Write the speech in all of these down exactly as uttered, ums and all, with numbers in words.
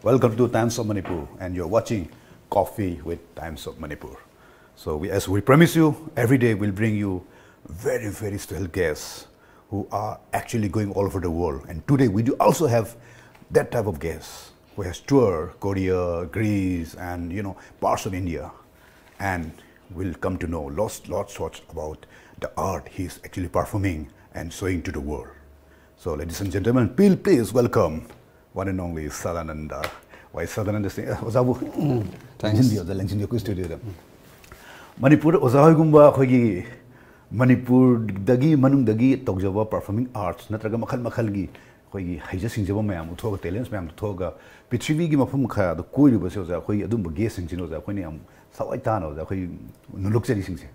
Welcome to Times of Manipur, and you're watching Coffee with Times of Manipur. So, we, as we promise you, every day we'll bring you very, very special guests who are actually going all over the world. And today we do also have that type of guests who has toured Korea, Greece, and you know parts of India, and we'll come to know lots, lots, lots about the art he's actually performing and showing to the world. So, ladies and gentlemen, please, please welcome one and only Sadananda. ꯋꯥꯏ ꯁꯗꯥꯅꯟꯗ ꯁꯤꯡ ꯑꯣꯖꯥꯕꯨ Thanks. ꯂꯦꯡꯁꯤꯟꯕꯤꯌꯣ, ꯑꯣꯖꯥ, ꯂꯦꯡꯁꯤꯟꯕꯤꯌꯣ ꯑꯩꯈꯣꯏ ꯁ꯭ꯇꯨꯗꯤꯑꯣꯗ꯫ ꯃꯅꯤꯄꯨꯔ ꯑꯣꯖꯥ ꯍꯣꯏꯒꯨꯝꯕ ꯑꯩꯈꯣꯏꯒꯤ ꯃꯅꯤꯄꯨꯔꯗꯒꯤ ꯃꯅꯨꯡꯗꯒꯤ ꯇꯧꯖꯕ performing arts ꯅꯠꯇ꯭ꯔꯒ ꯃꯈꯜ ꯃꯈꯜꯒꯤ ꯑꯩꯈꯣꯏꯒꯤ ꯍꯩꯖ ꯁꯤꯡꯖꯕ ꯃꯌꯥꯝ ꯎꯠꯊꯣꯛꯑꯒ, talents ꯃꯌꯥꯝ ꯎꯠꯊꯣꯛꯑꯒ ꯄ꯭ꯔꯤꯊꯤꯕꯤꯒꯤ ꯃꯐꯝ ꯀꯌꯥꯗ ꯀꯣꯏꯔꯤꯕꯁꯦ ꯑꯣꯖꯥ, ꯑꯩꯈꯣꯏꯒꯤ ꯑꯗꯨꯝꯕ guestꯁꯤꯡꯁꯤꯅ ꯑꯣꯖꯥ ꯑꯩꯈꯣꯏꯅ ꯌꯥꯝ ꯊꯋꯥꯏ ꯇꯥꯅ ꯑꯣꯖꯥ ꯑꯩꯈꯣꯏ ꯅꯣꯂꯨꯛꯆꯔꯤꯁꯤꯡꯁꯦ꯫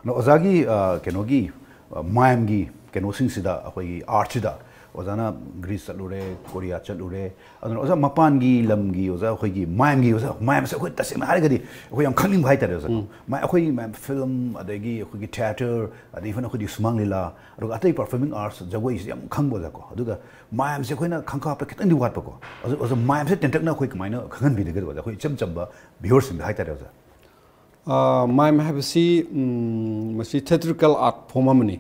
ꯑꯗꯣ ꯑꯣꯖꯥꯒꯤ ꯑ, ꯀꯩꯅꯣꯒꯤ ꯑ, ꯃꯥꯏꯝꯒꯤ ꯀꯩꯅꯣꯁꯤꯡꯁꯤꯗ, ꯑꯩꯈꯣꯏꯒꯤ artꯁꯤꯗ ꯑꯣꯖꯥꯅ ꯒ꯭ꯔꯤꯁ ꯆꯠꯂꯨꯔꯦ, ꯀꯣꯔꯤꯌꯥ ꯆꯠꯂꯨꯔꯦ, ꯑꯗꯨꯅ ꯑꯣꯖꯥ ꯃꯄꯥꯟꯒꯤ ꯂꯝꯒꯤ ꯑꯣꯖꯥ ꯑꯩꯈꯣꯏꯒꯤ ꯃꯥꯏꯝꯒꯤ ꯑꯣꯖꯥ ꯃꯥꯏꯝꯁꯦ ꯑꯩꯈꯣꯏ ꯇꯁꯦꯡꯅ ꯍꯥꯏꯔꯒꯗꯤ ꯑꯩꯈꯣꯏ ꯌꯥꯝ ꯈꯪꯅꯤꯡꯕ ꯍꯥꯏꯇꯥꯔꯦ ꯑꯣꯖꯥ꯫ ꯃꯥꯏ ꯑꯩꯈꯣꯏꯒꯤ ꯃꯌꯥꯝ film, ꯑꯗꯒꯤ ꯑꯩꯈꯣꯏꯒꯤ theatre, ꯑꯗꯩ even ꯑꯩꯈꯣꯏꯒꯤ ꯁꯨꯃꯥꯡ ꯂꯤꯂꯥ, ꯑꯗꯨꯒ ꯑꯇꯩ performing arts ꯖꯒꯣꯏꯁꯦ ꯌꯥꯝ ꯈꯪꯕ ꯑꯣꯖꯥꯀꯣ꯫ ꯑꯗꯨꯒ ꯃꯥꯏꯝꯁꯦ ꯑꯩꯈꯣꯏꯅ ꯈꯪꯀꯥꯞꯄ ꯈꯤꯇꯪꯗꯤ ꯋꯥꯠꯄꯀꯣ꯫ ꯑꯗꯨ ꯑꯣꯖꯥ ꯃꯥꯏꯝꯁꯦ ꯇꯦꯟꯇꯛꯅ ꯑꯩꯈꯣꯏ ꯀꯃꯥꯏꯅ ꯈꯪꯍꯟꯕꯤꯒꯗꯕ ꯑꯣꯖꯥ, ꯑꯩꯈꯣꯏ ꯏꯆꯝ ꯆꯝꯕ viewerꯁꯤꯡꯗ ꯍꯥꯏꯇꯥꯔꯦ ꯑꯣꯖꯥ? ꯑ, ꯃꯥꯏꯝ ꯍꯥꯏꯕꯁꯤ ꯎꯝ, ꯃꯁꯤ theatrical art form ꯑꯃꯅꯤ꯫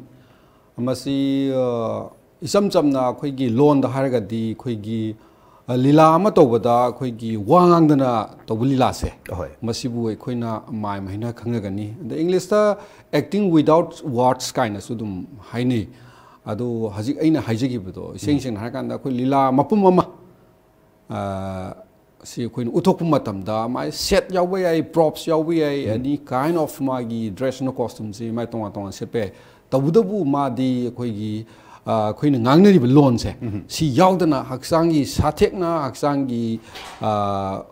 ꯃꯁꯤ ꯑ, ꯏꯆꯝ ꯆꯝꯅ ꯑꯩꯈꯣꯏꯒꯤ ꯂꯣꯟꯗ ꯍꯥꯏꯔꯒꯗꯤ ꯑꯩꯈꯣꯏꯒꯤ ꯑ, ꯂꯤꯂꯥ ꯑꯃ ꯇꯧꯕꯗ ꯑꯩꯈꯣꯏꯒꯤ ꯋꯥ ꯉꯥꯡꯗꯅ ꯇꯧꯕ ꯂꯤꯂꯥꯁꯦ, ꯑꯍꯣꯏ꯫ ꯃꯁꯤꯕꯨ ꯑꯩꯈꯣꯏꯅ ꯃꯥꯏꯝ ꯍꯥꯏꯅ ꯈꯪꯅꯒꯅꯤ꯫ ꯑꯗ Englishꯇ acting without words ꯀꯥꯏꯅꯁꯨ ꯑꯗꯨꯝ ꯍꯥꯏꯅꯩ꯫ ꯑꯗꯣ ꯍꯧꯖꯤꯛ ꯑꯩꯅ ꯍꯥꯏꯖꯈꯤꯕꯗꯣ ꯏꯁꯦꯡ ꯁꯦꯡꯅ ꯍꯥꯏꯔꯀꯥꯟꯗ ꯑꯩꯈꯣꯏ ꯂꯤꯂꯥ ꯃꯄꯨꯝ ꯑꯃ ꯑ, ꯁꯤ ꯑꯩꯈꯣꯏꯅ ꯎꯠꯊꯣꯛꯄ ꯃꯇꯝꯗ ꯃꯥꯒꯤ set ꯌꯥꯎꯕ ꯌꯥꯏ, props ꯌꯥꯎꯕ ꯌꯥꯏ, any kind of ꯃꯥꯒꯤ dressꯅ costumeꯁꯤ ꯃꯥꯒꯤ ꯇꯣꯉꯥꯟ ꯇꯣꯉꯥꯟ ꯁꯦꯠꯄ ꯌꯥꯏ꯫ ꯇꯧꯕꯇꯕꯨ ꯃꯥꯗꯤ ꯑꯩꯈꯣꯏꯒꯤ ꯑ, ꯑꯩꯈꯣꯏꯅ ꯉꯥꯡꯅꯔꯤꯕ ꯂꯣꯟꯁꯦ ꯁꯤ ꯌꯥꯎꯗꯅ ꯍꯛꯆꯥꯡꯒꯤ ꯁꯥꯊꯦꯛꯅ, ꯍꯛꯆꯥꯡꯒꯤ ꯑ,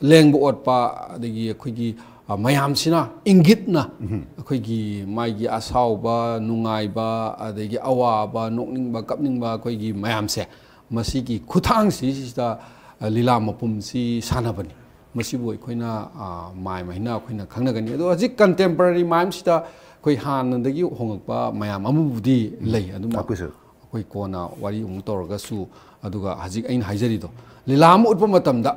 ꯂꯦꯡꯕ ꯑꯣꯠꯄ, ꯑꯗꯒꯤ ꯑꯩꯈꯣꯏꯒꯤ ꯑ, ꯃꯌꯥꯝꯁꯤꯅ ꯏꯪꯒꯤꯠꯅ ꯑꯩꯈꯣꯏꯒꯤ ꯃꯥꯒꯤ ꯑꯁꯥꯎꯕ, ꯅꯨꯡꯉꯥꯏꯕ, ꯑꯗꯒꯤ ꯑꯋꯥꯕ, ꯅꯣꯛꯅꯤꯡꯕ, ꯀꯞꯅꯤꯡꯕ ꯑꯩꯈꯣꯏꯒꯤ ꯃꯌꯥꯝꯁꯦ ꯃꯁꯤꯒꯤ ꯈꯨꯠꯊꯥꯡꯁꯤꯁꯤꯗ ꯑ, ꯂꯤꯂꯥ ꯃꯄꯨꯝꯁꯤ ꯁꯥꯟꯅꯕꯅꯤ꯫ ꯃꯁꯤꯕꯨ ꯑꯩꯈꯣꯏꯅ ꯑ, ꯃꯥꯏꯝ ꯍꯥꯏꯅ ꯑꯩꯈꯣꯏꯅ ꯈꯪꯅꯒꯅꯤ꯫ ꯑꯗꯣ ꯍꯧꯖꯤꯛ contemporary ꯃꯥꯏꯝꯁꯤꯗ ꯑꯩꯈꯣꯏ ꯍꯥꯟꯅꯗꯒꯤ ꯍꯣꯡꯉꯛꯄ ꯃꯌꯥꯝ ꯑꯃꯕꯨꯗꯤ ꯂꯩ꯫ ꯑꯗꯨꯝ ꯇꯥꯛꯄꯤꯁꯨ꯫ ꯑꯩꯈꯣꯏ ꯀꯣꯟꯅ ꯋꯥꯔꯤ ꯑꯃꯨꯛ ꯇꯧꯔꯒꯁꯨ, ꯑꯗꯨꯒ ꯍꯧꯖꯤꯛ ꯑꯩꯅ ꯍꯥꯏꯖꯔꯤꯗꯣ ꯂꯤꯂꯥ ꯑꯃ ꯎꯠꯄ ꯃꯇꯝꯗ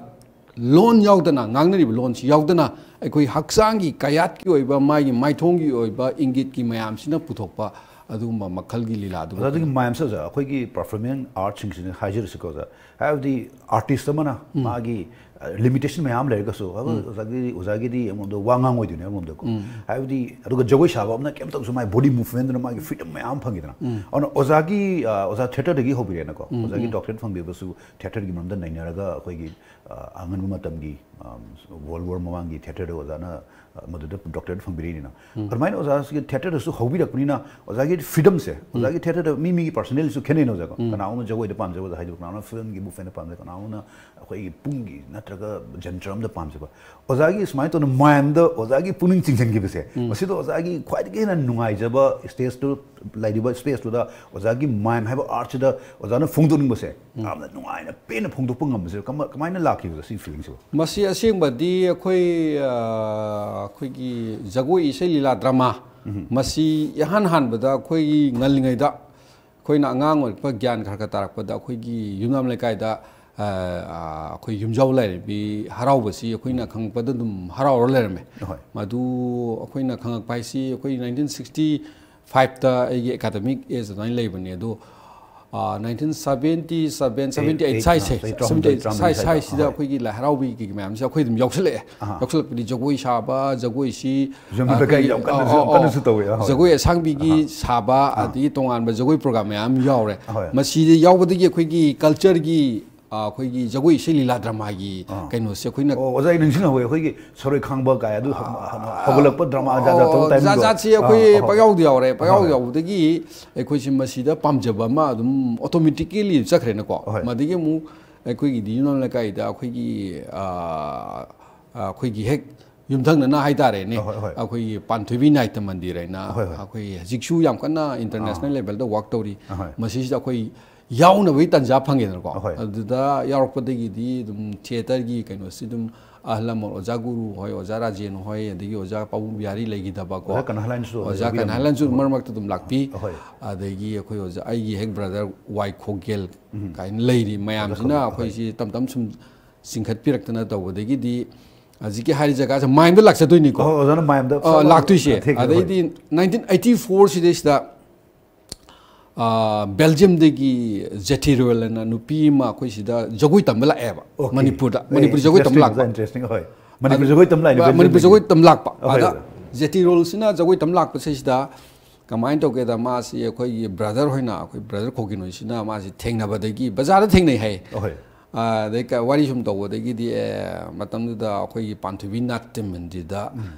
ꯂꯣꯟ ꯌꯥꯎꯗꯅ, ꯉꯥꯡꯅꯔꯤꯕ ꯂꯣꯟꯁꯤ ꯌꯥꯎꯗꯅ, ꯑꯩꯈꯣꯏ ꯍꯛꯆꯥꯡꯒꯤ ꯀꯌꯥꯠꯀꯤ ꯑꯣꯏꯕ, ꯃꯥꯒꯤ ꯃꯥꯏꯊꯣꯡꯒꯤ ꯑꯣꯏꯕ ꯏꯪꯒꯤꯠꯀꯤ ꯃꯌꯥꯝꯁꯤꯅ ꯄꯨꯊꯣꯛꯄ ꯑꯗꯨꯒꯨꯝꯕ ꯃꯈꯜꯒꯤ ꯂꯤꯂꯥ ꯑꯗꯨ ꯑꯣꯖꯥ, ꯑꯗꯨꯒꯤ ꯃꯌꯥꯝꯁꯦ ꯑꯣꯖꯥ, ꯑꯩꯈꯣꯏꯒꯤ ꯄꯔꯐꯣꯔꯃꯤꯡ ꯑꯥꯔꯠꯁꯤꯡꯁꯤꯅ ꯍꯥꯏꯖꯔꯤꯁꯤꯀꯣ ꯑꯣꯖꯥ, ꯍꯥꯏꯕꯗꯤ ꯑꯥꯔꯇꯤꯁ ꯑꯃꯅ ꯃꯥꯒꯤ ꯂꯤꯃꯤꯇꯦꯁꯟ ꯃꯌꯥꯝ ꯂꯩꯔꯒꯁꯨ, ꯑꯣꯖꯥꯒꯤ, ꯑꯣꯖꯥꯒꯤꯗꯤ ꯑꯃꯔꯣꯝꯗ ꯋꯥ ꯉꯥꯡꯉꯣꯏꯗꯣꯏꯅꯦ ꯑꯃꯔꯣꯝꯗꯀꯣ꯫ ꯍꯥꯏꯕꯗꯤ ꯑꯗꯨꯒ ꯖꯒꯣꯏ ꯁꯥꯕ ꯑꯃꯅ ꯀꯩꯝ ꯇꯧꯁꯨ ꯃꯥꯒꯤ ꯕꯣꯗꯤ ꯃꯨꯚꯃꯦꯟꯗꯨꯅ ꯃꯥꯒꯤ ꯐ꯭ꯔꯤꯗꯝ ꯃꯌꯥꯝ ꯐꯪꯉꯤꯗꯅ꯫ ꯑꯗꯨꯅ ꯑꯣꯖꯥꯒꯤ, ꯑ, ꯑꯣꯖꯥ ꯊꯤꯌꯦꯇꯔꯗꯒꯤ ꯍꯧꯕꯤꯔꯦꯅꯀꯣ, ꯑꯣꯖꯥꯒꯤ ꯗꯣꯛꯇꯔꯦꯠ ꯐꯪꯕꯤꯕꯁꯨ ꯊꯤꯌꯦꯇꯔꯒꯤ ꯃꯔꯝꯗ ꯅꯩꯅꯔꯒ ꯑꯩꯈꯣꯏꯒꯤ, ꯑ, ꯑꯉꯟꯕ ꯃꯇꯝꯒꯤ, ꯑ, ꯋꯥꯔꯜ ꯋꯥꯔ ꯃꯃꯥꯡꯒꯤ ꯊꯤꯌꯦꯇꯔꯗ ꯑꯣꯖꯥꯅ, ꯑ, ꯃꯗꯨꯗ ꯗꯣꯛꯇꯔꯦꯠ ꯐꯪꯕꯤꯔꯛꯏꯅꯤꯅ꯫ ꯑꯗꯨꯃꯥꯏꯅ ꯑꯣꯖꯥꯁꯤꯒꯤ ꯊꯤꯌꯦꯇꯔꯗꯁꯨ ꯍꯧꯕꯤꯔꯛꯄꯅꯤꯅ ꯑꯣꯖꯥꯒꯤ ꯐ꯭ꯔꯤꯗꯝꯁꯦ, ꯑꯣꯖꯥꯒꯤ ꯊꯤꯌꯦꯇꯔꯗ ꯃꯤ ꯃꯤꯒꯤ ꯄꯔꯁꯅꯦꯂꯤꯁꯨ ꯈꯦꯠꯅꯩꯅ ꯑꯣꯖꯥꯀꯣ꯫ ꯀꯅꯥꯒꯨꯝꯕ ꯖꯒꯣꯏꯗ ꯄꯥꯝꯖꯕ ꯑꯣꯖꯥ ꯍꯥꯏꯗꯣ, ꯀꯅꯥꯒꯨꯝꯕ ꯐꯤꯂꯝꯒꯤ ꯃꯨꯚꯃꯦꯟꯗ ꯄꯥꯝꯖꯕ, ꯀꯅꯥꯒꯨꯝꯕꯅ ꯑꯩꯈꯣꯏꯒꯤ ꯄꯨꯡꯒꯤ ꯅꯠꯇ꯭ꯔꯒ ꯖꯟꯇ꯭ꯔ ꯑꯃꯗ ꯄꯥꯝꯖꯕ꯫ ꯑꯣꯖꯥꯒꯤ ꯁꯨꯃꯥꯏꯅ ꯇꯧꯅ ꯃꯥꯏꯟꯗ ꯑꯣꯖꯥꯒꯤ ꯄꯨꯛꯅꯤꯡ ꯆꯤꯡꯁꯤꯟꯈꯤꯕꯁꯦ, ꯃꯁꯤꯗ ꯑꯣꯖꯥꯒꯤ ꯈ꯭ꯋꯥꯏꯗꯒꯤ ꯍꯦꯟꯅ ꯅꯨꯡꯉꯥꯏꯖꯕ ꯁ꯭ꯇꯦꯖꯇꯨ, ꯂꯩꯔꯤꯕ ꯁ꯭ꯄꯦꯁꯇꯨꯗ ꯑꯣꯖꯥꯒꯤ ꯃꯥꯏꯝ ꯍꯥꯏꯕ ꯑꯥꯔꯠꯁꯤꯗ ꯑꯣꯖꯥꯅ ꯐꯣꯡꯗꯣꯛꯅꯤꯡꯕꯁꯦ ꯌꯥꯝꯅ ꯅꯨꯡꯉꯥꯏꯅ, ꯄꯦꯟꯅ ꯐꯣꯡꯗꯣꯛꯄ ꯉꯝꯕꯁꯦ ꯀꯃ-, ꯀꯃꯥꯏꯅ ꯂꯥꯛꯈꯤꯕꯗꯣ, ꯁꯤ ꯐꯤꯂꯤꯡꯁꯤꯕꯣ? ꯃꯁꯤ ꯑꯁꯦꯡꯕꯗꯤ ꯑꯩꯈꯣꯏ, ꯑ, ꯑꯩꯈꯣꯏꯒꯤ ꯖꯒꯣꯏ ꯏꯁꯩ ꯂꯤꯂꯥ ꯗ꯭ꯔꯃꯥ, ꯃꯁꯤ ꯏꯍꯥꯟ ꯍꯥꯟꯕꯗ ꯑꯩꯈꯣꯏꯒꯤ ꯉꯜꯂꯤꯉꯩꯗ, ꯑꯩꯈꯣꯏꯅ ꯑꯉꯥꯡ ꯑꯣꯏꯔꯛꯄ, ꯒ꯭ꯌꯥꯟ ꯈꯔ ꯈꯔ ꯇꯥꯔꯛꯄꯗ, ꯑꯩꯈꯣꯏꯒꯤ ꯌꯨꯝꯅꯥꯝ ꯂꯩꯀꯥꯏꯗ, ꯑ, ꯑ, ꯑꯩꯈꯣꯏ ꯌꯨꯝꯖꯥꯎ ꯂꯥꯏꯔꯦꯝꯕꯤ ꯍꯔꯥꯎꯕꯁꯤ ꯑꯩꯈꯣꯏꯅ ꯈꯪꯉꯛꯄꯗ ꯑꯗꯨꯝ ꯍꯔꯥꯎꯔ ꯂꯩꯔꯝꯃꯦ꯫ ꯍꯣꯏ꯫ ꯃꯗꯨ ꯑꯩꯈꯣꯏꯅ ꯈꯪꯉꯛꯄ ꯍꯥꯏꯁꯤ ꯑꯩꯈꯣꯏ ꯅꯥꯏꯟꯇꯤꯟ ꯁꯤꯛꯁꯇꯤ ꯐꯥꯏꯚꯇ ꯑꯩꯒꯤ ꯑꯦꯀꯥꯗꯃꯤꯛ ꯑꯦꯖ ꯑꯗꯨꯃꯥꯏꯅ ꯂꯩꯕꯅꯦ꯫ ꯑꯗꯣ, ꯑ, nineteen seventy seven, seventy eight, ꯁ꯭ꯋꯥꯏꯁꯦ, ꯆꯍꯤ ꯇꯔꯥꯍꯨꯝꯗꯣꯏ, ꯁꯚꯦꯟꯇꯤ ꯑꯩꯠ ꯇꯔꯥꯃꯔꯤ ꯁ꯭ꯋꯥꯏ, ꯁ꯭ꯋꯥꯏꯗ꯫ ꯁ꯭ꯋꯥꯏꯁꯤꯗ ꯍꯣꯏ꯫ ꯑꯩꯈꯣꯏꯒꯤ ꯂꯥꯏ ꯍꯔꯥꯎꯕꯒꯤ ꯀꯩ ꯃꯌꯥꯝꯁꯦ ꯑꯩꯈꯣꯏ ꯑꯗꯨꯝ ꯌꯥꯎꯁꯜꯂꯛꯑꯦ꯫ ꯑꯍꯥ꯫ ꯌꯥꯎꯁꯜꯂꯛꯄꯗꯤ ꯖꯒꯣꯏ ꯁꯥꯕ, ꯖꯒꯣꯏꯁꯤ, ꯌꯨꯝꯅꯥꯝ ꯑ, ꯂꯩꯀꯥꯏ ꯑꯩꯈꯣꯏꯒꯤ, ꯌꯥꯝ ꯀꯟꯅꯁꯨ, ꯑ, ꯌꯥꯝ ꯑ, ꯀꯟꯅꯁꯨ ꯇꯧꯋꯦ꯫ ꯑꯍꯣꯏ꯫ ꯖꯒꯣꯏ ꯑꯁꯥꯡꯕꯤꯒꯤ ꯑꯍꯥ꯫ ꯁꯥꯕ, ꯑꯥ꯫ ꯑꯗꯒꯤ ꯇꯣꯉꯥꯟꯕ ꯖꯒꯣꯏ ꯄ꯭ꯔꯣꯒ꯭ꯔꯥꯝ ꯃꯌꯥꯝ ꯌꯥꯎꯔꯦ꯫ ꯍꯣꯏ꯫ ꯃꯁꯤꯗ ꯌꯥꯎꯕꯗꯒꯤ ꯑꯩꯈꯣꯏꯒꯤ ꯀꯜꯆꯔꯒꯤ, ꯑ, ꯑꯩꯈꯣꯏꯒꯤ ꯖꯒꯣꯏ ꯏꯁꯩ ꯂꯤꯂꯥ ꯗ꯭ꯔꯃꯥꯒꯤ ꯑꯥ꯫ ꯀꯩꯅꯣꯁꯦ ꯑꯩꯈꯣꯏꯅ ꯑꯣ, ꯑꯣꯖꯥ, ꯑꯩ ꯅꯤꯡꯁꯤꯡꯍꯧꯋꯦ, ꯑꯩꯈꯣꯏꯒꯤ ꯁꯣꯔꯣꯏ ꯈꯥꯡꯕ ꯀꯥꯏ ꯑꯗꯨ ꯍꯧꯒꯠꯂꯛꯄ ꯗ꯭ꯔꯃꯥ ꯖꯥꯠ ꯖꯥꯠ ꯇꯧꯕ ꯑꯣ, ꯖꯥꯠ ꯇꯥꯏꯃꯤꯡꯗꯣ꯫ ꯖꯥꯠꯁꯤ ꯑꯩꯈꯣꯏ ꯑꯥ, ꯑꯍꯣꯏ꯫ ꯄꯪꯌꯥꯎꯗ ꯌꯥꯎꯔꯦ꯫ ꯄꯪꯌꯥꯎꯗ ꯑꯍꯣꯏ꯫ ꯌꯥꯎꯕꯗꯒꯤ ꯑꯩꯈꯣꯏꯁꯤ ꯃꯁꯤꯗ ꯄꯥꯝꯖꯕ ꯑꯃ ꯑꯗꯨꯝ ꯑꯣꯇꯣꯃꯦꯇꯤꯀꯦꯂꯤ ꯆꯠꯈ꯭ꯔꯦꯅꯀꯣ꯫ ꯑꯍꯣꯏ꯫ ꯃꯗꯒꯤ ꯑꯃꯨꯛ ꯑꯩꯈꯣꯏꯒꯤꯗꯤ ꯌꯨꯝꯅꯥꯝ ꯂꯩꯀꯥꯏꯗ ꯑꯩꯈꯣꯏꯒꯤ, ꯑꯥ, ꯑꯥ, ꯑꯩꯈꯣꯏꯒꯤ ꯍꯦꯛ ꯌꯨꯝꯊꯪꯅꯅ ꯍꯥꯏꯇꯥꯔꯦꯅꯦ, ꯑꯍꯣꯏ, ꯍꯣꯏ꯫ ꯑꯩꯈꯣꯏꯒꯤ ꯄꯥꯟꯊꯣꯏꯕꯤ ꯅꯥꯇ꯭ꯌ ꯃꯟꯗꯤꯔ ꯍꯥꯏꯅ ꯑꯍꯣꯏ, ꯍꯣꯏ꯫ ꯑꯩꯈꯣꯏ ꯍꯧꯖꯤꯛꯁꯨ ꯌꯥꯝ ꯀꯟꯅ ꯏꯟꯇꯔꯅꯦꯁꯅꯦꯜ ꯑꯥ꯫ ꯂꯦꯚꯦꯜꯗ ꯋꯥꯛ ꯇꯧꯔꯤ꯫ ꯑꯍꯣꯏ꯫ ꯃꯁꯤꯁꯤꯗ ꯑꯩꯈꯣꯏ ꯌꯥꯎꯅꯕꯒꯤ ꯇꯥꯟꯖꯥ ꯐꯪꯉꯦꯗꯅꯀꯣ꯫ ꯑꯍꯣꯏ꯫ ꯑꯗꯨꯗ ꯌꯥꯎꯔꯛꯄꯗꯒꯤꯗꯤ ꯑꯗꯨꯝ ꯊꯤꯌꯦꯇꯔꯒꯤ ꯀꯩꯅꯣꯁꯤ ꯑꯗꯨꯝ ꯑꯍꯜ ꯂꯃꯟ, ꯑꯣꯖꯥ ꯒꯨꯔꯨ ꯍꯣꯏ, ꯑꯣꯖꯥ ꯔꯥꯖꯦꯟ ꯍꯣꯏ, ꯑꯗꯒꯤ ꯑꯣꯖꯥ ꯄꯥꯕꯨꯡ ꯕꯤꯍꯥꯔꯤ ꯂꯩꯈꯤꯗꯕꯀꯣ꯫ ꯑꯣꯖꯥ ꯀꯅꯍꯥꯂꯥꯜꯁꯨ ꯑꯣꯖꯥ ꯌꯥꯎꯕꯤꯔꯝꯃꯤ꯫ ꯀꯅꯍꯥꯂꯥꯜꯁꯨ ꯑꯍꯣꯏ꯫ ꯃꯔꯛ ꯃꯔꯛꯇ ꯑꯗꯨꯝ ꯂꯥꯛꯄꯤ꯫ ꯑꯍꯣꯏ꯫ ꯑꯗꯒꯤ ꯑꯩꯈꯣꯏ ꯑꯣꯖꯥ, ꯑꯩꯒꯤ ꯍꯦꯛ ꯕ꯭ꯔꯗꯔ ꯋꯥꯏ ꯈꯣꯒꯦꯜ ꯎꯝ꯫ ꯀꯥꯏꯅ ꯂꯩꯔꯤ꯫ ꯑꯣꯖꯥ ꯃꯌꯥꯝꯁꯤꯅ ꯈꯣꯒꯦꯜ, ꯑꯩꯈꯣꯏꯁꯤ ꯍꯣꯏ꯫ ꯇꯞ ꯇꯞ ꯁꯨꯝ ꯆꯤꯡꯈꯠꯄꯤꯔꯛꯇꯅ ꯇꯧꯕꯗꯒꯤꯗꯤ ꯍꯧꯖꯤꯛꯀꯤ ꯍꯥꯏꯔꯤ ꯖꯒꯥꯁꯦ ꯃꯥꯏꯝꯗ ꯂꯥꯛꯆꯗꯣꯏꯅꯤꯀꯣ꯫ ꯑꯣ, ꯑꯣꯖꯥꯅ ꯃꯥꯏꯝꯗ ꯑ, ꯂꯥꯛꯇꯣꯏꯁꯦ꯫ ꯊꯦꯡꯅ ꯑꯗꯩꯗꯤ ꯅꯥꯏꯟꯇꯤꯟ ꯑꯩꯠꯇꯤ ꯐꯣꯔ ꯁꯤꯗꯩꯁꯤꯗ ꯕꯦꯜꯖꯤꯌꯝꯗꯒꯤ ꯖꯦꯊꯤ ꯔꯣꯌꯦꯜ ꯑꯅ ꯅꯨꯄꯤ ꯑꯃ ꯑꯩꯈꯣꯏ ꯁꯤꯗ ꯖꯒꯣꯏ ꯇꯝꯕ ꯂꯥꯛꯑꯦꯕ꯫ Okay. ꯃꯅꯤꯄꯨꯔꯗ ꯑꯦ, ꯃꯅꯤꯄꯨꯔ ꯖꯒꯣꯏ ꯇꯝꯕ interesting, ꯂꯥꯛꯄ꯫ interesting, ꯍꯣꯏ꯫ ꯃꯅꯤꯄꯨꯔ ꯖꯒꯣꯏ ꯇꯝ ꯂꯥꯛꯏꯅꯦ, ꯃꯅꯤꯄꯨꯔ ꯕꯦꯜꯖꯤꯌꯝꯗꯒꯤ꯫ ꯖꯒꯣꯏ ꯇꯝ ꯂꯥꯛꯄ꯫ ꯍꯣꯏ, ꯑꯗ ꯍꯣꯏ꯫ ꯖꯦꯊꯤ ꯔꯣꯌꯦꯜꯁꯤꯅ ꯖꯒꯣꯏ ꯇꯝ ꯂꯥꯛꯄꯁꯤꯗꯩꯁꯤꯗ ꯀꯃꯥꯏꯅ ꯇꯧꯒꯦꯗ, ꯃꯥꯁꯤ ꯑꯩꯈꯣꯏꯒꯤ ꯕ꯭ꯔꯗꯔ ꯍꯣꯏꯅ, ꯑꯩꯈꯣꯏ ꯕ꯭ꯔꯗꯔ ꯈꯣꯀꯤꯟ ꯍꯣꯏꯁꯤꯅ ꯃꯥꯁꯤ ꯊꯦꯡꯅꯕꯗꯒꯤ ꯕꯖꯥꯔꯗ ꯊꯦꯡꯅꯩ ꯍꯥꯏ꯫ ꯍꯣꯏ꯫ ꯑꯗꯩ ꯀ- ꯋꯥꯔꯤ ꯁꯨꯝ ꯇꯧꯕꯗꯒꯤꯗꯤ, ꯑꯦ, ꯃꯇꯝꯗꯨꯗ ꯑꯩꯈꯣꯏꯒꯤ ꯄꯥꯟꯊꯣꯏꯕꯤ ꯅꯥꯇ꯭ꯌ ꯃꯟꯗꯤꯔꯗ,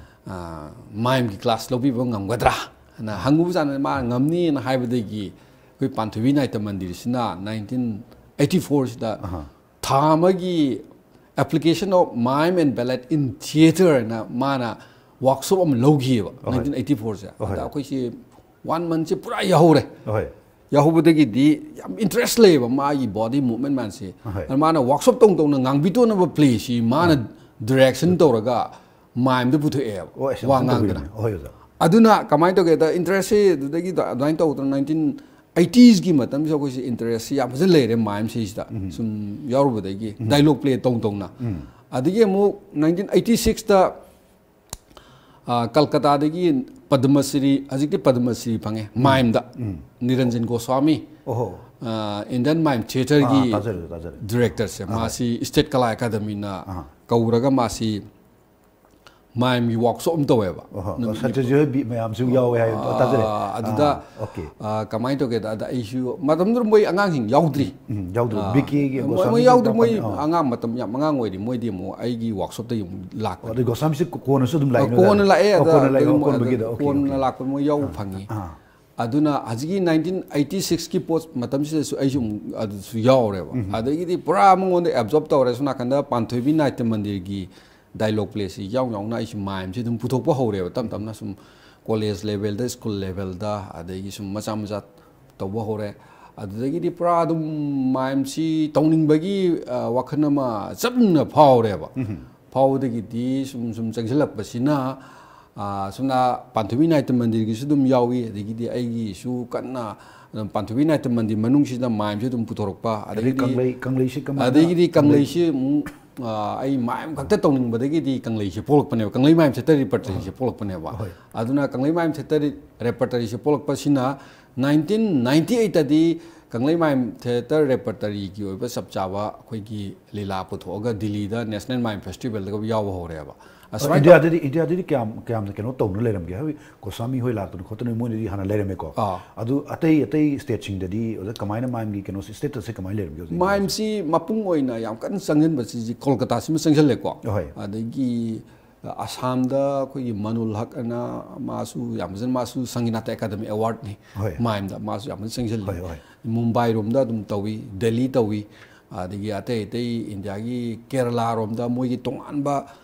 ꯑ, ꯃꯥꯏꯝꯒꯤ ꯀ꯭ꯂꯥꯁ ꯂꯧꯕꯤꯕ ꯉꯝꯒꯗ꯭ꯔꯥ ꯍꯥꯏꯅ ꯍꯪꯉꯨꯕ ꯖꯥꯠꯅꯤ꯫ ꯃꯥ ꯉꯝꯅꯤꯅ ꯍꯥꯏꯕꯗꯒꯤ ꯑꯩꯈꯣꯏ ꯄꯥꯟꯊꯣꯏꯕꯤ ꯅꯥꯇ꯭ꯌ ꯃꯟꯗꯤꯔꯁꯤꯅ ꯅꯥꯏꯟꯇꯤꯟ ꯑꯩꯠꯇꯤ ꯐꯣꯔꯁꯤꯗ ꯑꯍꯥ꯫ ꯊꯥ ꯑꯃꯒꯤ application of mime and ballet in theatre ꯍꯥꯏꯅ ꯃꯥꯅ ꯋꯥꯛꯁꯣꯞ ꯑꯃ ꯂꯧꯈꯤꯑꯕ꯫ ꯑꯍꯣꯏ꯫ ꯅꯥꯏꯟꯇꯤꯟ ꯑꯩꯠꯇꯤ ꯐꯣꯔꯁꯦ꯫ ꯑꯍꯣꯏ꯫ ꯑꯗ ꯑꯩꯈꯣꯏꯁꯤ ꯋꯥꯟ ꯃꯟꯁꯦ ꯄꯨꯔꯥ ꯌꯥꯍꯧꯔꯦ꯫ ꯍꯣꯏ꯫ ꯌꯥꯍꯧꯕꯗꯒꯤꯗꯤ ꯌꯥꯝ ꯏꯟꯇꯔꯦꯁ ꯂꯩꯌꯦꯕ ꯃꯥꯒꯤ ꯕꯣꯗꯤ ꯃꯨꯚꯃꯦꯟ ꯃꯌꯥꯝꯁꯦ꯫ ꯍꯣꯏ꯫ ꯑꯗ ꯃꯥꯅ ꯋꯥꯛꯁꯣꯞ ꯇꯧ ꯇꯧꯅ ꯉꯥꯡꯕꯤꯇꯣꯟꯅꯕ ꯄ꯭ꯂꯦꯁꯤ ꯃꯥꯅ ꯗꯤꯔꯦꯛꯁꯟ ꯇꯧꯔꯒ ꯃꯥꯏꯝꯗ ꯄꯨꯊꯣꯛꯑꯦꯕ, ꯑꯣ, ꯑꯁ, ꯌꯥꯝ ꯋꯥ ꯊꯤꯅ ꯉꯥꯡꯗꯅ꯫ ꯇꯧꯕꯤꯔꯝꯃꯦ꯫ ꯍꯣꯏ, ꯑꯣꯖꯥ꯫ ꯑꯗꯨꯅ ꯀꯃꯥꯏꯅ ꯇꯧꯒꯦꯗ, ꯏꯟꯇꯔꯦꯁꯁꯦ ꯑꯗꯨꯗꯒꯤ ꯑꯗꯨꯃꯥꯏꯅ ꯇꯧꯗꯅ ꯅꯥꯏꯟꯇꯤꯟ ꯑꯩꯠꯇꯤꯁꯀꯤ ꯃꯇꯝꯁꯤꯗ ꯑꯩꯈꯣꯏꯁꯦ ꯏꯟꯇꯔꯦꯁꯁꯤ ꯌꯥꯝ ꯐꯖꯅ ꯂꯩꯔꯦ ꯃꯥꯏꯝꯁꯤꯗ꯫ ꯁꯨꯝ ꯌꯥꯎꯔꯨꯕꯗꯒꯤ ꯗꯥꯏꯂꯣꯛ ꯄ꯭ꯂꯦ ꯇꯧ ꯇꯧꯅ꯫ ꯑꯗꯒꯤ ꯑꯃꯨꯛ ꯅꯥꯏꯟꯇꯤꯟ ꯑꯩꯠꯇꯤ ꯁꯤꯛꯁꯇ ꯀꯜꯀꯇꯥꯗꯒꯤ ꯄꯗꯃꯁ꯭ꯔꯤ, ꯍꯧꯖꯤꯛꯇꯤ ꯄꯗꯃꯁ꯭ꯔꯤ ꯐꯪꯉꯦ ꯃꯥꯏꯝꯗ, ꯅꯤꯔꯟꯖꯟ ꯒꯣꯁ꯭ꯋꯥꯃꯤ, ꯑꯣꯍꯣ꯫ ꯏꯟꯗꯤꯌꯟ ꯃꯥꯏꯝ ꯊꯤꯌꯦꯇꯔꯒꯤ ꯑꯥ, ꯇꯥꯖꯔꯦ, ꯇꯥꯖꯔꯦ꯫ ꯗꯤꯔꯦꯛꯇꯔꯁꯦ, ꯃꯥꯁꯤ ꯁ꯭ꯇꯦꯠ ꯀꯂꯥ ꯑꯦꯀꯥꯗꯃꯤꯅ ꯑꯥ꯫ ꯀꯧꯔꯒ ꯃꯥꯁꯤ ꯃꯥꯏꯝꯒꯤ ꯋꯥꯛꯁꯣꯞ ꯑꯃ ꯇꯧꯋꯦꯕ꯫ ꯑꯣꯍꯣ꯫ ꯅꯨꯃꯤꯠ ꯁꯇ꯭ꯌꯖꯤꯠ ꯍꯣꯏ ꯕꯤ- ꯃꯌꯥꯝꯁꯨ ꯌꯥꯎꯋꯦ ꯍꯥꯏ, ꯑꯥ, ꯇꯥꯖꯔꯦ꯫ ꯑꯗꯨꯗ, ꯑꯥ, okay꯫ ꯑꯥ, ꯀꯃꯥꯏꯅ ꯇꯧꯒꯦꯗ, ꯑꯗ ꯑꯩꯁꯨ ꯃꯇꯝꯗꯨꯗ ꯃꯣꯏ ꯑꯉꯥꯡꯁꯤꯡ ꯌꯥꯎꯗ꯭ꯔꯤ꯫ ꯎꯝ, ꯌꯥꯎꯗ꯭ꯔꯤ꯫ ꯑꯥ, ꯕꯤ ꯀꯦꯒꯤ ꯃꯣꯏ, ꯒꯣꯁ꯭ꯋꯥꯃꯤ ꯃꯣꯏ ꯌꯥꯎꯗ꯭ꯔꯤ, ꯃꯣꯏ ꯃꯇꯝ, ꯑꯥ꯫ ꯑꯉꯥꯡ ꯃꯇꯝ ꯌꯥꯝ ꯑꯉꯥꯡ ꯑꯣꯏꯔꯤ꯫ ꯃꯣꯏꯗꯤ ꯑꯃꯨꯛ ꯑꯩꯒꯤ ꯋꯥꯛꯁꯣꯞꯇ ꯑꯃꯨꯛ ꯂꯥꯛꯄ꯫ ꯑꯗꯩ ꯒꯣꯁ꯭ꯋꯥꯃꯤꯁꯤ ꯀꯣꯟꯅꯁꯨ ꯑꯗꯨꯝ ꯑ, ꯂꯥꯛꯏꯅꯦ, ꯀꯣꯟꯅ ꯑꯣꯖꯥ? ꯂꯥꯛꯑꯦ, ꯑꯣ, ꯑꯗ ꯀꯣꯟꯅ ꯂꯥꯛꯏ, ꯑꯗꯨꯝ, ꯑꯣ, ꯀꯣꯟꯕꯒꯤꯗ, ꯑꯗꯨꯝ okay, ꯀꯣꯟꯅ okay꯫ ꯂꯥꯛꯄ ꯃꯣꯏ ꯌꯥꯎꯕ ꯐꯪꯉꯤ꯫ ꯑꯥ꯫ ꯑꯗꯨꯅ ꯍꯧꯖꯤꯛꯀꯤ ꯅꯥꯏꯟꯇꯤꯟ ꯑꯩꯠꯇꯤ ꯁꯤꯛꯁꯀꯤ ꯄꯣꯠ ꯃꯇꯝꯁꯤꯗꯁꯨ ꯑꯩꯁꯨ ꯑꯃꯨꯛ ꯑꯗꯨꯁꯨ ꯌꯥꯎꯔꯦꯕ꯫ ꯑꯗꯒꯤꯗꯤ ꯄꯨꯔꯥ ꯃꯉꯣꯟꯗ ꯑꯦꯕꯖꯣꯔꯕ ꯇꯧꯔꯦ꯫ ꯁꯣꯝ ꯅꯥꯀꯟꯗ ꯄꯥꯟꯊꯣꯏꯕꯤ ꯅꯥꯇ꯭ꯌ ꯃꯟꯗꯤꯔꯒꯤ ꯗꯥꯏꯂꯣꯛ ꯄ꯭ꯂꯦꯁꯤ ꯌꯥꯎ ꯌꯥꯎꯅ ꯑꯩꯁꯨ ꯃꯥꯏꯝꯁꯤ ꯑꯗꯨꯝ ꯄꯨꯊꯣꯛꯄ ꯍꯧꯔꯦꯕ꯫ ꯇꯞ ꯇꯞꯅ ꯁꯨꯝ ꯀꯣꯂꯦꯖ ꯂꯦꯚꯦꯜꯗ, ꯁ꯭ꯀꯨꯜ ꯂꯦꯚꯦꯜꯗ, ꯑꯗꯒꯤ ꯁꯨꯝ ꯃꯆꯥ ꯃꯆꯥ ꯇꯧꯕ ꯍꯧꯔꯦ꯫ ꯑꯗꯨꯗꯒꯤꯗꯤ ꯄꯨꯔꯥ ꯑꯗꯨꯝ ꯃꯥꯏꯝꯁꯤ ꯇꯧꯅꯤꯡꯕꯒꯤ, ꯑ, ꯋꯥꯈꯜ ꯑꯃ ꯆꯞꯅ ꯐꯥꯎꯔꯦꯕ꯫ ꯐꯥꯎꯕꯗꯒꯤꯗꯤ ꯁꯨꯝ ꯁꯨꯝ ꯆꯪꯁꯤꯜꯂꯛꯄꯁꯤꯅ ꯑꯥ, ꯁꯨꯝꯅ ꯄꯥꯟꯊꯣꯏꯕꯤ ꯅꯥꯏꯇ ꯃꯟꯗꯤꯔꯒꯤꯁꯨ ꯑꯗꯨꯝ ꯌꯥꯎꯏ, ꯑꯗꯒꯤꯗꯤ ꯑꯩꯒꯤꯁꯨ ꯀꯟꯅ ꯑꯗꯨꯝ ꯄꯥꯟꯊꯣꯏꯕꯤ ꯅꯥꯏꯇ ꯃꯟꯗꯤꯔ ꯃꯅꯨꯡꯁꯤꯗ ꯃꯥꯏꯝꯁꯦ ꯑꯗꯨꯝ ꯄꯨꯊꯣꯔꯛꯄ, ꯑꯗꯒꯤꯗꯤ ꯀꯪꯂꯩ, ꯀꯪꯂꯩꯁꯤ ꯀꯃꯥꯏꯅ ꯑꯗꯒꯤꯗꯤ ꯀꯪꯂꯩꯁꯤ ꯑꯃꯨꯛ, ꯑꯥ, ꯑꯩ ꯃꯥꯏꯝ ꯈꯛꯇ ꯇꯧꯅꯤꯡꯕꯗꯒꯤꯗꯤ ꯀꯪꯂꯩꯁꯦ ꯄꯣꯛꯂꯛꯄꯅꯦꯕ, ꯀꯪꯂꯩ ꯃꯥꯏꯝ ꯊꯦꯇꯔ ꯔꯦꯄꯔꯇꯔꯤꯁꯦ ꯄꯣꯛꯂꯛꯄꯅꯦꯕ꯫ ꯍꯣꯏ꯫ ꯑꯗꯨꯅ ꯀꯪꯂꯩ ꯃꯥꯏꯝ ꯊꯦꯇꯔ ꯔꯦꯄꯔꯇꯔꯤꯁꯦ ꯄꯣꯛꯂꯛꯄꯁꯤꯅ ꯅꯥꯏꯟꯇꯤꯟ ꯅꯥꯏꯟꯇꯤ ꯑꯩꯠꯇꯗꯤ ꯀꯪꯂꯩ ꯃꯥꯏꯝ ꯊꯦꯇꯔ ꯔꯦꯄꯔꯇꯔꯤꯒꯤ ꯑꯣꯏꯕ ꯆꯞ ꯆꯥꯕ ꯑꯩꯈꯣꯏꯒꯤ ꯂꯤꯂꯥ ꯄꯨꯊꯣꯛꯑꯒ ꯗꯤꯜꯂꯤꯗ ꯅꯦꯁꯅꯦꯜ ꯃꯥꯏꯝ ꯐꯦꯁꯇꯤꯚꯦꯜꯗꯒ ꯌꯥꯎꯕ ꯍꯧꯔꯦꯕ꯫ ꯑꯁꯨꯃꯥꯏꯅ ꯇꯧ- ꯏꯟꯗꯤꯌꯥꯗꯗꯤ, ꯏꯟꯗꯤꯌꯥꯗꯗꯤ ꯀꯌꯥꯝ, ꯀꯌꯥꯝ ꯀꯩꯅꯣ ꯇꯧꯅ ꯂꯩꯔꯝꯒꯦ? ꯍꯥꯏꯕꯗꯤ ꯒꯣꯁꯥꯃꯤ ꯍꯣꯏ ꯂꯥꯛꯇꯅ ꯈꯣꯠꯇꯅ ꯃꯣꯏꯗꯗꯤ ꯍꯥꯟꯅ ꯂꯩꯔꯝꯃꯦꯀꯣ꯫ ꯑꯥ꯫ ꯑꯗꯨ ꯑꯇꯩ, ꯑꯇꯩ ꯁ꯭ꯇꯦꯠꯁꯤꯡꯗꯗꯤ ꯑꯣꯖꯥ ꯀꯃꯥꯏꯅ ꯃꯥꯏꯝꯒꯤ ꯀꯩꯅꯣꯁꯤ, ꯁ꯭ꯇꯦꯇꯁꯁꯦ ꯀꯃꯥꯏꯅ ꯂꯩꯔꯝꯒꯦ ꯍꯧꯖꯤꯛ? ꯃꯥꯏꯝꯁꯤ ꯃꯄꯨꯡ ꯑꯣꯏꯅ ꯌꯥꯝ ꯀꯟꯅ ꯆꯪꯁꯤꯟꯕꯁꯤ ꯀꯣꯜꯀꯇꯥꯁꯤꯃ ꯆꯪꯁꯤꯜꯂꯦꯀꯣ꯫ ꯍꯣꯏ꯫ ꯑꯗꯒꯤ ꯑꯁꯥꯝꯗ ꯑꯩꯈꯣꯏꯒꯤ ꯃꯅꯨꯜ ꯍꯛ ꯑꯅ ꯃꯥꯁꯨ ꯌꯥꯝ ꯐꯖꯅ, ꯃꯥꯁꯨ ꯁꯪꯒꯤꯅꯥꯇ ꯑꯦꯀꯥꯗꯃꯤ ꯑꯦꯋꯥꯔꯗꯅꯤ ꯍꯣꯏ꯫ ꯃꯥꯏꯝꯗ ꯃꯥꯁꯨ ꯌꯥꯝ ꯐꯖꯅ ꯆꯪꯁꯤꯜꯂꯤ꯫ ꯍꯣꯏ, ꯍꯣꯏ꯫ ꯃꯨꯝꯕꯥꯏꯔꯣꯝꯗ ꯑꯗꯨꯝ ꯇꯧꯏ, ꯗꯦꯜꯂꯤ ꯇꯧꯏ, ꯑꯗꯒꯤ ꯑꯇꯩ ꯑꯇꯩ ꯏꯟꯗꯤꯌꯥꯒꯤ ꯀꯦꯔꯂꯥꯔꯣꯝꯗ ꯃꯣꯏꯒꯤ ꯇꯣꯉꯥꯟꯕ,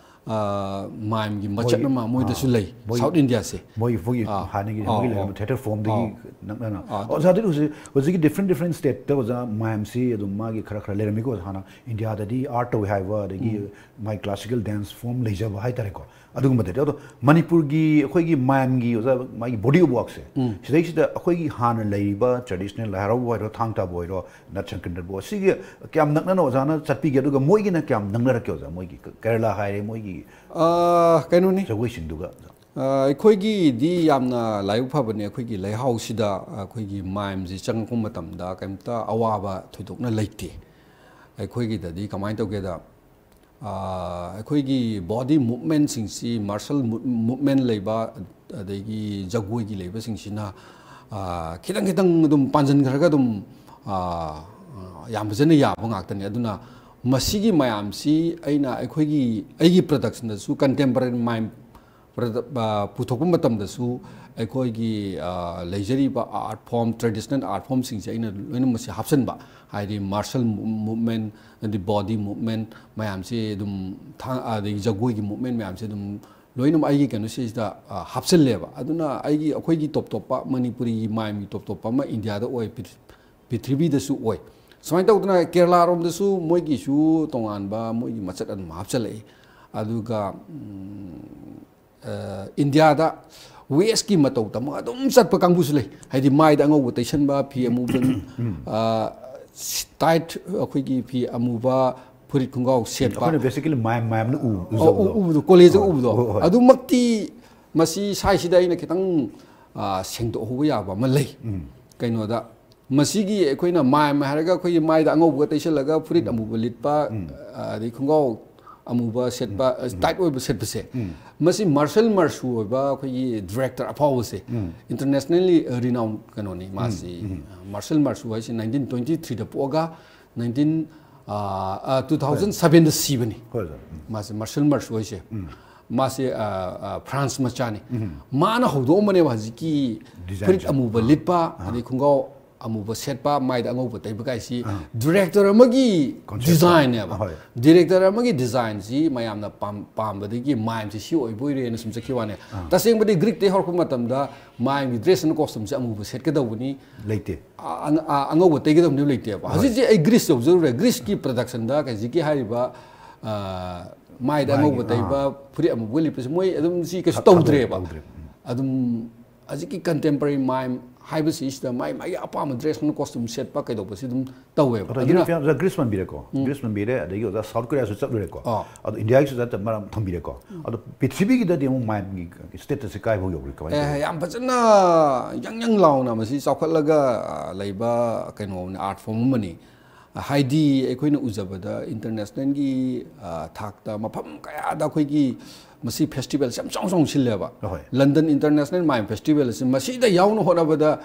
ꯑ, ꯃꯥꯏꯝꯒꯤ ꯃꯆꯠ ꯃꯣꯏꯒꯤ, ꯑꯃ ꯃꯣꯏꯗꯁꯨ ꯑꯥ, ꯂꯩ, ꯃꯣꯏ, ꯁꯥꯎꯠ ꯏꯟꯗꯤꯌꯥꯁꯦ꯫ ꯃꯣꯏꯒꯤ, ꯃꯣꯏꯒꯤ ꯑꯥ, ꯍꯥꯟꯅꯒꯤ ꯑꯥ, ꯃꯣꯏꯒꯤ ꯑꯥ, ꯂꯩꯔꯝꯕ ꯊꯤꯌꯦꯇꯔ ꯐꯣꯔꯝꯗꯒꯤ ꯑꯥ, ꯅꯛꯅꯅ꯫ ꯑꯥ, ꯑꯣꯖꯥ, ꯑꯗꯨꯗꯤ ꯍꯧꯖꯤꯛ, ꯍꯧꯖꯤꯛꯀꯤ ꯗꯤꯐ꯭ꯔꯦꯟ ꯗꯤꯐ꯭ꯔꯦꯟ ꯁ꯭ꯇꯦꯠꯇ ꯑꯣꯖꯥ ꯃꯥꯏꯝꯁꯤ ꯑꯗꯨꯝ ꯃꯥꯒꯤ ꯈꯔ ꯈꯔ ꯂꯩꯔꯝꯃꯤꯀꯣ꯫ ꯍꯥꯟꯅ ꯏꯟꯗꯤꯌꯥꯗꯗꯤ ꯑꯥꯔꯠ ꯇꯧꯏ ꯍꯥꯏꯕ, ꯑꯗꯒꯤ ꯎꯝ꯫ ꯃꯥꯏ ꯀ꯭ꯂꯥꯁꯤꯀꯦꯜ ꯗꯦꯟꯁ ꯐꯣꯔꯝ ꯂꯩꯖꯕ ꯍꯥꯏꯇꯥꯔꯦꯀꯣ꯫ ꯑꯗꯨꯒꯨꯝꯕꯗꯗꯤ꯫ ꯑꯗꯣ ꯃꯅꯤꯄꯨꯔꯒꯤ ꯑꯩꯈꯣꯏꯒꯤ ꯃꯥꯏꯝꯒꯤ ꯑꯣꯖꯥ ꯃꯥꯒꯤ ꯕꯣꯗꯤ ꯑꯣꯐ ꯋꯥꯔꯛꯁꯦ, ꯎꯝ꯫ ꯁꯤꯗꯩꯁꯤꯗ ꯑꯩꯈꯣꯏꯒꯤ ꯍꯥꯟꯅ ꯂꯩꯔꯤꯕ ꯇ꯭ꯔꯦꯗꯤꯁꯅꯦꯜ ꯂꯥꯏ ꯍꯔꯥꯎꯕ ꯑꯣꯏꯔꯣ, ꯊꯥꯡ ꯇꯥꯕ ꯑꯣꯏꯔꯣ, ꯅꯠ ꯁꯪꯀ꯭ꯔꯤꯇꯟꯕꯨ, ꯁꯤꯒꯤ ꯀꯌꯥꯝ ꯅꯛꯅꯅ ꯑꯣꯖꯥꯅ ꯆꯠꯄꯤꯒꯦ? ꯑꯗꯨꯒ ꯃꯣꯏꯒꯤꯅ ꯀꯌꯥꯝ ꯅꯛꯅꯔꯛꯀꯦ ꯑꯣꯖꯥ? ꯃꯣꯏꯒꯤ ꯀ-, ꯀꯦꯔꯂꯥ ꯍꯥꯏꯔꯦ, ꯃꯣꯏꯒꯤ ꯑꯥ, ꯀꯩꯅꯣꯅꯤ꯫ ꯖꯒꯣꯏꯁꯤꯡꯗꯨꯒ꯫ ꯑꯥ, ꯑꯩꯈꯣꯏꯒꯤꯗꯤ ꯌꯥꯝꯅ ꯂꯥꯏꯕꯛ ꯐꯕꯅꯦ, ꯑꯩꯈꯣꯏꯒꯤ ꯂꯩꯍꯥꯎꯁꯤꯗ ꯑꯩꯈꯣꯏꯒꯤ ꯃꯥꯏꯝꯁꯤ ꯆꯪꯉꯛꯄ ꯃꯇꯝꯗ ꯀꯩꯝꯇ ꯑꯋꯥꯕ ꯊꯣꯏꯗꯣꯛꯅ ꯂꯩꯇꯦ꯫ ꯑꯩꯈꯣꯏꯒꯤꯗꯗꯤ ꯀꯃꯥꯏꯅ ꯇꯧꯒꯦꯗ, ꯑꯥ, ꯑꯩꯈꯣꯏꯒꯤ ꯕꯣꯗꯤ ꯃꯨꯞꯃꯦꯟꯁꯤꯡꯁꯤ, ꯃꯥꯔꯁꯦꯜ ꯃꯨꯞ-, ꯃꯨꯞꯃꯦꯟ ꯂꯩꯕ, ꯑꯗꯒꯤ ꯖꯒꯣꯏꯒꯤ ꯂꯩꯕꯁꯤꯡꯁꯤꯅ, ꯑꯥ, ꯈꯤꯇꯪ ꯈꯤꯇꯪ ꯑꯗꯨꯝ ꯄꯥꯟꯁꯤꯟꯈ꯭ꯔꯒ ꯑꯗꯨꯝ, ꯑꯥ, ꯌꯥꯝ ꯐꯖꯅ ꯌꯥꯕ ꯉꯥꯛꯇꯅꯤ꯫ ꯑꯗꯨꯅ ꯃꯁꯤꯒꯤ ꯃꯌꯥꯝꯁꯤ ꯑꯩꯅ ꯑꯩꯈꯣꯏꯒꯤ, ꯑꯩꯒꯤ ꯄ꯭ꯔꯗꯛꯁꯟꯗꯁꯨ ꯀꯟꯇꯦꯝꯄꯔꯔꯤ ꯃꯥꯏꯝ ꯄ꯭ꯔꯗꯛ-, ꯑ, ꯄꯨꯊꯣꯛꯄ ꯃꯇꯝꯗꯁꯨ ꯑꯩꯈꯣꯏꯒꯤ, ꯑ, ꯂꯩꯖꯔꯤꯕ ꯑꯥꯔꯠ ꯐꯣꯔꯝ, ꯇ꯭ꯔꯦꯗꯤꯁꯅꯦꯜ ꯑꯥꯔꯠ ꯐꯣꯔꯝꯁꯤꯡꯁꯦ ꯑꯩꯅ ꯂꯣꯏꯅꯃꯛꯁꯦ ꯍꯥꯞꯆꯤꯟꯕ, ꯍꯥꯏꯗꯤ ꯃꯥꯔꯁꯦꯜ ꯃꯨ-, ꯃꯨꯞꯃꯦꯟ, ꯑꯗꯩ ꯕꯣꯗꯤ ꯃꯨꯞꯃꯦꯟ ꯃꯌꯥꯝꯁꯦ ꯑꯗꯨꯝ ꯊꯥ-, ꯑꯗꯒꯤ ꯖꯒꯣꯏꯒꯤ ꯃꯨꯞꯃꯦꯟ ꯃꯌꯥꯝꯁꯦ ꯑꯗꯨꯝ ꯂꯣꯏꯅꯃꯛ ꯑꯩꯒꯤ ꯀꯩꯅꯣꯁꯤꯗ, ꯑ, ꯍꯥꯞꯆꯤꯜꯂꯦꯕ꯫ ꯑꯗꯨꯅ ꯑꯩꯒꯤ, ꯑꯩꯈꯣꯏꯒꯤ ꯇꯣꯞ ꯇꯣꯞꯄ, ꯃꯅꯤꯄꯨꯔꯤꯒꯤ ꯃꯥꯏꯝꯒꯤ ꯇꯣꯞ ꯇꯣꯞꯄ ꯑꯃ ꯏꯟꯗꯤꯌꯥꯗ ꯑꯣꯏ, ꯄ꯭ꯔꯤꯊꯤ-, ꯄ꯭ꯔꯤꯊꯤꯕꯤꯗꯁꯨ ꯑꯣꯏ꯫ ꯁꯨꯃꯥꯏꯅ ꯇꯧꯗꯅ ꯀꯦꯔꯂꯥꯔꯣꯝꯗꯁꯨ ꯃꯣꯏꯒꯤꯁꯨ ꯇꯣꯉꯥꯟꯕ ꯃꯣꯏꯒꯤ ꯃꯆꯠ ꯑꯗꯨꯝ ꯍꯥꯞꯆꯤꯜꯂꯛꯏ꯫ ꯑꯗꯨꯒ, ꯎꯝ, ꯏꯟꯗꯤꯌꯥꯗ ꯋꯦꯁꯀꯤ ꯃꯇꯧ ꯇꯝꯃꯒ ꯑꯗꯨꯝ ꯆꯠꯄ ꯀꯥꯡꯕꯨꯁꯨ ꯂꯩ꯫ ꯍꯥꯏꯗꯤ ꯃꯥꯏꯗ ꯑꯉꯧꯕ ꯇꯩꯁꯟꯕ, ꯐꯤ ꯑꯃꯨꯕ, ꯇꯥꯏꯠ, ꯑꯩꯈꯣꯏꯒꯤ ꯐꯤ ꯑꯃꯨꯕ, ꯐꯨꯔꯤꯠ ꯈꯣꯡꯒ꯭ꯔꯥꯎ ꯁꯦꯠꯄ꯫ ꯑꯩꯈꯣꯏꯅ basically ꯃꯌꯥꯝ ꯃꯌꯥꯝꯅ ꯎ- ꯑꯣ, ꯎꯖꯕꯗꯣ꯫ ꯎ- ꯎꯕꯗꯣ, ꯀꯣꯂꯦꯖꯇ ꯍꯣꯏ, ꯎꯕꯗꯣ꯫ ꯍꯣꯏ, ꯍꯣꯏ꯫ ꯑꯗꯨꯃꯛꯇꯤ ꯃꯁꯤ ꯁ꯭ꯋꯥꯏꯁꯤꯗ ꯑꯩꯅ ꯈꯤꯇꯪ, ꯑ, ꯁꯦꯡꯗꯣꯛꯍꯧꯕ ꯌꯥꯕ ꯑꯃ ꯂꯩ꯫ ꯀꯩꯅꯣꯗ, ꯃꯁꯤꯒꯤ ꯑꯩꯈꯣꯏꯅ ꯃꯥꯏꯝ ꯍꯥꯏꯔꯒ ꯑꯩꯈꯣꯏꯒꯤ ꯃꯥꯏꯗ ꯑꯉꯧꯕꯒ ꯇꯩꯁꯜꯂꯒ ꯐꯨꯔꯤꯠ ꯑꯃꯨꯕ ꯂꯤꯠꯄ, ꯑ, ꯑꯗꯩ ꯈꯣꯡꯒ꯭ꯔꯥꯎ ꯑꯃꯨꯕ ꯁꯦꯠꯄ, ꯇꯥꯏꯠ ꯑꯣꯏꯕ ꯁꯦꯠꯄꯁꯦ, ꯃꯁꯤ ꯃꯥꯔꯁꯦꯜ ꯃꯥꯔꯁꯨ ꯑꯣꯏꯕ ꯑꯩꯈꯣꯏꯒꯤ ꯗꯤꯔꯦꯛꯇꯔ ꯑꯐꯥꯎꯕꯁꯦ, internationally renowned ꯀꯩꯅꯣꯅꯤ ꯃꯥꯁꯤ꯫ ꯃꯥꯔꯁꯦꯜ ꯃꯥꯔꯁꯨ ꯍꯥꯏꯁꯤ ꯅꯥꯏꯟꯇꯤꯟ ꯇ꯭ꯋꯦꯟꯇꯤ ꯊ꯭ꯔꯤꯗ ꯄꯣꯛꯑꯒ ꯅꯥꯏꯟꯇꯤꯟ, ꯇꯨ ꯊꯥꯎꯖꯟ ꯁꯕꯦꯟꯗ ꯁꯤꯕꯅꯤ꯫ ꯍꯣꯏ, ꯁꯥꯔ꯫ ꯎꯝ꯫ ꯃꯥꯁꯦ ꯃꯥꯔꯁꯦꯜ ꯃꯥꯔꯁꯨ ꯍꯥꯏꯁꯦ, ꯃꯥꯁꯦ, ꯑ, ꯑ, ꯐ꯭ꯔꯥꯟꯁ ꯃꯆꯥꯅꯤ꯫ ꯃꯥꯅ ꯍꯧꯗꯣꯛꯑꯝꯕꯅꯦꯕ ꯍꯧꯖꯤꯛꯀꯤ Design ꯐꯨꯔꯤꯠ ꯁꯦ꯫ ꯑꯃꯨꯕ ꯑꯥ꯫ ꯂꯤꯠꯄ, ꯑꯥ꯫ ꯑꯗꯩ ꯈꯣꯡꯒ꯭ꯔꯥꯎ ꯑꯃꯨꯕ ꯁꯦꯠꯄ, ꯃꯥꯏꯗ ꯑꯉꯧꯕ ꯇꯩꯕ ꯀꯥꯏꯁꯤ ꯑꯥ꯫ ꯗꯤꯔꯦꯛꯇꯔ ꯑꯃꯒꯤ Concept꯫ ꯗꯤꯖꯥꯏꯟꯅꯦꯕ꯫ ꯍꯣꯏ꯫ ꯗꯤꯔꯦꯛꯇꯔ ꯑꯃꯒꯤ ꯗꯤꯖꯥꯏꯟꯁꯤ ꯃꯌꯥꯝꯅ ꯄꯥꯝ- ꯄꯥꯝꯕꯗꯒꯤ ꯃꯥꯏꯝꯁꯤ ꯁꯤ ꯑꯣꯏꯕꯣꯏꯔꯦꯅ ꯁꯨꯝ ꯆꯠꯈꯤꯕ ꯋꯥꯅꯦ꯫ ꯇꯁꯦꯡꯕꯗꯤ ꯒ꯭ꯔꯤꯛꯇꯩ ꯍꯧꯔꯛꯄ ꯃꯇꯝꯗ ꯃꯥꯏꯝꯒꯤ ꯗ꯭ꯔꯦꯁ ꯑꯦꯟ ꯀꯣꯁꯇ꯭ꯌꯨꯝꯁꯦ ꯑꯃꯨꯕ ꯁꯦꯠꯀꯗꯧꯕꯅꯤ꯫ ꯂꯩꯇꯦ꯫ ꯑ- ꯑ- ꯑ- ꯑꯉꯧꯕ ꯇꯩꯒꯗꯕꯅꯦꯕ ꯂꯩꯇꯦꯕ꯫ ꯍꯧꯖꯤꯛꯁꯦ ꯑꯩ ꯒ꯭ꯔꯤꯁ ꯌꯧꯖꯔꯨꯔꯦ꯫ ꯒ꯭ꯔꯤꯁꯀꯤ ꯄ꯭ꯔꯗꯛꯁꯟꯗ ꯍꯧꯖꯤꯛꯀꯤ ꯍꯥꯏꯔꯤꯕ, ꯑ, ꯃꯥꯏꯗ ꯃꯥꯒꯤ, ꯑꯉꯧꯕ ꯇꯩꯕ, ꯑꯥ꯫ ꯐꯨꯔꯤꯠ ꯑꯃꯨꯕ ꯂꯤꯠꯄꯁꯦ ꯃꯣꯏ ꯑꯗꯨꯝ ꯁꯤ ꯀꯩꯁꯨ ꯊꯥ- ꯊꯥꯗꯣꯛꯑꯦ, ꯇꯧꯗ꯭ꯔꯦꯕ꯫ ꯇꯧꯗ꯭ꯔꯦ꯫ ꯎꯝ꯫ ꯑꯗꯨꯝ ꯍꯧꯖꯤꯛꯀꯤ ꯀꯟꯇꯦꯝꯄꯔꯔꯤ ꯃꯥꯏꯝ ꯍꯥꯏꯕꯁꯤꯁꯤꯗ ꯃꯥꯏ ꯃꯥꯒꯤ ꯑꯄꯥꯝꯕ ꯗ꯭ꯔꯦꯁ ꯀꯣꯁꯇ꯭ꯌꯨꯝ ꯁꯦꯠꯄ ꯀꯩꯗꯧꯕꯁꯤ ꯑꯗꯨꯝ ꯇꯧꯋꯦꯕ꯫ ꯑꯗꯣ ꯑꯗꯨꯅ ꯌꯨꯔꯣꯞ ꯒ꯭ꯔꯤꯁ ꯄꯟꯕꯤꯔꯦꯀꯣ꯫ ꯒ꯭ꯔꯤꯁ ꯄꯟꯕꯤꯔꯦ, ꯑꯗꯒꯤ ꯑꯣꯖꯥ ꯁꯥꯎꯠ ꯀꯣꯔꯤꯌꯥꯁꯨ ꯆꯠꯂꯨꯔꯦꯀꯣ꯫ ꯑꯥ꯫ ꯑꯗꯣ ꯏꯟꯗꯤꯌꯥꯒꯤꯁꯨ ꯆꯠꯇ ꯃꯔꯝ ꯊꯝꯕꯤꯔꯦꯀꯣ꯫ ꯑꯗꯣ ꯄ꯭ꯔꯤꯊꯤꯕꯤꯒꯤꯗꯗꯤ ꯑꯃꯨꯛ ꯃꯥꯏꯝꯒꯤ ꯁ꯭ꯇꯦꯇꯁꯁꯦ ꯀꯥꯏꯐꯥꯎ ꯌꯧꯔꯤ, ꯀꯃꯥꯏꯅ ꯑꯦ, ꯇꯧꯔꯤ? ꯌꯥꯝ ꯐꯖꯅ ꯌꯪ ꯌꯪ ꯂꯥꯎꯅ ꯃꯁꯤ ꯆꯥꯎꯈꯠꯂꯒ, ꯑ, ꯂꯩꯕ ꯀꯩꯅꯣꯅꯤ, ꯑꯥꯔꯠ ꯐꯣꯔꯝ ꯑꯃꯅꯤ꯫ ꯍꯥꯏꯗꯤ ꯑꯩꯈꯣꯏꯅ ꯎꯖꯕꯗ ꯏꯟꯇꯔꯅꯦꯁꯅꯦꯜꯒꯤ, ꯑ, ꯊꯥꯛꯇ ꯃꯐꯝ ꯀꯌꯥꯗ ꯑꯩꯈꯣꯏꯒꯤ ꯃꯁꯤ ꯐꯦꯁꯇꯤꯚꯦꯜꯁꯦ ꯌꯥꯝ ꯆꯥꯎ ꯆꯥꯎꯅ ꯁꯤꯜꯂꯦꯕ꯫ ꯑꯍꯣꯏ꯫ ꯂꯟꯗꯟ ꯏꯟꯇꯔꯅꯦꯁꯅꯦꯜ ꯃꯥꯏꯝ ꯐꯦꯁꯇꯤꯚꯦꯜ ꯑꯁꯤ ꯃꯁꯤꯗ ꯌꯥꯎꯅ ꯍꯣꯠꯅꯕꯗ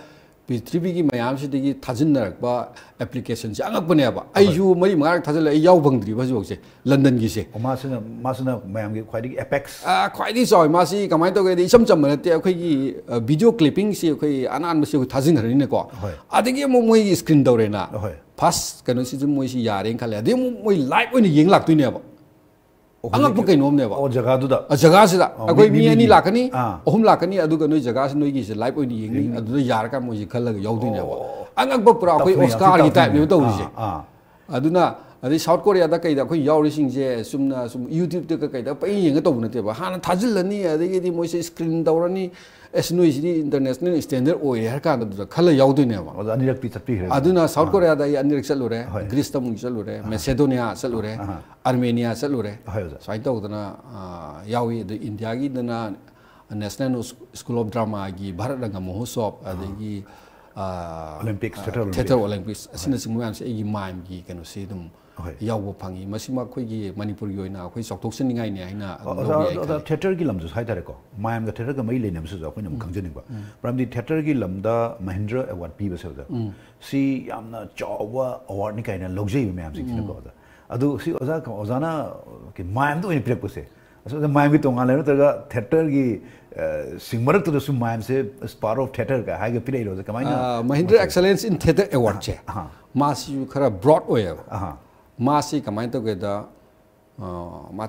ꯄ꯭ꯔꯤꯊꯤꯕꯤꯒꯤ ꯃꯌꯥꯝꯁꯤꯗꯒꯤ ꯊꯥꯖꯤꯟꯅꯔꯛꯄ ꯑꯦꯄ꯭ꯂꯤꯀꯦꯁꯟꯁꯦ ꯑꯉꯛꯄꯅꯦꯕ꯫ ꯑꯩꯁꯨ ꯃꯔꯤ ꯃꯉꯥꯔꯛ ꯊꯥꯖꯤꯜꯂꯦ, ꯑꯩ ꯌꯥꯎ ꯐꯪꯗ꯭ꯔꯤꯕ ꯍꯧꯖꯤꯛꯐꯥꯎꯁꯦ ꯂꯟꯗꯟꯒꯤꯁꯦ꯫ ꯑꯣ, ꯃꯥꯁꯤꯅ, ꯃꯥꯁꯤꯅ ꯃꯌꯥꯝꯒꯤ ꯈ꯭ꯋꯥꯏꯗꯒꯤ ꯑꯦꯄꯦꯛꯁ꯫ ꯑ, ꯈ꯭ꯋꯥꯏꯗꯒꯤ ꯆꯥꯎꯋꯤ꯫ ꯃꯥꯁꯤ ꯀꯃꯥꯏꯅ ꯇꯧꯒꯦꯗꯤ ꯏꯆꯝ ꯆꯝꯕ ꯅꯠꯇꯦ꯫ ꯑꯩꯈꯣꯏꯒꯤ, ꯑ, ꯚꯤꯗꯤꯑꯣ ꯀ꯭ꯂꯤꯞꯄꯤꯡꯁꯤ ꯑꯩꯈꯣꯏ ꯑꯅꯥꯟꯕꯁꯤ ꯑꯩꯈꯣꯏ ꯊꯥꯖꯤꯟꯈ꯭ꯔꯅꯤꯅꯦꯀꯣ꯫ ꯍꯣꯏ꯫ ꯑꯗꯒꯤ ꯑꯃꯨꯛ ꯃꯣꯏꯒꯤ ꯁ꯭ꯀ꯭ꯔꯤꯟ ꯇꯧꯔꯦꯅ꯫ ꯍꯣꯏ꯫ ꯐꯥꯔꯁ ꯀꯩꯅꯣꯁꯤꯁꯨ ꯃꯣꯏꯁꯤ ꯌꯥꯔꯦꯅ ꯈꯜꯂꯦ꯫ ꯑꯗꯩ ꯑꯃꯨꯛ ꯃꯣꯏ ꯂꯥꯏꯚ ꯑꯣꯏꯅ ꯌꯦꯡ ꯂꯥꯛꯇꯣꯏꯅꯦꯕ꯫ ꯑꯣ, ꯑꯉꯛꯄ ꯍꯧꯖꯤꯛꯀꯤ ꯀꯩꯅꯣꯝꯅꯦꯕ꯫ ꯑꯣ, ꯖꯒꯥꯗꯨꯗ꯫ ꯑ, ꯖꯒꯥꯁꯤꯗ ꯑꯣ, ꯑꯩꯈꯣꯏ ꯃꯤ- ꯃꯤ ꯃꯤ- ꯑꯅꯤ ꯃꯤꯒꯤ꯫ ꯂꯥꯛꯀꯅꯤ, ꯑꯥ꯫ ꯑꯍꯨꯝ ꯂꯥꯛꯀꯅꯤ, ꯑꯗꯨꯒ ꯅꯣꯏ ꯖꯒꯥꯁꯤ ꯅꯣꯏꯒꯤꯁꯦ ꯂꯥꯏꯚ ꯑꯣꯏꯅ ꯌꯦꯡꯅꯤ꯫ ꯌꯦꯡꯅꯤ꯫ ꯑꯗꯨꯗ ꯌꯥꯔꯀꯥꯟꯗ ꯃꯣꯏꯁꯤ ꯈꯜꯂꯒ ꯌꯥꯎꯗꯣꯏꯅꯦꯕ꯫ ꯑꯣ꯫ ꯑꯉꯛꯄ ꯄꯨꯔꯥ ꯑꯩꯈꯣꯏ ꯇꯞꯅ ꯑꯣꯁꯀꯥꯔꯒꯤ ꯌꯥꯝ ꯇꯥꯏꯞꯅꯦꯕ ꯇꯞꯅ꯫ ꯇꯧꯔꯤꯁꯦ꯫ ꯑꯥ, ꯑꯥ꯫ ꯑꯗꯨꯅ ꯑꯗꯩ ꯁꯥꯎꯠ ꯀꯣꯔꯤꯌꯥꯗ ꯀꯩꯗ ꯑꯩꯈꯣꯏ ꯌꯥꯎꯔꯤꯁꯤꯡꯁꯦ ꯆꯨꯝꯅ ꯁꯨꯝ ꯌꯨꯇ꯭ꯌꯨꯕꯇꯒ ꯀꯩꯗ ꯄꯪꯌꯦꯡ ꯌꯦꯡꯉ ꯇꯧꯕ ꯅꯠꯇꯦꯕ꯫ ꯍꯥꯟꯅ ꯊꯥꯖꯤꯜꯂꯅꯤ, ꯑꯗꯒꯤꯗꯤ ꯃꯣꯏꯁꯦ ꯁ꯭ꯀ꯭ꯔꯤꯟ ꯇꯧꯔꯅꯤ, ꯑꯁ, ꯅꯣꯏꯁꯤꯗꯤ ꯏꯟꯇꯔꯅꯦꯁꯅꯦꯜ ꯁ꯭ꯇꯦꯟꯗꯔꯗ ꯑꯣꯏꯔꯦ ꯍꯥꯏꯔ ꯀꯥꯟꯗꯨꯗ ꯈꯜꯂ ꯌꯥꯎꯗꯣꯏꯅꯦꯕ꯫ ꯑꯣꯖꯥ ꯑꯅꯤꯔꯛꯇꯤ ꯆꯠꯄꯤꯈ꯭ꯔꯦ꯫ ꯑꯗꯨꯅ ꯁꯥꯎꯠ ꯑꯥ꯫ ꯀꯣꯔꯤꯌꯥꯗ ꯑꯩ ꯑꯅꯤꯔꯛ ꯆꯠꯂꯨꯔꯦ, ꯍꯣꯏ꯫ ꯒ꯭ꯔꯤꯁꯇ ꯑꯃꯨꯛ ꯆꯠꯂꯨꯔꯦ, ꯑꯥ꯫ ꯃꯦꯁꯦꯗꯣꯅꯤꯌꯥ ꯆꯠꯂꯨꯔꯦ, ꯑꯥ꯫ ꯑꯥꯔꯃꯦꯅꯤꯌꯥ ꯆꯠꯂꯨꯔꯦ꯫ ꯍꯣꯏ, ꯑꯣꯖꯥ꯫ ꯁꯨꯃꯥꯏꯅ ꯇꯧꯗꯅ, ꯑꯥ, ꯌꯥꯎꯏ꯫ ꯑꯗꯨ ꯏꯟꯗꯤꯌꯥꯒꯤꯗꯅ ꯅꯦꯁꯅꯦꯜ ꯁ꯭ꯀꯨꯜ ꯑꯣꯐ ꯗ꯭ꯔꯃꯥꯒꯤ ꯚꯥꯔꯠ ꯔꯪꯒ ꯃꯍꯣꯠꯁꯣꯞ, ꯑꯗꯒꯤ, ꯑꯥ, ꯑꯣꯂꯦꯝꯄꯤꯛꯁ, ꯑꯥ, ꯊꯤꯌꯦꯇꯔ ꯊꯤꯌꯦꯇꯔ ꯑꯣꯂꯦꯝꯄꯤꯛꯁ꯫ ꯑꯣꯂꯦꯝꯄꯤꯛꯁ, ꯍꯣꯏ꯫ ꯑꯁꯤꯅꯆꯤꯡꯕ ꯃꯌꯥꯝꯁꯦ ꯑꯩꯒꯤ ꯃꯥꯏꯝꯒꯤ ꯀꯩꯅꯣꯁꯤ ꯑꯗꯨꯝ ꯍꯣꯏ꯫ ꯌꯥꯎꯕ ꯐꯪꯉꯤ꯫ ꯃꯁꯤꯃꯛ ꯑꯩꯈꯣꯏꯒꯤ ꯃꯅꯤꯄꯨꯔꯒꯤ ꯑꯣꯏꯅ ꯑꯩꯈꯣꯏ ꯆꯥꯎꯊꯣꯛꯆꯅꯤꯡꯉꯥꯏꯅꯦ ꯍꯥꯏꯅ ꯑꯗꯨꯝ ꯑꯣꯖꯥ, ꯂꯧꯕ ꯌꯥꯏ ꯑꯣꯖꯥ, ꯈꯜꯂꯤ꯫ ꯊꯤꯌꯦꯇꯔꯒꯤ ꯂꯝꯁꯨ ꯍꯥꯏꯇꯥꯔꯦꯀꯣ, ꯃꯥꯏꯝꯒ ꯊꯤꯌꯦꯇꯔꯒ ꯃꯔꯤ ꯂꯩꯅꯕꯁꯤꯁꯨ ꯑꯩꯈꯣꯏꯅ ꯑꯃꯨꯛ ꯎꯝ꯫ ꯈꯪꯖꯅꯤꯡꯕ꯫ ꯎꯝ꯫ ꯃꯔꯝꯗꯤ ꯊꯤꯌꯦꯇꯔꯒꯤ ꯂꯝꯗ ꯃꯍꯤꯟꯗ꯭ꯔ ꯑꯦꯋꯥꯔꯗ ꯄꯤꯕꯁꯦ ꯑꯣꯖꯥ, ꯎꯝ꯫ ꯁꯤ ꯌꯥꯝꯅ ꯆꯥꯎꯕ ꯑꯦꯋꯥꯔꯗꯅꯤ ꯀꯥꯏꯅ ꯂꯧꯖꯩꯕ ꯃꯌꯥꯝꯁꯤꯡꯁꯤꯅꯀꯣ ꯎꯝ꯫ ꯑꯣꯖꯥ꯫ ꯑꯗꯨ ꯁꯤ ꯑꯣꯖꯥ, ꯑꯣꯖꯥꯅ ꯃꯥꯏꯝꯗ ꯑꯣꯏꯅ ꯄꯤꯔꯛꯄꯁꯦ, ꯑꯁ, ꯑꯣꯖꯥ, ꯃꯥꯏꯝꯒꯤ ꯇꯣꯉꯥꯟ ꯂꯩꯕ ꯅꯠꯇ꯭ꯔꯒ ꯊꯤꯌꯦꯇꯔꯒꯤ, ꯑ, ꯁꯤꯡ ꯃꯔꯛꯇꯨꯗꯁꯨ ꯃꯥꯏꯝꯁꯦ is part of theater ꯀ ꯍꯥꯏꯒ ꯄꯤꯔꯛꯏꯔꯣ ꯑꯣꯖꯥ? ꯀꯃꯥꯏꯅ ꯑ, ꯃꯍꯤꯟꯗ꯭ꯔ ꯃꯁꯤ? Excellence in Theatre Award ꯁꯦ, ꯑꯍꯥ꯫ ꯃꯥꯁꯤꯁꯨ ꯈꯔ ꯕ꯭ꯔꯣꯗ ꯑꯣꯏꯌꯦꯕ꯫ ꯑꯍꯥ꯫ ꯃꯥꯁꯤ ꯀꯃꯥꯏꯅ ꯇꯧꯒꯦꯗ, ꯑ, ꯃꯥ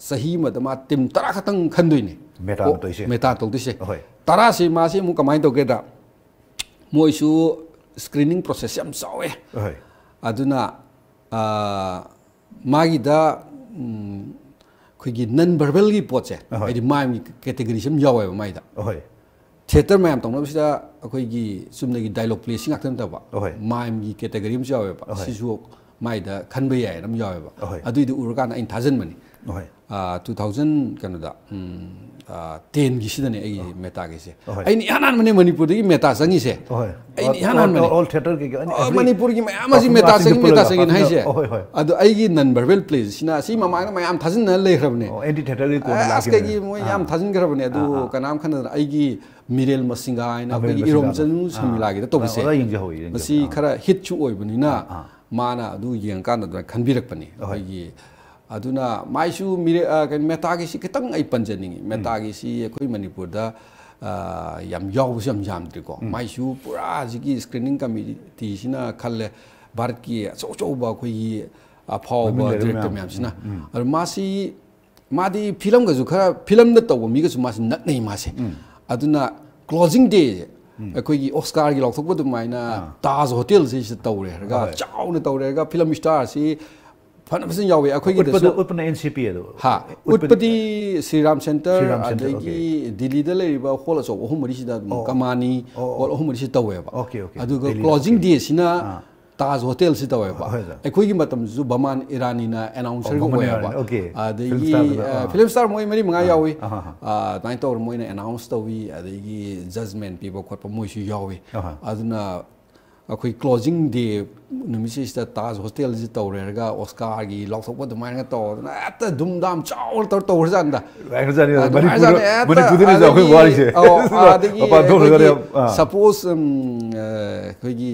ꯆꯍꯤ ꯑꯃꯗ ꯃꯥ ꯇꯤꯝ ꯇꯔꯥ ꯈꯛꯇꯪ ꯈꯟꯗꯣꯏꯅꯦ꯫ ꯃꯦꯇꯥꯅ ꯑꯣ, ꯇꯧꯔꯤꯁꯦ꯫ ꯃꯦꯇꯥ ꯇꯧꯗꯣꯏꯁꯦ꯫ ꯑꯍꯣꯏ꯫ ꯇꯔꯥꯁꯤ ꯃꯥꯁꯤ ꯑꯃꯨꯛ ꯀꯃꯥꯏꯅ ꯇꯧꯒꯦꯗ, ꯃꯣꯏꯁꯨ ꯁ꯭ꯀ꯭ꯔꯤꯅꯤꯡ ꯄ꯭ꯔꯣꯁꯦꯁ ꯌꯥꯝ ꯆꯥꯎꯋꯦ꯫ ꯑꯍꯣꯏ꯫ ꯑꯗꯨꯅ, ꯑ, ꯃꯥꯒꯤꯗ, ꯎꯝ, ꯑꯩꯈꯣꯏꯒꯤ ꯅꯟ ꯚꯔꯕꯦꯜꯒꯤ ꯄꯣꯠꯁꯦ, ꯑꯍꯣꯏ꯫ ꯍꯥꯏꯗꯤ ꯃꯥꯏꯝꯒꯤ ꯀꯦꯇꯦꯒꯣꯔꯤꯁꯦ ꯑꯃ ꯌꯥꯎꯋꯦꯕ ꯃꯥꯏꯗ꯫ ꯑꯍꯣꯏ꯫ ꯊꯤꯌꯦꯇꯔ ꯃꯌꯥꯝ ꯇꯧꯅꯕꯁꯤꯗ ꯑꯩꯈꯣꯏꯒꯤ ꯆꯨꯝꯅꯒꯤ ꯗꯥꯏꯂꯣꯒ ꯄ꯭ꯂꯦꯁꯤ ꯉꯥꯛꯇ ꯅꯠꯇꯕ, ꯑꯍꯣꯏ꯫ ꯃꯥꯏꯝꯒꯤ ꯀꯦꯇꯦꯒꯣꯔꯤ ꯑꯃꯁꯨ ꯌꯥꯎꯋꯦꯕ꯫ ꯑꯍꯣꯏ꯫ ꯁꯤꯁꯨ ꯃꯥꯏꯗ ꯈꯟꯕ ꯌꯥꯏꯅ ꯑꯃ ꯌꯥꯎꯋꯦꯕ꯫ ꯑꯍꯣꯏ꯫ ꯑꯗꯨꯏꯗꯨ ꯎꯔꯀꯥꯟꯗ ꯑꯩꯅ ꯊꯥꯖꯤꯟꯕꯅꯤ꯫ ꯑꯍꯣꯏ꯫ ꯑꯥ, two thousand ꯀꯩꯅꯣꯗ, ꯎꯝ, ꯑꯥ, ten ꯒꯤꯁꯤꯗꯅꯦ ꯑꯩꯒꯤ ꯑꯍꯣꯏ꯫ ꯃꯦꯇꯥꯒꯤꯁꯦ꯫ ꯑꯍꯣꯏ꯫ ꯑꯩꯅ ꯏꯍꯥꯟ ꯍꯥꯟꯕꯅꯦ ꯃꯅꯤꯄꯨꯔꯗꯒꯤ ꯃꯦꯇꯥ ꯆꯪꯉꯤꯁꯦ꯫ ꯑꯍꯣꯏ꯫ ꯑꯩꯅ ꯏꯍꯥꯟ all, ꯍꯥꯟꯕꯅꯦ꯫ All theater ꯀꯩꯀꯩ, ꯑ, every ꯃꯅꯤꯄꯨꯔꯒꯤ ꯃꯌꯥꯝ ꯑꯁꯤ ꯃꯦꯇꯥ ꯆꯪꯉꯤ, ꯃꯦꯇꯥ ꯆꯪꯉꯤꯅ ꯍꯥꯏꯁꯦ꯫ ꯑꯍꯣꯏ, ꯍꯣꯏ꯫ ꯑꯗꯣ ꯑꯩꯒꯤ ꯅꯟ ꯚꯔꯕꯦꯜ ꯄ꯭ꯂꯦꯁꯤꯅ ꯑꯁꯤ ꯃꯃꯥꯡꯗ ꯃꯌꯥꯝ ꯊꯥꯖꯤꯟꯅ ꯂꯩꯈ꯭ꯔꯕꯅꯦ꯫ ꯑꯣ, ꯑꯦꯟꯇꯤ ꯊꯤꯌꯦꯇꯔꯒꯤ ꯀꯣꯟꯅ ꯑꯁ, ꯂꯥꯛꯈꯤꯕꯅꯦ꯫ ꯀꯩꯒꯤ ꯃꯣꯏ ꯌꯥꯝ ꯑꯥ꯫ ꯊꯥꯖꯤꯟꯈ꯭ꯔꯕꯅꯦ꯫ ꯑꯗꯨ ꯑꯥ, ꯑꯥ꯫ ꯀꯅꯥꯝ ꯈꯟꯅꯗꯅ ꯑꯩꯒꯤ ꯃꯤꯔꯦꯜ ꯃꯁꯤꯡꯒ ꯍꯥꯏꯅ ꯑꯥ, ꯃꯤꯔꯦꯜ ꯑꯩꯈꯣꯏꯒꯤ ꯏꯔꯣꯝ ꯃꯁꯤꯡꯒ꯫ ꯆꯅꯨ ꯑꯥ꯫ ꯁꯔꯃꯤꯂꯥꯒꯤꯗ ꯇꯧꯕꯁꯦ꯫ ꯑꯣꯖꯥ ꯌꯦꯡꯖꯍꯧꯋꯤ, ꯌꯦꯡꯖꯍꯧꯋꯤ꯫ ꯃꯁꯤ ꯑꯥ꯫ ꯈꯔ ꯍꯤꯠꯁꯨ ꯑꯣꯏꯕꯅꯤꯅ ꯑꯥ, ꯑꯥ꯫ ꯃꯥꯅ ꯑꯗꯨ ꯌꯦꯡꯉꯀꯥꯟꯗ ꯑꯗꯨꯃꯥꯏꯅ ꯈꯟꯕꯤꯔꯛꯄꯅꯤ꯫ ꯑꯍꯣꯏ꯫ ꯑꯩꯈꯣꯏꯒꯤ ꯑꯗꯨꯅ ꯃꯥꯏꯁꯨ ꯃꯤꯔꯦ-, ꯑ, ꯀꯩꯅꯣ, ꯃꯦꯇꯥꯒꯤꯁꯤ ꯈꯤꯇꯪ ꯑꯩ ꯄꯟꯖꯅꯤꯡꯉꯤ꯫ ꯎꯝ꯫ ꯃꯦꯇꯥꯒꯤꯁꯤ ꯑꯩꯈꯣꯏ ꯃꯅꯤꯄꯨꯔꯗ, ꯑ, ꯌꯥꯝ ꯌꯥꯎꯕꯁꯨ ꯌꯥꯝ ꯌꯥꯝꯗ꯭ꯔꯤꯀꯣ꯫ ꯎꯝ꯫ ꯃꯥꯏꯁꯨ ꯄꯨꯔꯥ ꯍꯧꯖꯤꯛꯀꯤ ꯁ꯭ꯀ꯭ꯔꯤꯅꯤꯡ ꯀꯃꯤꯇꯤꯁꯤꯅ ꯈꯜꯂꯦ, ꯚꯥꯔꯠꯀꯤ ꯑꯆꯧ ꯑꯆꯧꯕ ꯑꯩꯈꯣꯏꯒꯤ ꯑꯐꯥꯎꯕ ꯃꯃꯤꯡ ꯂꯩꯔꯕ ꯗꯤꯔꯦꯛꯇꯔ ꯃꯌꯥꯝ꯫ ꯃꯌꯥꯝꯁꯤꯅ꯫ ꯎꯝ, ꯎꯝ꯫ ꯑꯗꯨ ꯃꯥꯁꯤ, ꯃꯥꯗꯤ ꯐꯤꯂꯝꯒꯁꯨ ꯈꯔ, ꯐꯤꯂꯝꯗ ꯇꯧꯕ ꯃꯤꯒꯁꯨ ꯃꯥꯁꯤ ꯅꯛꯅꯩ ꯃꯥꯁꯦ꯫ ꯎꯝ꯫ ꯑꯗꯨꯅ closing day ꯑꯩꯈꯣꯏꯒꯤ ꯑꯣꯁꯀꯥꯔꯒꯤ ꯂꯥꯎꯊꯣꯛꯄ ꯑꯗꯨꯃꯥꯏꯅ ꯇꯥꯖ ꯍꯣꯇꯦꯜꯁꯤ ꯁꯤꯗ ꯇꯧꯔꯦ ꯍꯥꯏꯔꯒ, ꯍꯣꯏ꯫ ꯆꯥꯎꯅ ꯇꯧꯔꯦ ꯍꯥꯏꯔꯒ, ꯐꯤꯂꯝ ꯏꯁꯇꯥꯔꯁꯤ ꯐꯅꯕꯁꯤꯡ ꯌꯥꯎꯋꯤ꯫ ꯑꯩꯈꯣꯏꯒꯤꯗꯁꯨ ꯎꯠꯄꯗ ꯎꯠꯄꯅ ꯑꯦꯟ ꯁꯤ ꯄꯤ ꯑꯗꯨ ꯍꯥ, ꯎꯠꯄꯗꯤ- ꯎꯠꯄꯗꯤ ꯁ꯭ꯔꯤꯔꯥꯝ ꯁꯦꯟꯇꯔ, ꯁ꯭ꯔꯤꯔꯥꯝ ꯁꯦꯟꯇꯔ, ꯑꯗꯒꯤ ꯗꯤꯜꯂꯤꯗ ꯂꯩꯔꯤꯕ ꯍꯣꯜ ꯑꯆꯧꯕ ꯑꯍꯨꯝ ꯃꯔꯤꯁꯤꯗ ꯑꯗꯨꯝ, ꯑꯣ꯫ ꯀꯃꯥꯅꯤ ꯑꯣ, ꯍꯣꯜ ꯑꯣ꯫ ꯑꯍꯨꯝ ꯃꯔꯤꯁꯤ ꯇꯧꯋꯦꯕ꯫ Okay, okay. ꯑꯗꯨꯒ ꯗꯤꯜꯂꯤꯗ, ꯀ꯭ꯂꯣꯖꯤꯡ ꯑꯣꯀꯦ꯫ ꯗꯦꯁꯤꯅ ꯑꯥ꯫ ꯇꯥꯖ ꯍꯣꯇꯦꯜꯁꯤ ꯇꯧꯋꯦꯕ꯫ ꯍꯣꯏ, ꯁꯥꯔ꯫ ꯑꯩꯈꯣꯏꯒꯤ ꯃꯇꯝꯗꯁꯨ ꯕꯃꯥꯟ ꯏꯔꯥꯅꯤꯅ ꯑꯦꯅꯥꯎꯟꯁꯔꯒ ꯑꯣ, ꯕꯃꯥꯟ ꯑꯣꯏꯌꯦꯕ꯫ ꯏꯔꯥꯅꯤ, ꯑꯣꯀꯦ꯫ ꯑꯗꯒꯤ ꯐꯤꯂꯝ ꯏꯁꯇꯥꯔꯗꯨꯗ, ꯑꯥ꯫ ꯐꯤꯂꯝ ꯏꯁꯇꯥꯔ ꯃꯣꯏ ꯃꯔꯤ ꯃꯉꯥ ꯑꯥ, ꯌꯥꯎꯏ꯫ ꯑꯥ, ꯑꯥ, ꯑꯥ꯫ ꯑꯗꯨꯃꯥꯏꯅ ꯇꯧꯔ ꯃꯣꯏꯅ ꯑꯦꯅꯥꯎꯟꯁ ꯇꯧꯏ, ꯑꯗꯒꯤ ꯖꯖꯃꯦꯟ ꯄꯤꯕ ꯈꯣꯠꯄ ꯃꯣꯏꯁꯨ ꯌꯥꯎꯏ꯫ ꯑꯍꯥ꯫ ꯑꯗꯨꯅ ꯑꯩꯈꯣꯏ ꯀ꯭ꯂꯣꯖꯤꯡ ꯗꯦ ꯅꯨꯃꯤꯠꯁꯤꯗ ꯇꯥꯖ ꯍꯣꯇꯦꯜꯁꯤ ꯇꯧꯔꯦ ꯍꯥꯏꯔꯒ ꯑꯣꯁꯀꯥꯔꯒꯤ ꯂꯥꯎꯊꯣꯛꯄ ꯑꯗꯨꯃꯥꯏꯅ ꯇꯧꯗꯅ ꯍꯦꯛꯇ ꯙꯨꯝ ꯙꯥꯝ ꯆꯥꯎꯅ ꯇꯧꯔ ꯇꯧꯈ꯭ꯔꯖꯥꯠꯅꯤꯗ꯫ ꯅꯨꯡꯉꯥꯏꯈ꯭ꯔꯖꯥꯠꯅꯤ꯫ ꯑ, ꯃꯅꯤꯄꯨꯔ- ꯅꯨꯡꯉꯥꯏꯈ꯭ꯔꯖꯥꯠꯅꯤ꯫ ꯍꯦꯛꯇ ꯃꯅꯤꯄꯨꯔꯗꯅꯤꯁꯦ ꯑꯩꯈꯣꯏ ꯑꯗꯒꯤ, ꯋꯥꯔꯤꯁꯦ꯫ ꯑꯧ, ꯑꯗꯒꯤ ꯃꯄꯥꯟ ꯊꯣꯛꯈ꯭ꯔꯒꯗꯤ ꯑꯩꯈꯣꯏꯒꯤ ꯌꯥꯝ, ꯑꯥ꯫ ꯁꯄꯣꯁ, ꯎꯝ, ꯑ, ꯑꯩꯈꯣꯏꯒꯤ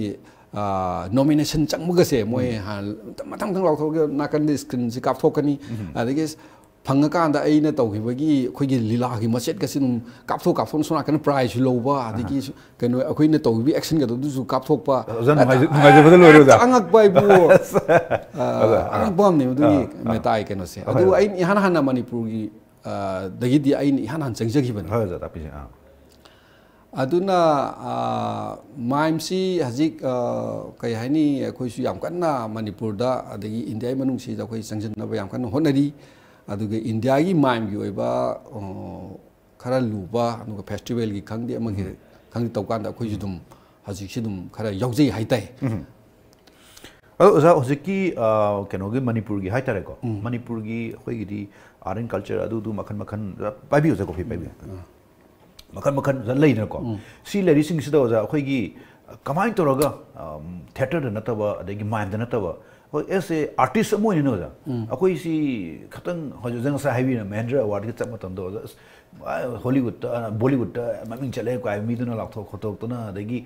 ꯅꯣꯃꯤꯅꯦꯁꯟ ꯆꯪꯕꯒꯁꯦ ꯃꯣꯏ ꯍꯥꯟꯅ ꯃꯊꯪ ꯃꯊꯪ ꯂꯥꯎꯊꯣꯛꯑꯒ ꯅꯥꯀꯟꯗ ꯏꯁꯀ꯭ꯔꯤꯟꯁꯤ ꯀꯥꯞꯊꯣꯛꯀꯅꯤ꯫ ꯑꯗꯒꯤ ꯐꯪꯉꯀꯥꯟꯗ ꯑꯩꯅ ꯇꯧꯈꯤꯕꯒꯤ ꯑꯩꯈꯣꯏꯒꯤ ꯂꯤꯂꯥꯒꯤ ꯃꯆꯦꯠꯀꯁꯤ ꯑꯗꯨꯝ ꯀꯥꯞꯊꯣꯛ ꯀꯥꯞꯊꯣꯛꯅ ꯁꯣꯝ ꯅꯥꯀꯟꯗ ꯄ꯭ꯔꯥꯏꯖꯁꯨ ꯂꯧꯕ, ꯑꯗꯒꯤ ꯀꯩꯅꯣ ꯑꯩꯈꯣꯏꯅ ꯇꯧꯈꯤꯕ ꯑꯦꯛꯁꯟꯒꯗꯣ ꯑꯗꯨꯁꯨ ꯀꯥꯞꯊꯣꯛꯄ꯫ ꯑꯣꯖꯥ ꯅꯨꯡꯉꯥꯏꯖ- ꯅꯨꯡꯉꯥꯏꯖꯕꯗ ꯂꯣꯏꯔꯦ, ꯑꯣꯖꯥ꯫ ꯑꯉꯛꯄ ꯍꯥꯏꯕꯨ, ꯑ, ꯑꯣꯖꯥ, ꯑꯥ꯫ ꯑꯉꯛꯄ ꯑꯃꯅꯦ ꯃꯗꯨꯒꯤ ꯑꯥ, ꯑꯥ꯫ ꯃꯦꯇꯥꯏ ꯀꯩꯅꯣꯁꯦ꯫ ꯍꯣꯏ, ꯑꯗꯨ ꯍꯣꯏ꯫ ꯑꯩꯅ ꯏꯍꯥꯟ ꯍꯥꯟꯅ ꯃꯅꯤꯄꯨꯔꯒꯤ, ꯑ, ꯗꯒꯤꯗꯤ ꯑꯩꯅ ꯏꯍꯥꯟ ꯍꯥꯟꯅ ꯆꯪꯖꯈꯤꯕꯅꯦ꯫ ꯍꯣꯏ, ꯑꯣꯖꯥ, ꯇꯥꯛꯄꯤꯁꯦ꯫ ꯑꯥ꯫ ꯑꯗꯨꯅ, ꯑ, ꯃꯥꯏꯝꯁꯤ ꯍꯧꯖꯤꯛ, ꯑ, ꯀꯩ ꯍꯥꯏꯅꯤ, ꯑꯩꯈꯣꯏꯁꯨ ꯌꯥꯝ ꯀꯟꯅ ꯃꯅꯤꯄꯨꯔꯗ ꯑꯗꯒꯤ ꯏꯟꯗꯤꯌꯥꯒꯤ ꯃꯅꯨꯡꯁꯤꯗ ꯑꯩꯈꯣꯏ ꯆꯪꯁꯤꯟꯅꯕ ꯌꯥꯝ ꯀꯟꯅ ꯍꯣꯠꯅꯔꯤ꯫ ꯑꯗꯨꯒ ꯏꯟꯗꯤꯌꯥꯒꯤ ꯃꯥꯏꯝꯒꯤ ꯑꯣꯏꯕ, ꯑ, ꯈꯔ ꯂꯨꯕ, ꯑꯗꯨꯒ ꯐꯦꯁꯇꯤꯚꯦꯜꯒꯤ ꯈꯪꯗꯦ, ꯑꯃꯒꯤ ꯈꯪꯗꯦ, ꯇꯧꯀꯥꯟꯗ ꯑꯩꯈꯣꯏꯁꯨ ꯑꯗꯨꯝ ꯍꯧꯖꯤꯛꯁꯤ ꯑꯗꯨꯝ ꯈꯔ ꯌꯥꯎꯖꯩ ꯍꯥꯏꯇꯥꯏ꯫ ꯑꯗꯣ ꯑꯣꯖꯥ, ꯍꯧꯖꯤꯛꯀꯤ, ꯑ, ꯀꯩꯅꯣꯒꯤ ꯃꯅꯤꯄꯨꯔꯒꯤ ꯍꯥꯏꯇꯥꯔꯦꯀꯣ, ꯃꯅꯤꯄꯨꯔꯒꯤ ꯑꯩꯈꯣꯏꯒꯤꯗꯤ ꯑꯥꯔꯠ ꯑꯦꯟ ꯀꯜꯆꯔ ꯑꯗꯨ ꯑꯗꯨ ꯃꯈꯜ ꯃꯈꯜ, ꯄꯥꯏꯕꯤꯌꯨ, ꯑꯣꯖꯥ, ꯀꯣꯐꯤ ꯄꯥꯏꯕꯤꯌꯨ꯫ ꯃꯈꯜ ꯃꯈꯜ ꯂꯩꯗꯅꯀꯣ꯫ ꯁꯤ ꯂꯩꯔꯤꯁꯤꯡꯁꯤꯗ ꯑꯣꯖꯥ, ꯑꯩꯈꯣꯏꯒꯤ ꯀꯃꯥꯏꯅ ꯇꯧꯔꯒ, ꯑꯝ, ꯊꯤꯌꯦꯇꯔꯗ ꯅꯠꯇꯕ, ꯑꯗꯒꯤ ꯃꯥꯏꯝꯗ ꯅꯠꯇꯕ, ꯑꯩꯈꯣꯏ ꯑꯦꯁ ꯑꯦ ꯑꯥꯔꯇꯤꯁ ꯑꯃ ꯑꯣꯏꯅꯅ ꯑꯣꯖꯥ, ꯑꯩꯈꯣꯏ ꯁꯤ ꯈꯇꯪ, ꯍꯧꯖꯤꯛ ꯑꯣꯖꯥ ꯉꯁꯥꯏ ꯍꯥꯏꯕꯤꯔꯤꯅ ꯃꯍꯦꯟꯗ꯭ꯔ ꯑꯦꯋꯥꯔꯗꯀꯤ ꯆꯠꯄ ꯃꯇꯝꯗ ꯑꯣꯖꯥ, ꯑꯁ, ꯍꯣꯂꯤꯋꯨꯗꯇ, ꯕꯣꯂꯤꯋꯨꯗꯇ ꯃꯃꯤꯡ ꯆꯠꯂꯦ ꯀꯥꯏ ꯃꯤꯗꯨꯅ ꯂꯥꯎꯊꯣꯛ ꯈꯣꯠꯇꯣꯛꯇꯅ, ꯑꯗꯒꯤ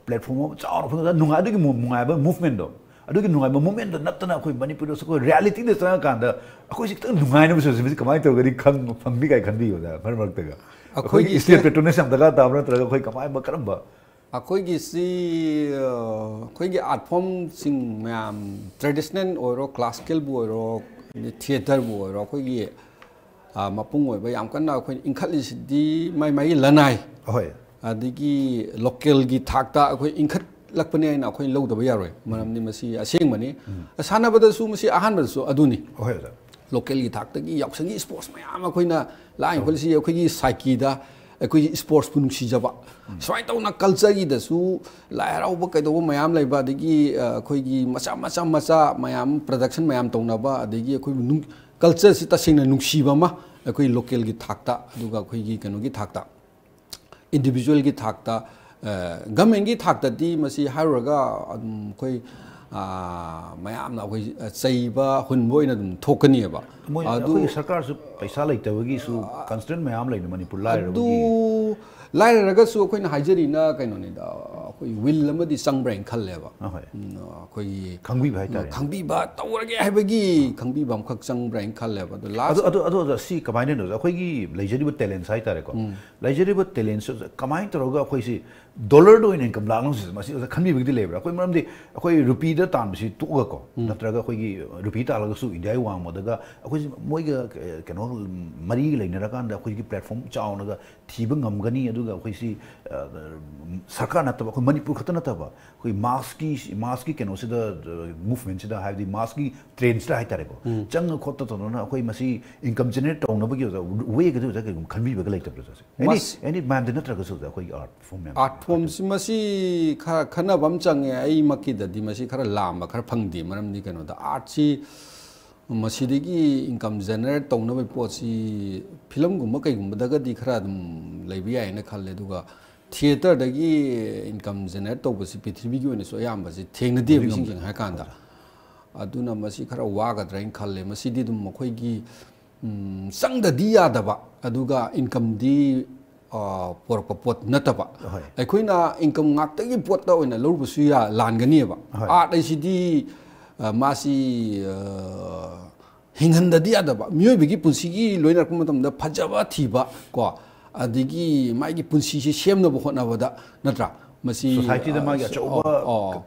ꯄ꯭ꯂꯦꯠꯐꯣꯝ ꯑꯃ ꯆꯥꯎꯅ ꯐꯪꯉꯒ ꯅꯨꯡꯉꯥꯏ, ꯑꯗꯨꯒꯤ ꯅꯨꯡꯉꯥꯏꯕ ꯃꯨꯚꯃꯦꯟꯗꯣ, ꯑꯗꯨꯒꯤ ꯅꯨꯡꯉꯥꯏꯕ ꯃꯨꯚꯃꯦꯟꯗꯣ ꯅꯠꯇꯅ ꯑꯩꯈꯣꯏ ꯃꯅꯤꯄꯨꯔꯗꯁꯨ ꯑꯩꯈꯣꯏ ꯔꯤꯌꯦꯂꯤꯇꯤꯗ ꯆꯪꯉꯀꯥꯟꯗ ꯑꯩꯈꯣꯏꯁꯤ ꯈꯤꯇꯪ ꯅꯨꯡꯉꯥꯏꯅꯕ ꯁꯤꯁꯇꯦꯝꯁꯤ ꯀꯃꯥꯏꯅ ꯇꯧꯔꯒꯗꯤ ꯈꯪ-, ꯐꯪꯅꯤ ꯀꯥꯏ ꯈꯟꯕꯤꯌꯨ, ꯑꯣꯖꯥ, ꯃꯔꯛ ꯃꯔꯛꯇꯒ? ꯑꯩꯈꯣꯏꯒꯤ ꯑꯩꯈꯣꯏꯒꯤ ꯁ꯭ꯇꯦꯠ ꯄꯦꯇ꯭ꯔꯣꯅꯦꯁ ꯌꯥꯝ ꯗꯔꯀꯥꯔ ꯇꯥꯕ꯭ꯔꯥ, ꯅꯠꯇ꯭ꯔꯒ ꯑꯩꯈꯣꯏ ꯀꯃꯥꯏꯅ, ꯀꯔꯝꯕ? ꯑꯩꯈꯣꯏꯒꯤꯁꯤ, ꯑ, ꯑꯩꯈꯣꯏꯒꯤ ꯑꯥꯔꯠ ꯐꯣꯝꯁꯤꯡ ꯃꯌꯥꯝ, ꯇ꯭ꯔꯦꯗꯤꯁꯅꯦꯜ ꯑꯣꯏꯔꯣ, ꯀ꯭ꯂꯥꯁꯤꯀꯦꯜꯕꯨ ꯑꯣꯏꯔꯣ, ꯊꯤꯌꯦꯇꯔꯕꯨ ꯑꯣꯏꯔꯣ, ꯑꯩꯈꯣꯏꯒꯤ, ꯑ, ꯃꯄꯨꯡ ꯑꯣꯏꯕ ꯌꯥꯝ ꯀꯟꯅ ꯑꯩꯈꯣꯏꯅ ꯏꯟꯈꯠꯂꯤꯁꯤꯗꯤ ꯃꯥꯏ ꯃꯥꯏꯒꯤ ꯂꯅꯥꯏ, ꯑꯍꯣꯏ꯫ ꯑꯗꯒꯤ ꯂꯣꯀꯦꯜꯒꯤ ꯊꯥꯛꯇ ꯑꯩꯈꯣꯏ ꯏꯟꯈꯠꯂꯛꯄꯅꯦ ꯍꯥꯏꯅ ꯑꯩꯈꯣꯏ ꯂꯧꯗꯕ ꯌꯥꯔꯣꯏ꯫ ꯃꯔꯝꯗꯤ ꯃꯁꯤ ꯑꯁꯦꯡꯕꯅꯤ꯫ ꯁꯥꯟꯅꯕꯗꯁꯨ ꯃꯁꯤ ꯑꯍꯥꯟꯕꯗꯁꯨ ꯑꯗꯨꯅꯤ꯫ ꯍꯣꯏ ꯑꯣꯖꯥ꯫ ꯂꯣꯀꯦꯜꯒꯤ ꯊꯥꯛꯇꯒꯤ ꯌꯥꯎꯁꯪꯒꯤ ꯏꯁꯄꯣꯔꯠꯁ ꯃꯌꯥꯝ ꯑꯩꯈꯣꯏꯅ ꯂꯥꯛꯏ ꯈꯣꯠꯂꯤꯁꯤ ꯑꯩꯈꯣꯏꯒꯤ ꯁꯥꯏꯀꯤꯗ ꯑꯩꯈꯣꯏꯒꯤ ꯏꯁꯄꯣꯔꯠꯁꯄꯨ ꯅꯨꯡꯁꯤꯖꯕ, ꯁꯨꯃꯥꯏꯅ ꯇꯧꯅ ꯀꯜꯆꯔꯒꯤꯗ ꯁꯨ ꯂꯥꯏ ꯍꯔꯥꯎꯕ ꯀꯩꯗꯧꯕ ꯃꯌꯥꯝ ꯂꯩꯕ, ꯑꯗꯒꯤ ꯑꯩꯈꯣꯏꯒꯤ ꯃꯆꯥ ꯃꯆꯥ ꯃꯆꯥ ꯃꯌꯥꯝ ꯄ꯭ꯔꯗꯛꯁꯟ ꯃꯌꯥꯝ ꯇꯧꯅꯕ, ꯑꯗꯒꯤ ꯑꯩꯈꯣꯏ ꯀꯜꯆꯔꯁꯤ ꯇꯁꯦꯡꯅ ꯅꯨꯡꯁꯤꯕ ꯑꯃ ꯑꯩꯈꯣꯏ ꯂꯣꯀꯦꯜꯒꯤ ꯊꯥꯛꯇ, ꯑꯗꯨꯒ ꯑꯩꯈꯣꯏꯒꯤ ꯀꯩꯅꯣꯒꯤ ꯊꯥꯛꯇ, ꯏꯟꯗꯤꯕꯤꯖꯨꯋꯦꯜꯒꯤ ꯊꯥꯛꯇ, ꯒꯃꯦꯟꯒꯤ ꯊꯥꯛꯇꯗꯤ ꯃꯁꯤ ꯍꯥꯏꯔꯨꯔꯒ ꯑꯗꯨꯝ ꯑꯩꯈꯣꯏ ꯃꯌꯥꯝꯅ ꯑꯩꯈꯣꯏ ꯆꯩꯕ ꯍꯨꯟꯕ ꯑꯣꯏꯅ ꯑꯗꯨꯝ ꯊꯣꯛꯀꯅꯤꯕ꯫ ꯃꯣꯏ ꯑꯩꯈꯣꯏꯒꯤ ꯁꯔꯀꯥꯔꯁꯨ ꯄꯩꯁꯥ ꯂꯩꯇꯕꯒꯤꯁꯨ ꯀꯟꯁꯇ꯭ꯔꯦꯟ ꯃꯌꯥꯝ ꯂꯩꯅ ꯃꯅꯤꯄꯨꯔ ꯂꯥꯏꯔꯕꯒꯤ꯫ ꯂꯥꯏꯔꯔꯒꯁꯨ ꯑꯩꯈꯣꯏꯅ ꯍꯥꯏꯖꯔꯤꯅ ꯀꯩꯅꯣꯅꯤꯗ, ꯑꯩꯈꯣꯏ ꯋꯤꯜ ꯑꯃꯗꯤ ꯆꯪꯕ꯭ꯔꯥ ꯍꯥꯏꯅ ꯈꯜꯂꯦꯕ꯫ ꯑꯩꯈꯣꯏꯒꯤ ꯈꯪꯕꯤꯕ ꯍꯥꯏꯇꯥꯔꯦ꯫ ꯈꯪꯕꯤꯕ ꯇꯧꯔꯒꯦ ꯍꯥꯏꯕꯒꯤ ꯈꯪꯕꯤꯕ ꯑꯃꯈꯛ ꯆꯪꯕ꯭ꯔꯥ ꯍꯥꯏꯅ ꯈꯜꯂꯦꯕ꯫ ꯑꯗꯣ ꯂꯥꯁ ꯑꯗꯣ ꯑꯗꯣ ꯑꯗꯣ ꯁꯤ ꯀꯃꯥꯏꯅꯅꯣ ꯑꯩꯈꯣꯏꯒꯤ ꯂꯩꯖꯔꯤꯕ ꯇꯦꯂꯦꯟꯁ ꯍꯥꯏꯇꯥꯔꯦꯀꯣ꯫ ꯂꯩꯖꯔꯤꯕ ꯇꯦꯂꯦꯟꯁ ꯀꯃꯥꯏꯅ ꯇꯧꯔꯒ ꯑꯩꯈꯣꯏꯁꯤ ꯗꯣꯂꯔꯗ ꯑꯣꯏꯅ ꯏꯟꯀꯝ ꯂꯥꯛꯅꯕꯁꯤ ꯃꯁꯤ ꯑꯣꯖꯥ ꯈꯟꯕꯤꯕꯒꯤꯗꯤ ꯂꯩꯕ꯭ꯔꯥ? ꯑꯩꯈꯣꯏ ꯃꯔꯝꯗꯤ ꯑꯩꯈꯣꯏ ꯔꯨꯄꯤꯗ ꯇꯥꯟꯕꯁꯤ ꯇꯣꯛꯑꯒꯀꯣ, ꯅꯠꯇ꯭ꯔꯒ ꯑꯩꯈꯣꯏꯒꯤ ꯔꯨꯄꯤ ꯇꯥꯜꯂꯒꯁꯨ ꯏꯟꯗꯤꯌꯥꯒꯤ ꯋꯥꯡꯃꯗꯒ ꯑꯩꯈꯣꯏꯁꯤ ꯃꯣꯏꯒ ꯀꯩꯅꯣ ꯃꯔꯤ ꯂꯩꯅꯔꯀꯥꯟꯗ ꯑꯩꯈꯣꯏꯒꯤ ꯄ꯭ꯂꯦꯠꯐꯣꯝ ꯆꯥꯎꯅꯒ ꯊꯤꯕ ꯉꯝꯒꯅꯤ꯫ ꯑꯗꯨꯒ ꯑꯩꯈꯣꯏꯁꯤ ꯁꯔꯀꯥꯔ ꯅꯠꯇꯕ ꯑꯩꯈꯣꯏ ꯃꯅꯤꯄꯨꯔ ꯈꯛꯇ ꯅꯠꯇꯕ ꯑꯩꯈꯣꯏ ꯃꯥꯁꯀꯤ ꯃꯥꯁꯀꯤ ꯀꯩꯅꯣꯁꯤꯗ ꯃꯨꯚꯃꯦꯟꯁꯤꯗ ꯍꯥꯏꯕꯗꯤ ꯃꯥꯁꯀꯤ ꯇ꯭ꯔꯦꯟꯁꯤꯗ ꯍꯥꯏꯇꯥꯔꯦꯀꯣ, ꯆꯪꯉ ꯈꯣꯠꯇ ꯇꯧꯗꯅ ꯑꯩꯈꯣꯏ ꯃꯁꯤ ꯏꯟꯀꯝ ꯖꯦꯅꯦꯔꯦꯠ ꯇꯧꯅꯕꯒꯤ ꯑꯣꯖꯥ ꯋꯦꯒꯗꯤ ꯑꯣꯖꯥ ꯀꯩꯒꯨꯝꯕ ꯈꯟꯕꯤꯕꯒ ꯂꯩꯇꯕ꯭ꯔꯥ ꯑꯣꯖꯥꯁꯦ? ꯑꯦꯅꯤ ꯃꯁ- ꯑꯦꯅꯤ ꯃꯌꯥꯝꯗ ꯅꯠꯇ꯭ꯔꯒꯁꯨ ꯑꯣꯖꯥ ꯑꯩꯈꯣꯏꯒꯤ ꯑꯥꯔꯠ ꯐꯣꯝ ꯃꯌꯥꯝ ꯑꯥꯔꯠ ꯐꯣꯝꯁꯤ ꯃꯁꯤ ꯈꯔ ꯈꯟꯅꯕ ꯑꯃ ꯆꯪꯉꯦ꯫ ꯑꯩꯃꯛꯀꯤꯗꯗꯤ ꯃꯁꯤ ꯈꯔ ꯂꯥꯝꯕ ꯈꯔ ꯐꯪꯗꯦ꯫ ꯃꯔꯝꯗꯤ ꯀꯩꯅꯣꯗ ꯑꯥꯔꯠꯁꯤ ꯃꯁꯤꯗꯒꯤ ꯏꯟꯀꯝ ꯖꯦꯅꯦꯔꯦꯠ ꯇꯧꯅꯕꯒꯤ ꯄꯣꯠꯁꯤ ꯐꯤꯂꯝꯒꯨꯝꯕ ꯀꯩꯒꯨꯝꯕꯗꯒꯗꯤ ꯈꯔ ꯑꯗꯨꯝ ꯂꯩꯕ ꯌꯥꯏꯅ ꯈꯜꯂꯦ꯫ ꯑꯗꯨꯒ ꯊꯤꯌꯦꯇꯔꯗꯒꯤ ꯏꯟꯀꯝ ꯖꯦꯅꯦꯔꯦꯠ ꯇꯧꯕꯁꯤ ꯄ꯭ꯔꯤꯊꯤꯕꯤꯒꯤ ꯑꯣꯏꯅꯁꯨ ꯑꯌꯥꯝꯕꯁꯤ ꯊꯦꯡꯅꯗꯦꯕ꯫ ꯏꯁꯤꯡ ꯁꯦꯡꯅ ꯍꯥꯏꯔꯀꯥꯟꯗ꯫ ꯑꯗꯨꯅ ꯃꯁꯤ ꯈꯔ ꯋꯥꯒꯗ꯭ꯔꯥ ꯍꯥꯏꯅ ꯈꯜꯂꯦ꯫ ꯃꯁꯤꯗꯤ ꯑꯗꯨꯝ ꯑꯩꯈꯣꯏꯒꯤ ꯎꯝ, ꯆꯪꯗꯗꯤ ꯌꯥꯗꯕ, ꯑꯗꯨꯒ ꯏꯟꯀꯝꯗꯤ ꯄꯣꯔꯛꯄ ꯄꯣꯠ ꯅꯠꯇꯕ꯫ ꯍꯣꯏ꯫ ꯑꯩꯈꯣꯏꯅ ꯏꯟꯀꯝ ꯉꯥꯛꯇꯒꯤ ꯄꯣꯠꯇ ꯑꯣꯏꯅ ꯂꯧꯔꯨꯕꯁꯨ ꯌꯥ ꯂꯥꯟꯒꯅꯤꯕ꯫ ꯍꯣꯏ꯫ ꯑꯥꯔꯠ ꯍꯥꯏꯁꯤꯗꯤ ꯑ, ꯃꯥꯁꯤ ꯑ, ꯍꯤꯡꯍꯟꯗꯗꯤ ꯌꯥꯗꯕ, ꯃꯤꯑꯣꯏꯕꯒꯤ ꯄꯨꯟꯁꯤꯒꯤ ꯂꯣꯏꯅꯔꯛꯄ ꯃꯇꯝꯗ ꯐꯖꯕ ꯊꯤꯕ ꯀꯣ, ꯑꯗꯒꯤ ꯃꯥꯒꯤ ꯄꯨꯟꯁꯤꯁꯤ ꯁꯦꯝꯅꯕ ꯍꯣꯠꯅꯕꯗ, ꯅꯠꯇ꯭ꯔꯥ? ꯃꯁꯤ Society ꯗ ꯃꯥꯒꯤ ꯑꯆꯧꯕ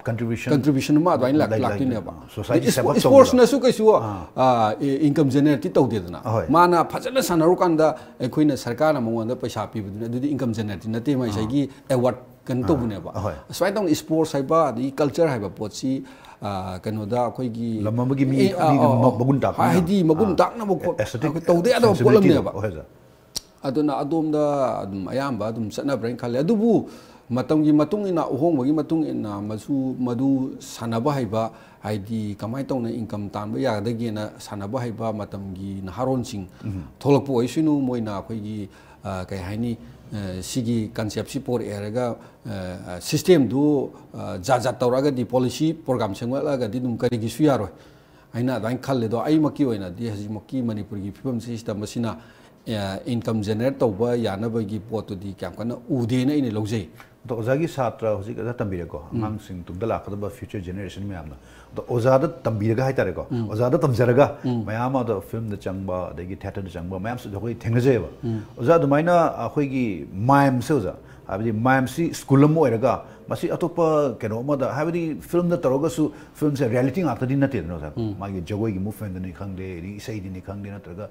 contribution contribution ꯑꯃ ꯑꯗꯨꯃꯥꯏꯅ ꯂꯥꯛ- ꯂꯩ- ꯂꯩ- ꯂꯥꯛꯇꯣꯏꯅꯦꯕ꯫ ꯑꯥ, society ꯑꯗꯩ set up sports ꯅꯁꯨ ꯀꯩꯁꯨ ꯑꯥ. ꯏꯟꯀꯝ ꯖꯦꯅꯦꯔꯦꯠꯇꯤ ꯇꯧꯗꯦꯗꯅ꯫ ꯑꯍꯣꯏ. ꯃꯥꯅ ꯐꯖꯅ ꯁꯥꯟꯅꯔꯨꯀꯥꯟꯗ ꯑꯩꯈꯣꯏꯅ ꯁꯔꯀꯥꯔꯅ ꯃꯉꯣꯟꯗ ꯄꯩꯁꯥ ꯄꯤꯕꯗꯨꯅ ꯑꯗꯨꯗꯤ ꯏꯟꯀꯝ ꯖꯦꯅꯦꯔꯦꯠꯇꯤ ꯅꯠꯇꯦ, ꯃꯥ ꯉꯁꯥꯏꯒꯤ ꯑꯦꯋꯥꯔꯗ ꯀꯩꯅꯣ ꯇꯧꯕꯅꯦꯕ꯫ ꯑꯍꯣꯏ. ꯁꯨꯃꯥꯏꯅ ꯇꯧꯅ ꯏꯁꯄꯣꯔꯠꯁ ꯍꯥꯏꯕ ꯑꯗꯒꯤ ꯀꯜꯆꯔ ꯍꯥꯏꯕ ꯄꯣꯠꯁꯤ ꯑꯥ, ꯀꯩꯅꯣꯗ ꯑꯩꯈꯣꯏꯒꯤ ꯂꯝ ꯑꯃꯒꯤ ꯃꯤ- ꯑꯦ, ꯑꯥ, ꯃꯤꯒꯤ ꯑꯥ, ꯃ- ꯃꯒꯨꯟ ꯇꯥꯛꯄꯅꯤꯅ꯫ ꯍꯥꯏꯗꯤ ꯃꯒꯨꯟ ꯑꯥ. ꯇꯥꯛꯅꯕ ꯈꯣꯠ- Aesthetic ꯇꯧꯗ ꯌꯥꯗꯕ sensibility ꯗꯣ꯫ ꯄꯣꯠꯂꯝꯅꯦꯕ꯫ ꯍꯣꯏ, ꯁꯥꯔ. ꯑꯗꯨꯅ ꯑꯗꯣꯝꯗ ꯑꯗꯨꯝ ꯑꯌꯥꯝꯕ ꯑꯗꯨꯝ ꯆꯠꯅꯕ꯭ꯔꯥ ꯍꯥꯏꯅ ꯈꯜꯂꯦ꯫ ꯑꯗꯨꯕꯨ ꯃꯇꯝꯒꯤ ꯃꯇꯨꯡ ꯏꯟꯅ, ꯑꯍꯣꯡꯕꯒꯤ ꯃꯇꯨꯡ ꯏꯟꯅ ꯃꯁꯨ ꯃꯗꯨ ꯁꯥꯟꯅꯕ ꯍꯩꯕ, ꯍꯥꯏꯗꯤ ꯀꯃꯥꯏꯅ ꯇꯧꯅ ꯏꯟꯀꯝ ꯇꯥꯟꯕ ꯌꯥꯒꯗꯒꯦꯅ ꯁꯥꯟꯅꯕ ꯍꯩꯕ ꯃꯇꯝꯒꯤ ꯅꯍꯥꯔꯣꯟꯁꯤꯡ ꯊꯣꯛꯂꯛꯄ ꯑꯣꯏꯁꯅꯨ, ꯃꯣꯏꯅ ꯑꯩꯈꯣꯏꯒꯤ ꯑ, ꯀꯩ ꯍꯥꯏꯅꯤ, ꯑ, ꯁꯤꯒꯤ ꯀꯟꯁꯦꯞꯁꯤ ꯄꯣꯔꯛꯑꯦ ꯍꯥꯏꯔꯒ, ꯑ, ꯁꯤꯁꯇꯦꯝꯗꯨ, ꯑ, ꯖꯥꯠ ꯖꯥꯠ ꯇꯧꯔꯛꯑꯒꯗꯤ, ꯄꯣꯂꯤꯁꯤ ꯄ꯭ꯔꯣꯒ꯭ꯔꯥꯝ ꯁꯦꯝꯒꯠꯂꯛꯑꯒꯗꯤ ꯑꯗꯨꯝ ꯀꯔꯤꯒꯤꯁꯨ ꯌꯥꯔꯣꯏ ꯍꯥꯏꯅ ꯑꯗꯨꯃꯥꯏꯅ ꯈꯜꯂꯦ꯫ ꯑꯗꯣ ꯑꯩꯃꯛꯀꯤ ꯑꯣꯏꯅꯗꯤ ꯍꯧꯖꯤꯛꯃꯛꯀꯤ ꯃꯅꯤꯄꯨꯔꯒꯤ ꯐꯤꯕꯝꯁꯤꯗ ꯃꯁꯤꯅ, ꯑ, ꯏꯟꯀꯝ ꯖꯦꯅꯦꯔꯦꯠ ꯇꯧꯕ ꯌꯥꯅꯕꯒꯤ ꯄꯣꯠꯇꯨꯗꯤ ꯀꯌꯥꯝ ꯀꯟꯅ ꯎꯗꯦꯅ ꯑꯩꯅ ꯂꯧꯖꯩ꯫ ꯑꯗꯣ ꯑꯣꯖꯥꯒꯤ ꯁꯥꯇ꯭ꯔ ꯍꯧꯖꯤꯛ ꯑꯣꯖꯥ ꯇꯝꯕꯤꯔꯦꯀꯣ, ꯑꯉꯥꯡꯁꯤꯡ ꯇꯨꯡꯗ ꯂꯥꯛꯀꯗꯕ future generation ꯃꯌꯥꯝꯅ꯫ ꯑꯗꯣ ꯑꯣꯖꯥꯗ ꯇꯝꯕꯤꯔꯒ ꯍꯥꯏꯇꯥꯔꯦꯀꯣ, ꯑꯣꯖꯥꯗ ꯇꯝꯖꯔꯒ ꯃꯌꯥꯝ ꯑꯃ ꯑꯗꯣ ꯐꯤꯂꯝꯗ ꯆꯪꯕ, ꯑꯗꯒꯤ ꯊꯤꯌꯦꯇꯔꯗ ꯆꯪꯕ ꯃꯌꯥꯝꯁꯨ ꯑꯩꯈꯣꯏ ꯊꯦꯡꯅꯖꯩꯑꯕ꯫ ꯑꯣꯖꯥ, ꯑꯗꯨꯃꯥꯏꯅ ꯑꯩꯈꯣꯏꯒꯤ ꯃꯥꯏꯝꯁꯦ ꯑꯣꯖꯥ, ꯍꯥꯏꯕꯗꯤ ꯃꯥꯏꯝꯁꯤ ꯁ꯭ꯀꯨꯜ ꯑꯃ ꯑꯣꯏꯔꯒ ꯃꯁꯤ ꯑꯇꯣꯞꯄ ꯀꯩꯅꯣ ꯑꯃꯗ, ꯍꯥꯏꯕꯗꯤ ꯐꯤꯂꯝꯗ ꯇꯧꯔꯒꯁꯨ ꯐꯤꯂꯝꯁꯦ ꯔꯤꯌꯦꯂꯤꯇꯤ ꯉꯥꯛꯇꯗꯤ ꯅꯠꯇꯦꯗꯅ ꯑꯣꯖꯥ꯫ ꯃꯥꯒꯤ ꯖꯒꯣꯏꯒꯤ ꯃꯨꯚꯃꯦꯟꯗꯅꯤ ꯈꯪꯗꯦ, ꯑꯗꯒꯤ ꯏꯁꯩꯗꯅꯤ ꯈꯪꯗꯦ, ꯅꯠꯇ꯭ꯔꯒ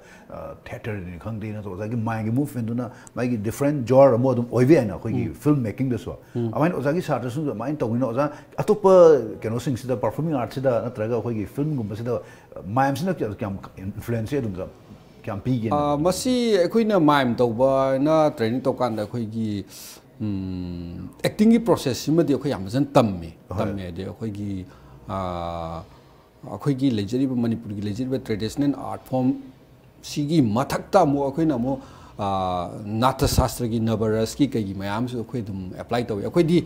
ꯊꯤꯌꯦꯇꯔꯗꯅꯤ ꯈꯪꯗꯦ, ꯅꯠꯇ꯭ꯔꯒ ꯑꯣꯖꯥꯒꯤ ꯃꯥꯏꯝꯒꯤ ꯃꯨꯚꯃꯦꯟꯗꯨꯅ ꯃꯥꯒꯤ ꯗꯤꯐ꯭ꯔꯦꯟ ꯖꯣꯅꯔ ꯑꯃ ꯑꯗꯨꯝ ꯑꯣꯏꯕ ꯌꯥꯏꯅ ꯑꯩꯈꯣꯏꯒꯤ ꯐꯤꯂꯝ ꯃꯦꯀꯤꯡꯗꯁꯨ꯫ ꯑꯗꯨꯃꯥꯏꯅ ꯑꯣꯖꯥꯒꯤ ꯁꯥꯇ꯭ꯔꯁꯤꯡꯁꯨ ꯑꯗꯨꯃꯥꯏꯅ ꯇꯧꯕꯅꯤꯅ ꯑꯣꯖꯥ, ꯑꯇꯣꯞꯄ ꯀꯩꯅꯣꯁꯤꯡꯁꯤꯗ, ꯄꯔꯐꯣꯔꯃꯤꯡ ꯑꯥꯔꯠꯁꯤꯗ ꯅꯠꯇ꯭ꯔꯒ ꯑꯩꯈꯣꯏꯒꯤ ꯐꯤꯂꯝꯒꯨꯝꯕꯁꯤꯗ ꯃꯥꯏꯝꯁꯤꯅ ꯀꯌꯥꯝ, ꯀꯌꯥꯝ ꯏꯟꯐ꯭ꯂꯨꯌꯦꯟꯁꯁꯦ ꯑꯗꯨꯝ ꯀꯌꯥꯝ ꯄꯤꯒꯦꯅ? ꯑ, ꯃꯁꯤ ꯑꯩꯈꯣꯏꯅ ꯃꯥꯏꯝ ꯇꯧꯕꯅ ꯇ꯭ꯔꯦꯅꯤꯡ ꯇꯧꯀꯥꯟꯗ ꯑꯩꯈꯣꯏꯒꯤ, ꯎꯝ, ꯑꯦꯛꯇꯤꯡꯒꯤ ꯄ꯭ꯔꯣꯁꯦꯁꯁꯤꯃꯗꯤ ꯑꯩꯈꯣꯏ ꯌꯥꯝ ꯐꯖꯅ ꯇꯝꯃꯤ꯫ ꯍꯣꯏ. ꯇꯝꯃꯦ ꯍꯥꯏꯗꯤ ꯑꯩꯈꯣꯏꯒꯤ, ꯑ, ꯑꯩꯈꯣꯏꯒꯤ ꯂꯩꯖꯔꯤꯕ, ꯃꯅꯤꯄꯨꯔꯒꯤ ꯂꯩꯖꯔꯤꯕ ꯇ꯭ꯔꯦꯗꯤꯁꯅꯦꯜ ꯑꯥꯔꯠ ꯐꯣꯔꯝ ꯁꯤꯒꯤ ꯃꯊꯛꯇ ꯑꯃꯨꯛ ꯑꯩꯈꯣꯏꯅ ꯑꯃꯨꯛ, ꯑ, ꯅꯥꯇ꯭ꯌ ꯁꯥꯁꯇ꯭ꯔꯒꯤ, ꯅꯕꯔꯁꯀꯤ ꯀꯩꯒꯤ ꯃꯌꯥꯝꯁꯨ ꯑꯩꯈꯣꯏ ꯑꯗꯨꯝ ꯑꯦꯄ꯭ꯂꯥꯏ ꯇꯧꯏ꯫ ꯑꯩꯈꯣꯏꯗꯤ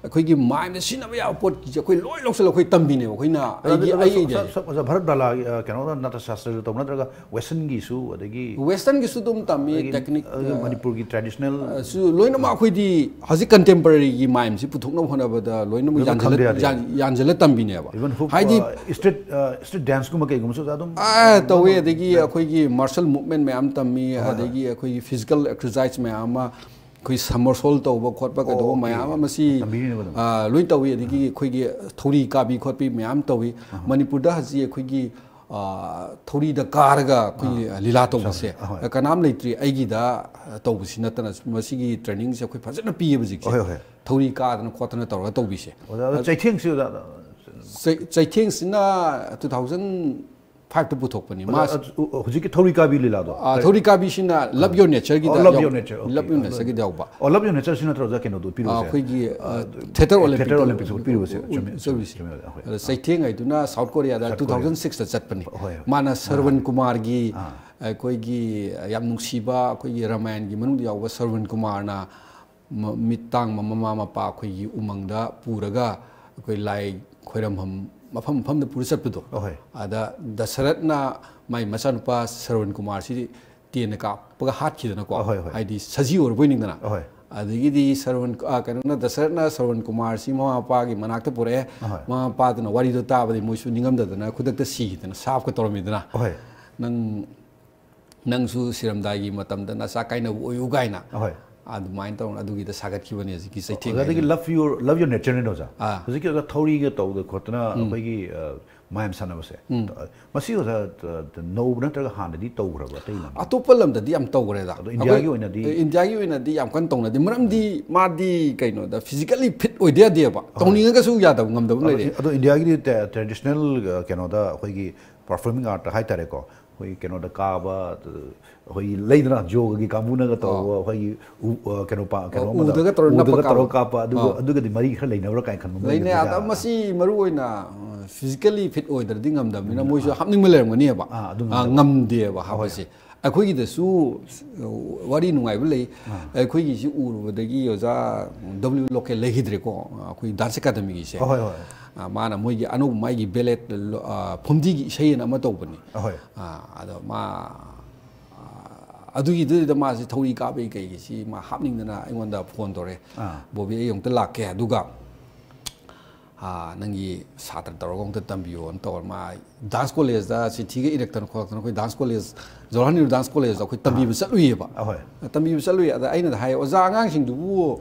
ꯑꯩꯈꯣꯏꯒꯤ ꯃꯥꯏꯝꯗ ꯁꯤꯖꯤꯟꯅꯕ ꯌꯥꯕ ꯄꯣꯠꯁꯦ ꯑꯩꯈꯣꯏ ꯂꯣꯏ ꯂꯧꯁꯤꯜꯂ ꯑꯩꯈꯣꯏ ꯇꯝꯕꯤꯅꯦꯕ ꯑꯩꯈꯣꯏꯅ꯫ ꯑꯩꯒꯤ, ꯑꯗꯨ- ꯑꯩ ꯑꯗꯨ- ꯑꯩꯗꯤ ꯁ- ꯁ- ꯑꯣꯖꯥ, ꯚꯥꯔꯠ ꯕꯥꯂꯥꯒꯤ, ꯑ, ꯀꯩꯅꯣꯗ ꯅꯥꯇ꯭ꯌ ꯁꯥꯁꯇ꯭ꯔꯗ ꯇꯧꯕ ꯅꯠꯇ꯭ꯔꯒ ꯋꯦꯁꯇꯔꯟꯒꯤꯁꯨ, ꯑꯗꯒꯤ ꯋꯦꯁꯇꯔꯟꯒꯤꯁꯨ ꯑꯗꯨꯝ ꯇꯝꯃꯤ, ꯑꯗꯒꯤ, ꯇꯦꯛꯅꯤꯛ, ꯑꯗꯒꯤ ꯑ, ꯃꯅꯤꯄꯨꯔꯒꯤ ꯇ꯭ꯔꯦꯗꯤꯁꯅꯦꯜ ꯑ, ꯁꯨ ꯂꯣꯏꯅꯃꯛ ꯑꯩꯈꯣꯏꯗꯤ ꯍꯧꯖꯤꯛ ꯀꯟꯇꯦꯝꯄꯔꯔꯤꯒꯤ ꯃꯥꯏꯝꯁꯤ ꯄꯨꯊꯣꯛꯅꯕ ꯍꯣꯠꯅꯕꯗ ꯂꯣꯏꯅꯃꯛ ꯂꯣꯏꯅꯃꯛ ꯌꯥꯟꯁꯤꯜꯂ, ꯈꯪꯗ ꯌꯥꯗꯦ꯫ ꯌꯥꯟ-, ꯌꯥꯟꯁꯤꯜꯂ ꯇꯝꯕꯤꯅꯦꯕ꯫ ꯏꯚꯟ ꯍꯨꯞ, ꯍꯥꯏꯗꯤ ꯑ, ꯏꯁꯇ꯭ꯔꯤꯠ, ꯑ, ꯏꯁꯇ꯭ꯔꯤꯠ ꯗꯥꯟꯁꯀꯨꯝꯕ ꯀꯩꯒꯨꯝꯕꯁꯨ ꯑꯗꯨꯝ ꯑ, ꯇꯧꯋꯦ꯫ ꯑꯗꯒꯤ ꯑꯩꯈꯣꯏꯒꯤ ꯃꯥꯔꯁꯦꯜ ꯃꯨꯚꯃꯦꯟ ꯃꯌꯥꯝ ꯇꯝꯃꯤ, ꯑꯗꯒꯤ ꯑꯩꯈꯣꯏꯒꯤ ꯐꯤꯖꯤꯀꯦꯜ ꯑꯦꯛꯁꯔꯁꯥꯏꯁ ꯃꯌꯥꯝ ꯑꯃ, ꯑꯩꯈꯣꯏ somersault ꯇꯧꯕ ꯈꯣꯠꯄ ꯀꯩꯗꯧꯕ ꯑꯣꯀꯦ꯫ ꯃꯌꯥꯝ ꯑꯃ ꯃꯁꯤ, ꯇꯝꯕꯤꯔꯤꯅꯦꯕ ꯑꯗꯨꯝ꯫ ꯑ, ꯂꯣꯏ ꯇꯧꯏ꯫ ꯑꯗꯒꯤ ꯑꯩꯈꯣꯏꯒꯤ ꯊꯧꯔꯤ ꯀꯥꯕꯤ ꯈꯣꯠꯄꯤ ꯃꯌꯥꯝ ꯇꯧꯏ꯫ ꯑꯍꯥ꯫ ꯃꯅꯤꯄꯨꯔꯗ ꯍꯧꯖꯤꯛ ꯑꯩꯈꯣꯏꯒꯤ, ꯑ, ꯊꯧꯔꯤꯗ ꯀꯥꯔꯒ ꯑꯩꯈꯣꯏꯒꯤ ꯑꯥ꯫ ꯂꯤꯂꯥ ꯇꯧꯕꯁꯦ, ꯑꯍꯣꯏ꯫ ꯀꯅꯥꯝ ꯂꯩꯇ꯭ꯔꯤ꯫ ꯑꯩꯒꯤꯗ, ꯑ, ꯇꯧꯕꯁꯤ ꯅꯠꯇꯅ ꯃꯁꯤꯒꯤ trainingꯁꯦ ꯑꯩꯈꯣꯏ ꯐꯖꯅ ꯄꯤꯌꯦꯕ ꯍꯧꯖꯤꯛꯁꯦ꯫ ꯍꯣꯏ, ꯍꯣꯏ꯫ ꯊꯧꯔꯤ ꯀꯥꯗꯅ ꯈꯣꯠꯇꯅ ꯇꯧꯔꯒ ꯇꯧꯕꯤꯁꯦ꯫ ꯑꯣꯖꯥ, ꯑꯗꯣ ꯑ, ꯆꯩꯊꯦꯡꯁꯤ ꯑꯣꯖꯥ, ꯆꯩ-, ꯆꯩꯊꯦꯡꯁꯤꯅ two thousand fiveꯇ ꯄꯨꯊꯣꯛꯄꯅꯤ꯫ ꯑꯣꯖꯥ, ꯃꯥꯁ-, ꯑꯗꯨ, ꯍꯧꯖꯤꯛꯀꯤ ꯊꯧꯔꯤ ꯀꯥꯕꯤ ꯂꯤꯂꯥꯗꯣ? ꯑ, ꯊꯧꯔꯤ ꯀꯥꯕꯤꯁꯤꯅ Love ꯑꯥ꯫ Your Natureꯒꯤꯗ ꯑꯣ, Love ꯌꯥꯎ-, Your Nature, okay. Love Your Natureꯒꯤꯗ ꯌꯥꯎꯕ꯫ ꯑꯣ, Love Your Natureꯁꯤ ꯅꯠꯇ꯭ꯔꯣ ꯑꯣꯖꯥ ꯀꯩꯅꯣꯗꯣ ꯑ, ꯄꯤꯔꯨꯕꯁꯦ? ꯑꯩꯈꯣꯏꯒꯤ, ꯑ, ꯑ, Theatre Olympic Theatre Olympicꯇ ꯄꯤꯔꯨꯕꯁꯦ꯫ ꯎ-, ꯆꯨꯝꯃꯦ, ꯆꯨꯝꯃꯦ, ꯆꯠꯂꯨꯁꯦ꯫ ꯆꯨꯝꯃꯦ, ꯑꯣꯖꯥ, ꯍꯣꯏ꯫ ꯑꯗ ꯑꯥ꯫ ꯆꯩꯊꯦꯡ ꯍꯥꯏꯗꯨꯅ South Koreaꯗ South Korea꯫ two thousand sixꯇ ꯆꯠꯄꯅꯤ꯫ ꯍꯣꯏ, ꯍꯣꯏ꯫ ꯃꯥꯅ ꯑꯥ꯫ ꯁ꯭ꯔꯕꯟ ꯀꯨꯃꯥꯔꯒꯤ, ꯑꯥ꯫ ꯑꯩꯈꯣꯏꯒꯤ ꯌꯥꯝ ꯅꯨꯡꯁꯤꯕ, ꯑꯩꯈꯣꯏꯒꯤ ꯔꯥꯃꯥꯌꯟꯒꯤ ꯃꯅꯨꯡꯗ ꯌꯥꯎꯕ ꯁ꯭ꯔꯕꯟ ꯀꯨꯃꯥꯔꯅ ꯃ-, ꯃꯤꯠ ꯇꯥꯡꯕ ꯃꯃꯥ ꯃꯄꯥ ꯑꯩꯈꯣꯏꯒꯤ ꯎꯃꯪꯗ ꯄꯨꯔꯒ ꯑꯩꯈꯣꯏ ꯂꯥꯏ ꯈꯣꯏꯔꯝꯐꯝ ꯃꯐꯝ ꯃꯐꯝꯗ ꯄꯨꯔ ꯆꯠꯄꯗꯣ꯫ ꯑꯍꯣꯏ꯫ ꯑꯗ ꯗꯁꯔꯠꯅ ꯃꯥꯏ ꯃꯆꯥꯅꯨꯄꯥ ꯁ꯭ꯔꯕꯟ ꯀꯨꯃꯥꯔꯁꯤ ꯇꯦꯟꯅ ꯀꯥꯞꯄꯒ ꯍꯥꯠꯈꯤꯗꯅꯀꯣ꯫ ꯑꯍꯣꯏ, ꯍꯣꯏ꯫ ꯍꯥꯏꯗꯤ ꯁꯖꯤ ꯑꯣꯏꯔꯕꯣꯏ ꯅꯤꯡꯗꯅ꯫ ꯑꯍꯣꯏ꯫ ꯑꯗꯒꯤꯗꯤ ꯁ꯭ꯔꯕꯟ, ꯑ, ꯀꯩꯅꯣꯅ, ꯗꯁꯔꯠꯅ ꯁ꯭ꯔꯕꯟ ꯀꯨꯃꯥꯔꯁꯤ ꯃꯃꯥ ꯃꯄꯥꯒꯤ ꯃꯅꯥꯛꯇ ꯄꯨꯔꯛꯑꯦ꯫ ꯑꯍꯣꯏ꯫ ꯃꯃꯥ ꯃꯄꯥꯗꯨꯅ ꯋꯥꯔꯤꯗꯣ ꯇꯥꯕꯗꯤ ꯃꯣꯏꯁꯨ ꯅꯤꯡꯉꯝꯗꯗꯅ ꯈꯨꯗꯛꯇ ꯁꯤꯈꯤꯗꯅ ꯁꯥꯞꯀ ꯇꯧꯔꯝꯃꯤꯗꯅ꯫ ꯑꯍꯣꯏ꯫ ꯅꯪ ꯅꯪꯁꯨ ꯁꯤꯔꯝꯗꯥꯏꯒꯤ ꯃꯇꯝꯗ ꯅꯆꯥ ꯀꯥꯏꯅꯕ ꯑꯣꯏꯌꯨ ꯀꯥꯏꯅ꯫ ꯑꯍꯣꯏ꯫ ꯑꯗꯨꯃꯥꯏꯅ ꯇꯧꯅ ꯑꯗꯨꯒꯤꯗ ꯁꯥꯒꯠꯈꯤꯕꯅꯦ ꯍꯧꯖꯤꯛꯀꯤ ꯆꯩꯊꯦꯡ ꯑꯣꯖꯥꯗꯒꯤ ꯍꯥꯏꯗꯅ꯫ Love Your, Love Your Natureꯅꯤꯅ ꯑꯣꯖꯥ꯫ ꯑꯥ꯫ ꯍꯧꯖꯤꯛꯀꯤ ꯑꯣꯖꯥ ꯊꯧꯔꯤꯒ ꯇꯧꯗꯅ ꯈꯣꯠꯇꯅ ꯎꯝ꯫ ꯑꯩꯈꯣꯏꯒꯤ, ꯑ, ꯃꯌꯥꯝ ꯁꯥꯟꯅꯕꯁꯦ꯫ ꯎꯝ꯫ ꯃꯁꯤ ꯑꯣꯖꯥ, ꯑ, ꯅꯧꯕ ꯅꯠꯇ꯭ꯔꯒ ꯍꯥꯟꯅꯗꯤ ꯇꯧꯈ꯭ꯔꯕ꯭ꯔꯥ ꯑꯇꯩ ꯂꯝꯗ? ꯑꯇꯣꯞꯄ ꯂꯝꯗꯗꯤ ꯌꯥꯝ ꯇꯧꯈ꯭ꯔꯦꯗ꯫ ꯑꯗꯣ ꯏꯟꯗꯤꯌꯥꯒꯤ ꯑꯩꯈꯣꯏ ꯑꯣꯏꯅꯗꯤ? ꯏꯟꯗꯤꯌꯥꯒꯤ ꯑꯣꯏꯅꯗꯤ ꯌꯥꯝ ꯀꯟꯅ ꯇꯧꯅꯗꯦ꯫ ꯃꯔꯝꯗꯤ ꯃꯥꯗꯤ ꯀꯩꯅꯣꯗ physically fit ꯑꯣꯏꯗ ꯌꯥꯗꯦꯕ꯫ ꯍꯣꯏ꯫ ꯇꯧꯅꯤꯡꯉꯒꯁꯨ ꯌꯥꯗꯕ ꯉꯝꯗꯕ ꯑꯗꯣ ꯂꯩꯔꯦ꯫ ꯏ-, ꯑꯗꯣ ꯏꯟꯗꯤꯌꯥꯒꯤꯗꯤ ꯇꯦ-, traditional, ꯑ, ꯀꯩꯅꯣꯗ ꯑꯩꯈꯣꯏꯒꯤ performing art ꯍꯥꯏꯇꯥꯔꯦꯀꯣ꯫ ꯑꯩꯈꯣꯏꯒꯤ ꯀꯩꯅꯣꯗ ꯀꯥꯕ, ꯑꯩꯈꯣꯏꯒꯤ ꯂꯩꯗꯅ ꯌꯣꯒꯒꯤ ꯀꯥꯡꯕꯨꯅꯒ ꯇꯧꯕ, ꯑꯣ꯫ ꯑꯩꯈꯣꯏꯒꯤ ꯎ-, ꯑ, ꯀꯩꯅꯣ ꯄꯥ-, ꯀꯩꯅꯣ ꯑꯣ, ꯑꯃꯗ ꯎꯗꯒ ꯇꯧꯔꯒ ꯎꯗꯒ ꯅꯞꯄ ꯇꯧꯔꯒ ꯀꯥꯕ꯫ ꯀꯥꯞꯄ, ꯑꯗꯨꯒ, ꯑꯥ꯫ ꯑꯗꯨꯒꯗꯤ ꯃꯔꯤ ꯈꯔ ꯂꯩꯅꯕ꯭ꯔꯥ ꯀꯥꯏꯅ ꯈꯟꯕ ꯃꯣꯏꯒꯤ ꯂꯩꯅꯩ꯫ ꯑꯗ ꯃꯣꯏꯒꯤ ꯃꯁꯤ ꯃꯔꯨ ꯑꯣꯏꯅ, ꯑ, physically fit ꯑꯣꯏꯗ꯭ꯔꯗꯤ ꯉꯝꯗꯕꯅꯤꯅ ꯎꯝ, ꯃꯣꯏꯁꯨ ꯑꯥ꯫ ꯍꯥꯞꯅꯤꯡꯕ ꯂꯩꯔꯝꯒꯅꯦꯕ꯫ ꯑꯥ, ꯑꯗꯨ ꯑ, ꯉꯝꯗꯕ꯫ ꯉꯝꯗꯦꯕ ꯍꯣꯏ꯫ ꯍꯥꯞꯄꯁꯦ꯫ ꯑꯩꯈꯣꯏꯒꯤꯗꯁꯨ, ꯑ, ꯋꯥꯔꯤ ꯅꯨꯡꯉꯥꯏꯕ ꯂꯩ꯫ ꯑꯥ꯫ ꯑꯩꯈꯣꯏꯒꯤꯁꯤ ꯎꯔꯨꯕꯗꯒꯤ ꯑꯣꯖꯥ W Local ꯂꯩꯈꯤꯗ꯭ꯔꯦꯀꯣ, ꯑꯩꯈꯣꯏ dance academyꯒꯤꯁꯦ꯫ ꯍꯣꯏ, ꯍꯣꯏ꯫ ꯑ, ꯃꯥꯅ ꯃꯣꯏꯒꯤ ꯑꯅꯧꯕ ꯃꯥꯒꯤ ballet, ꯑ, ꯐꯨꯝꯗꯤꯒꯤ ꯏꯁꯩ ꯑꯅ ꯑꯃ ꯇꯧꯕꯅꯤ꯫ ꯑꯍꯣꯏ꯫ ꯑ, ꯑꯗꯣ ꯃꯥ, ꯑ, ꯑꯗꯨꯒꯤꯗꯨꯗ ꯃꯥꯁꯤ ꯊꯧꯔꯤ ꯀꯥꯕꯒꯤ ꯀꯩꯒꯤꯁꯤ ꯃꯥ ꯍꯥꯞꯅꯤꯡꯗꯅ ꯑꯩꯉꯣꯟꯗ phone ꯇꯧꯔꯛꯑꯦ꯫ ꯑꯥ꯫ "ꯕꯣꯕꯤ, ꯑꯩ ꯑꯃꯨꯛꯇ ꯂꯥꯛꯀꯦ, ꯑꯗꯨꯒ "ꯑꯥ, ꯅꯪꯒꯤ ꯁꯥꯇ꯭ꯔ ꯇꯧꯔꯒ ꯑꯃꯨꯛꯇ ꯇꯝꯕꯤꯌꯣꯅ" ꯇꯧꯔ, ꯃꯥ ꯗꯥꯟꯁ ꯀꯣꯂꯦꯖꯇ ꯆꯤꯊꯤꯒ ꯏꯔꯛꯇꯅ ꯈꯣꯠꯂꯛꯇꯅ, ꯑꯩꯈꯣꯏ dance college, Jawaharlal Nehru dance ꯀꯣꯂꯦꯖꯇ ꯑꯩꯈꯣꯏ ꯇꯝꯕꯤꯕ ꯆꯠꯂꯨꯏꯌꯦꯕ꯫ ꯑꯍꯣꯏ꯫ ꯇꯝꯕꯤꯕ ꯆꯠꯂꯨꯏ꯫ ꯑꯗ ꯑꯩꯅ ꯍꯥꯏ, "ꯑꯣꯖꯥ, ꯑꯉꯥꯡꯁꯤꯡꯗꯨꯕꯨ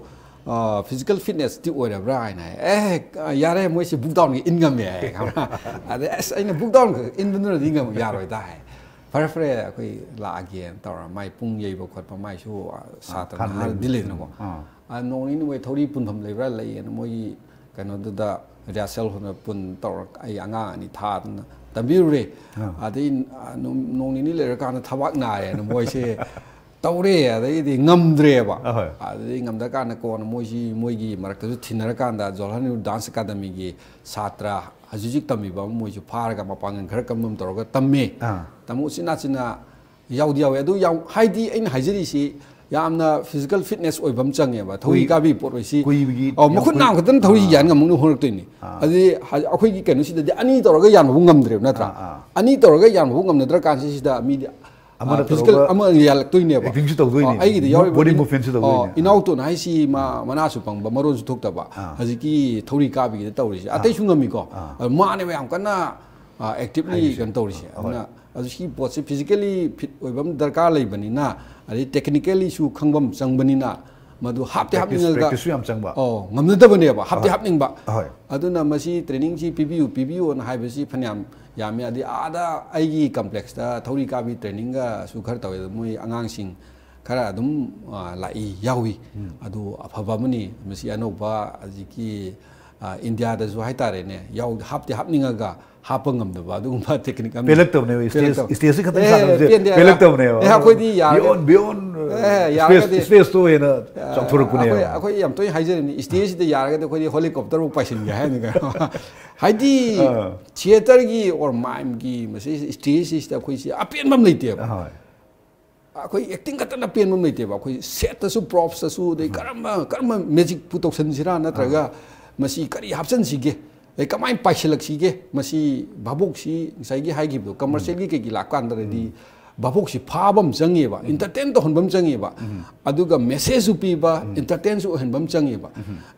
ꯐꯤꯖꯤꯀꯦꯜ ꯐꯤꯠꯅꯦꯁꯇꯤ ꯑꯣꯏꯔꯕ꯭꯭ꯔꯥ?" ꯍꯥꯏꯅ ꯍꯥꯏ꯫ "ꯑꯦ, ꯌꯥꯔꯦ, ꯃꯣꯏꯁꯤ ꯕꯨꯛ ꯗꯥꯎꯟꯒ ꯏꯟ ꯉꯝꯃꯦ" ꯍꯥꯏ, ꯈꯪꯕ꯭ꯔꯥ? ꯑꯗꯩ, "ꯑꯁ, ꯑꯩꯅ ꯕꯨꯛ ꯗꯥꯎꯟꯒ ꯏꯟꯕꯗꯨꯅꯗꯤ ꯉꯝ-, ꯌꯥꯔꯣꯏꯗ" ꯍꯥꯏ꯫ "ꯐꯔꯦ, ꯐꯔꯦ, ꯑꯩꯈꯣꯏ ꯂꯥꯛꯑꯒꯦꯅ" ꯇꯧꯔ, ꯃꯥꯏ ꯄꯨꯡ ꯌꯩꯕ ꯈꯣꯠꯄ, ꯃꯥꯏꯁꯨ, ꯑ, ꯁꯥꯇ꯭ꯔ ꯈꯥꯟ ꯅꯍꯥꯗꯤ ꯂꯩꯕ꯫ ꯂꯩꯗꯅꯀꯣ꯫ ꯑꯥ꯫ "ꯑ, ꯅꯣꯡ ꯅꯤꯅꯤ ꯃꯣꯏ ꯊꯧꯔꯤ ꯄꯨꯟꯐꯝ ꯂꯩꯕ꯭ꯔꯥ?" "ꯂꯩꯌꯦꯅ" ꯃꯣꯏꯒꯤ ꯀꯩꯅꯣꯗꯨꯗ, ꯔꯤꯍꯥꯔꯁꯦꯜ ꯍꯣꯜꯗ ꯄꯨꯟ ꯇꯧꯔꯒ ꯑꯩ ꯑꯉꯥꯡ ꯑꯅꯤ ꯊꯥꯗꯅ ꯇꯝꯕꯤꯔꯨꯔꯦ꯫ ꯑꯥ꯫ ꯑꯗꯩ, ꯑ, ꯅꯣꯡ, ꯅꯣꯡ ꯅꯤꯅꯤ ꯂꯩꯔꯀꯥꯟꯗ ꯊꯕꯥꯛ ꯅꯥꯏꯌꯦꯅ ꯃꯣꯏꯁꯦ ꯇꯧꯔꯦ꯫ ꯑꯗꯩꯗꯤ ꯉꯝꯗ꯭ꯔꯦꯕ꯫ ꯑꯍꯣꯏ꯫ ꯑꯗꯩ ꯉꯝꯗ꯭ꯔꯀꯥꯟꯗ ꯀꯣꯟꯅ ꯃꯣꯏꯁꯤ ꯃꯣꯏꯒꯤ ꯃꯔꯛꯇꯁꯨ ꯊꯤꯅꯔꯀꯥꯟꯗ ꯖꯋꯥꯍꯔꯂꯥꯜ ꯅꯦꯍꯔꯨ ꯗꯥꯟꯁ ꯑꯦꯀꯥꯗꯃꯤꯒꯤ ꯁꯥꯇ꯭ꯔ ꯍꯧꯖꯤꯛ ꯍꯧꯖꯤꯛ ꯇꯝꯃꯤꯕ ꯑꯃ ꯃꯣꯏꯁꯨ ꯐꯥꯔꯒ ꯃꯄꯥꯡꯒꯜ ꯈꯔ ꯀꯟꯕ ꯑꯃ ꯇꯧꯔꯒ ꯇꯝꯃꯦ꯫ ꯑꯥ꯫ ꯇꯝꯃꯨ ꯆꯤꯟꯅꯥ ꯆꯤꯟꯅ ꯌꯥꯎꯗꯤ ꯌꯥꯎꯋꯦ꯫ ꯑꯗꯨ ꯌꯥꯎ-, ꯍꯥꯏꯗꯤ ꯑꯩꯅ ꯍꯥꯏꯖꯔꯤꯁꯤ ꯌꯥꯝꯅ ꯐꯤꯖꯤꯀꯦꯜ ꯐꯤꯠꯅꯦꯁ ꯑꯣꯏꯕ ꯑꯃ ꯆꯪꯉꯦꯕ꯫ ꯊꯧꯔꯤ ꯀꯨꯏ-, ꯀꯥꯕꯤ ꯄꯣꯠ ꯑꯣꯏꯁꯤ꯫ ꯀꯨꯏꯕꯒꯤ ꯑꯧ, ꯌꯥꯝ ꯃꯈꯨꯠ ꯀꯨꯏ-, ꯅꯥꯝ ꯈꯛꯇꯅ ꯊꯧꯔꯤ ꯑꯥ꯫ ꯌꯥꯟ ꯉꯝꯃꯛꯅ ꯍꯣꯔꯛꯇꯣꯏꯅꯤ꯫ ꯑꯥ꯫ ꯑꯗꯨꯗꯤ ꯍ-, ꯑꯩꯈꯣꯏꯒꯤ ꯀꯩꯅꯣꯁꯤꯗꯗꯤ ꯑꯅꯤ ꯇꯧꯔꯒ ꯌꯥꯟꯕꯕꯨ ꯉꯝꯗ꯭ꯔꯦꯕ, ꯅꯠꯇ꯭ꯔꯥ? ꯑꯥ, ꯑꯥ꯫ ꯑꯅꯤ ꯇꯧꯔꯒ ꯌꯥꯟꯕꯕꯨ ꯉꯝꯅꯗ꯭ꯔ ꯀꯥꯟꯁꯤꯗ ꯃꯤꯗꯤ, ꯑꯃꯅ ꯑꯥ, ꯐꯤꯖꯤꯀꯦꯜ ꯇꯧꯔꯒ ꯑꯃ ꯌꯥꯜꯂꯛꯇꯣꯏꯅꯦꯕ꯫ acting ꯁꯨ ꯇꯧꯗꯣꯏꯅꯤ꯫ ꯑꯥ, ꯑꯩꯒꯤꯗꯤ ꯌꯥꯎꯔꯤꯕ body ꯃꯤ-, movement ꯁꯨ ꯑꯣ, ꯇꯧꯗꯣꯏꯅꯤ꯫ ꯏꯅꯥꯎꯇꯣꯟ ꯍꯥꯏꯁꯤ ꯃꯥ ꯃꯅꯥꯁꯨ ꯄꯪꯕ, ꯃꯔꯣꯟꯁꯨ ꯊꯣꯛꯇꯕ꯫ ꯑꯥ꯫ ꯍꯧꯖꯤꯛꯀꯤ ꯊꯧꯔꯤ ꯀꯥꯕꯤꯒꯤꯗ ꯇꯧꯔꯤꯁꯦ꯫ ꯑꯇꯩꯁꯨ ꯉꯝꯃꯤꯀꯣ꯫ ꯑꯥ꯫ ꯑꯗꯨ ꯃꯥꯅꯦꯕ ꯌꯥꯝ ꯀꯟꯅ, ꯑꯥ, actively ꯍꯥꯏꯔꯤꯁꯦ꯫ ꯀꯩꯅꯣ ꯇꯧꯔꯤꯁꯦ꯫ ꯍꯣꯏ꯫ ꯑꯗꯨꯅ ꯑꯗꯨ ꯁꯤ ꯄꯣꯠꯁꯤ physically fit ꯑꯣꯏꯕ ꯑꯃ ꯗꯔꯀꯥꯔ ꯂꯩꯕꯅꯤꯅ, ꯑꯗꯩ technically ꯁꯨ ꯈꯪꯕ ꯑꯃ ꯆꯪꯕꯅꯤꯅ, ꯃꯗꯨ ꯍꯥꯞꯇꯤ Practice, ꯍꯥꯞꯅꯤꯡꯉꯒ, practice ꯁꯨ ꯌꯥꯝ ꯆꯪꯕ꯫ ꯑꯣ, ꯉꯝꯅꯗꯕꯅꯦꯕ, ꯍꯥꯞꯇꯤ ꯍꯣꯏ꯫ ꯍꯥꯞꯅꯤꯡꯕ꯫ ꯍꯣꯏ꯫ ꯑꯗꯨꯅ ꯃꯁꯤ training ꯁꯤ ꯄꯤꯕꯤꯌꯨ, ꯄꯤꯕꯤꯌꯨꯅ ꯍꯥꯏꯕꯁꯤ ꯐꯅꯌꯥꯝ ꯌꯥꯝꯃꯤ꯫ ꯑꯗꯩ ꯑꯥꯗ ꯑꯩꯒꯤ complex ꯇ ꯊꯧꯔꯤ ꯀꯥꯕꯤ training ꯒꯁꯨ ꯈꯔ ꯇꯧꯋꯦ꯫ ꯑꯗꯣ ꯃꯣꯏ ꯑꯉꯥꯡꯁꯤꯡ ꯈꯔ ꯑꯗꯨꯝ, ꯑ, ꯂꯥꯛꯏ, ꯌꯥꯎꯏ꯫ ꯎꯝ꯫ ꯑꯗꯨ ꯑꯐꯕ ꯑꯃꯅꯤ꯫ ꯃꯁꯤ ꯑꯅꯧꯕ ꯍꯧꯖꯤꯛꯀꯤ, ꯑ, ꯏꯟꯗꯤꯌꯥꯗꯁꯨ ꯍꯥꯏꯇꯥꯔꯦꯅꯦ, ꯌꯥꯎ-, ꯍꯥꯞꯇꯤ ꯍꯥꯞꯅꯤꯡꯉꯒ ꯍꯥꯞꯄ ꯉꯝꯗꯕ ꯑꯗꯨꯒꯨꯝꯕ technique ꯑꯃ ꯄꯦꯜꯂꯛꯇꯕꯅꯦꯕ, stage, ꯄꯦꯜꯂꯛꯇꯕ-, stage ꯈꯛꯇꯪ ꯑꯦ, ꯁꯥꯟꯅꯕꯁꯦ ꯄꯦꯟꯗꯦ ꯍꯥꯏꯕ꯫ ꯄꯦꯜꯂꯛꯇꯕꯅꯦꯕ꯫ ꯑꯦ, ꯑꯩꯈꯣꯏꯗꯤ ꯌꯥꯔꯒꯗꯤ, Beyond, beyond, ꯑꯦ, space, ꯌꯥꯔꯒꯗꯤ, space ꯇꯣ ꯍꯦꯟꯅ ꯑ, ꯆꯥꯎꯊꯣꯔꯛꯄꯅꯦꯕ꯫ ꯑꯩꯈꯣꯏ, ꯑꯩꯈꯣꯏ ꯌꯥꯝ ꯇꯣꯏꯅ ꯍꯥꯏꯖꯔꯤꯅꯤ, stage ꯁꯤꯗ ꯌꯥꯔꯒꯗꯤ ꯑꯩꯈꯣꯏꯗꯤ helicopter ꯐꯥꯎ ꯄꯥꯏꯁꯤꯟꯒꯦ ꯍꯥꯏꯅꯤ ꯀꯩꯅꯣ꯫ ꯍꯥꯏꯗꯤ, ꯑꯥ꯫ theatre ꯒꯤ or mime ꯒꯤ ꯃꯁꯤ stage ꯁꯤꯗ ꯑꯩꯈꯣꯏꯁꯤ ꯑꯄꯦꯟꯕ ꯑꯃ ꯂꯩꯇꯦꯕ꯫ ꯍꯣꯏ꯫ ꯑꯩꯈꯣꯏ acting ꯈꯛꯇꯅ ꯄꯦꯟꯕ ꯑꯃ ꯂꯩꯇꯦꯕ꯫ ꯑꯩꯈꯣꯏ set ꯇꯁꯨ, props ꯇꯁꯨ, ꯑꯗꯩ ꯀꯔꯝꯕ, ꯀꯔꯝꯕ magic ꯄꯨ ꯇꯧꯁꯟꯁꯤꯔꯥ, ꯅꯠꯇ꯭ꯔꯒ ꯃꯁꯤ ꯀꯔꯤ ꯍꯥꯞꯆꯟꯁꯤꯒꯦ, ꯑꯗꯩ ꯀꯃꯥꯏꯅ ꯄꯥꯏꯁꯤꯜꯂꯛꯁꯤꯒꯦ, ꯃꯁꯤ ꯚꯥꯕꯣꯛꯁꯤ ꯉꯁꯥꯏꯒꯤ ꯍꯥꯏꯈꯤꯕꯗꯣ, commercial ꯒꯤ ꯀꯩꯒꯤ ꯂꯥꯛꯀꯥꯟꯗꯗꯤ, ꯚꯥꯕꯣꯛꯁꯤ ꯐꯥꯕ ꯑꯃ ꯆꯪꯉꯦꯕ, ꯏꯟꯇꯔꯇꯦꯟ ꯇꯧꯍꯟꯕ ꯑꯃ ꯆꯪꯉꯦꯕ, ꯑꯗꯨꯒ ꯃꯦꯁꯦꯖꯁꯨ ꯄꯤꯕ, ꯏꯟꯇꯔꯇꯦꯟꯁꯨ ꯑꯣꯏꯍꯟꯕ ꯑꯃ ꯆꯪꯉꯦꯕ꯫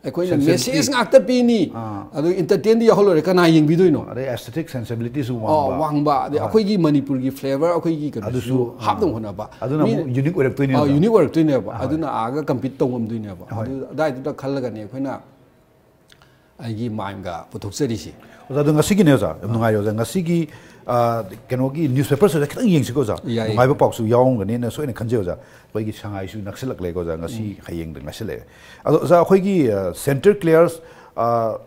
ꯑꯩꯈꯣꯏꯅ ꯁꯦꯟꯁꯦꯕꯤꯂꯤꯇꯤ꯫ ꯃꯦꯁꯦꯖ ꯉꯥꯛꯇ ꯄꯤꯅꯤ, ꯑꯥ꯫ ꯑꯗꯨ ꯏꯟꯇꯔꯇꯦꯟꯗꯤ ꯌꯥꯎꯍꯜꯂꯣꯏꯔꯦ, ꯀꯅꯥ ꯌꯦꯡꯕꯤꯗꯣꯏꯅꯣ? ꯑꯗꯩ ꯑꯦꯁꯊꯦꯇꯤꯛ ꯁꯦꯟꯁꯤꯕꯤꯂꯤꯇꯤꯁꯨ ꯑꯣ, ꯋꯥꯡꯕ꯫ ꯋꯥꯡꯕ꯫ ꯑꯗꯩ ꯍꯣꯏ꯫ ꯑꯩꯈꯣꯏꯒꯤ ꯃꯅꯤꯄꯨꯔꯒꯤ ꯐ꯭ꯂꯦꯕꯔ, ꯑꯩꯈꯣꯏꯒꯤ ꯀꯩꯅꯣꯁꯨ ꯑꯗꯨꯁꯨ, ꯍꯥꯞꯅꯕ ꯍꯣꯠꯅꯕ꯫ ꯑꯗꯨꯅ ꯃꯤ-, ꯑꯃꯨꯛ ꯌꯨꯅꯤꯛ ꯑꯣꯏꯔꯛꯇꯣꯏꯅꯦ ꯑꯥ, ꯑꯣꯖꯥ꯫ ꯌꯨꯅꯤꯛ ꯑꯣꯏꯔꯛꯇꯣꯏꯅꯦꯕ꯫ ꯍꯣꯏ꯫ ꯑꯗꯨꯅ ꯑꯥꯒ ꯀꯝꯄꯤꯠ ꯇꯧ ꯉꯝꯗꯣꯏꯅꯦꯕ꯫ ꯍꯣꯏ꯫ ꯑꯗꯨ ꯑꯗꯨꯋꯥꯏꯗꯨꯗ ꯈꯜꯂꯒꯅꯦ ꯑꯩꯈꯣꯏꯅ ꯑꯩꯒꯤ ꯃꯥꯏꯟꯒ ꯄꯨꯊꯣꯛꯆꯔꯤꯁꯦ꯫ ꯑꯣꯖꯥ, ꯑꯗꯣ ꯉꯁꯤꯒꯤꯅꯦ ꯑꯣꯖꯥ, ꯌꯥꯝ ꯅꯨꯡꯉꯥꯏꯔꯦ ꯑꯣꯖꯥ꯫ ꯉꯁꯤꯒꯤ, ꯑꯥ, ꯀꯩꯅꯣꯒꯤ ꯅ꯭ꯌꯨꯁꯄꯦꯄꯔꯁꯤꯗ ꯈꯤꯇꯪ ꯌꯦꯡꯁꯤꯀꯣ ꯑꯣꯖꯥ꯫ ꯌꯥꯏꯌꯦ꯫ ꯅꯨꯡꯉꯥꯏꯕ ꯄꯥꯎꯁꯨ ꯌꯥꯎꯔꯝꯒꯅꯤꯅ ꯁꯣꯏꯅ ꯈꯟꯖꯩ ꯑꯣꯖꯥ꯫ ꯑꯩꯈꯣꯏꯒꯤ ꯁꯉꯥꯏꯁꯨ ꯅꯛꯁꯤꯜꯂꯛꯂꯦꯀꯣ ꯑꯣꯖꯥ, ꯉꯁꯤ ꯍꯌꯦꯡꯗ ꯅꯛꯁꯤꯜꯂꯛꯑꯦ꯫ ꯑꯗꯣ ꯑꯣꯖꯥ, ꯑꯩꯈꯣꯏꯒꯤ, ꯑꯥ, Centre clears, ꯑꯥ,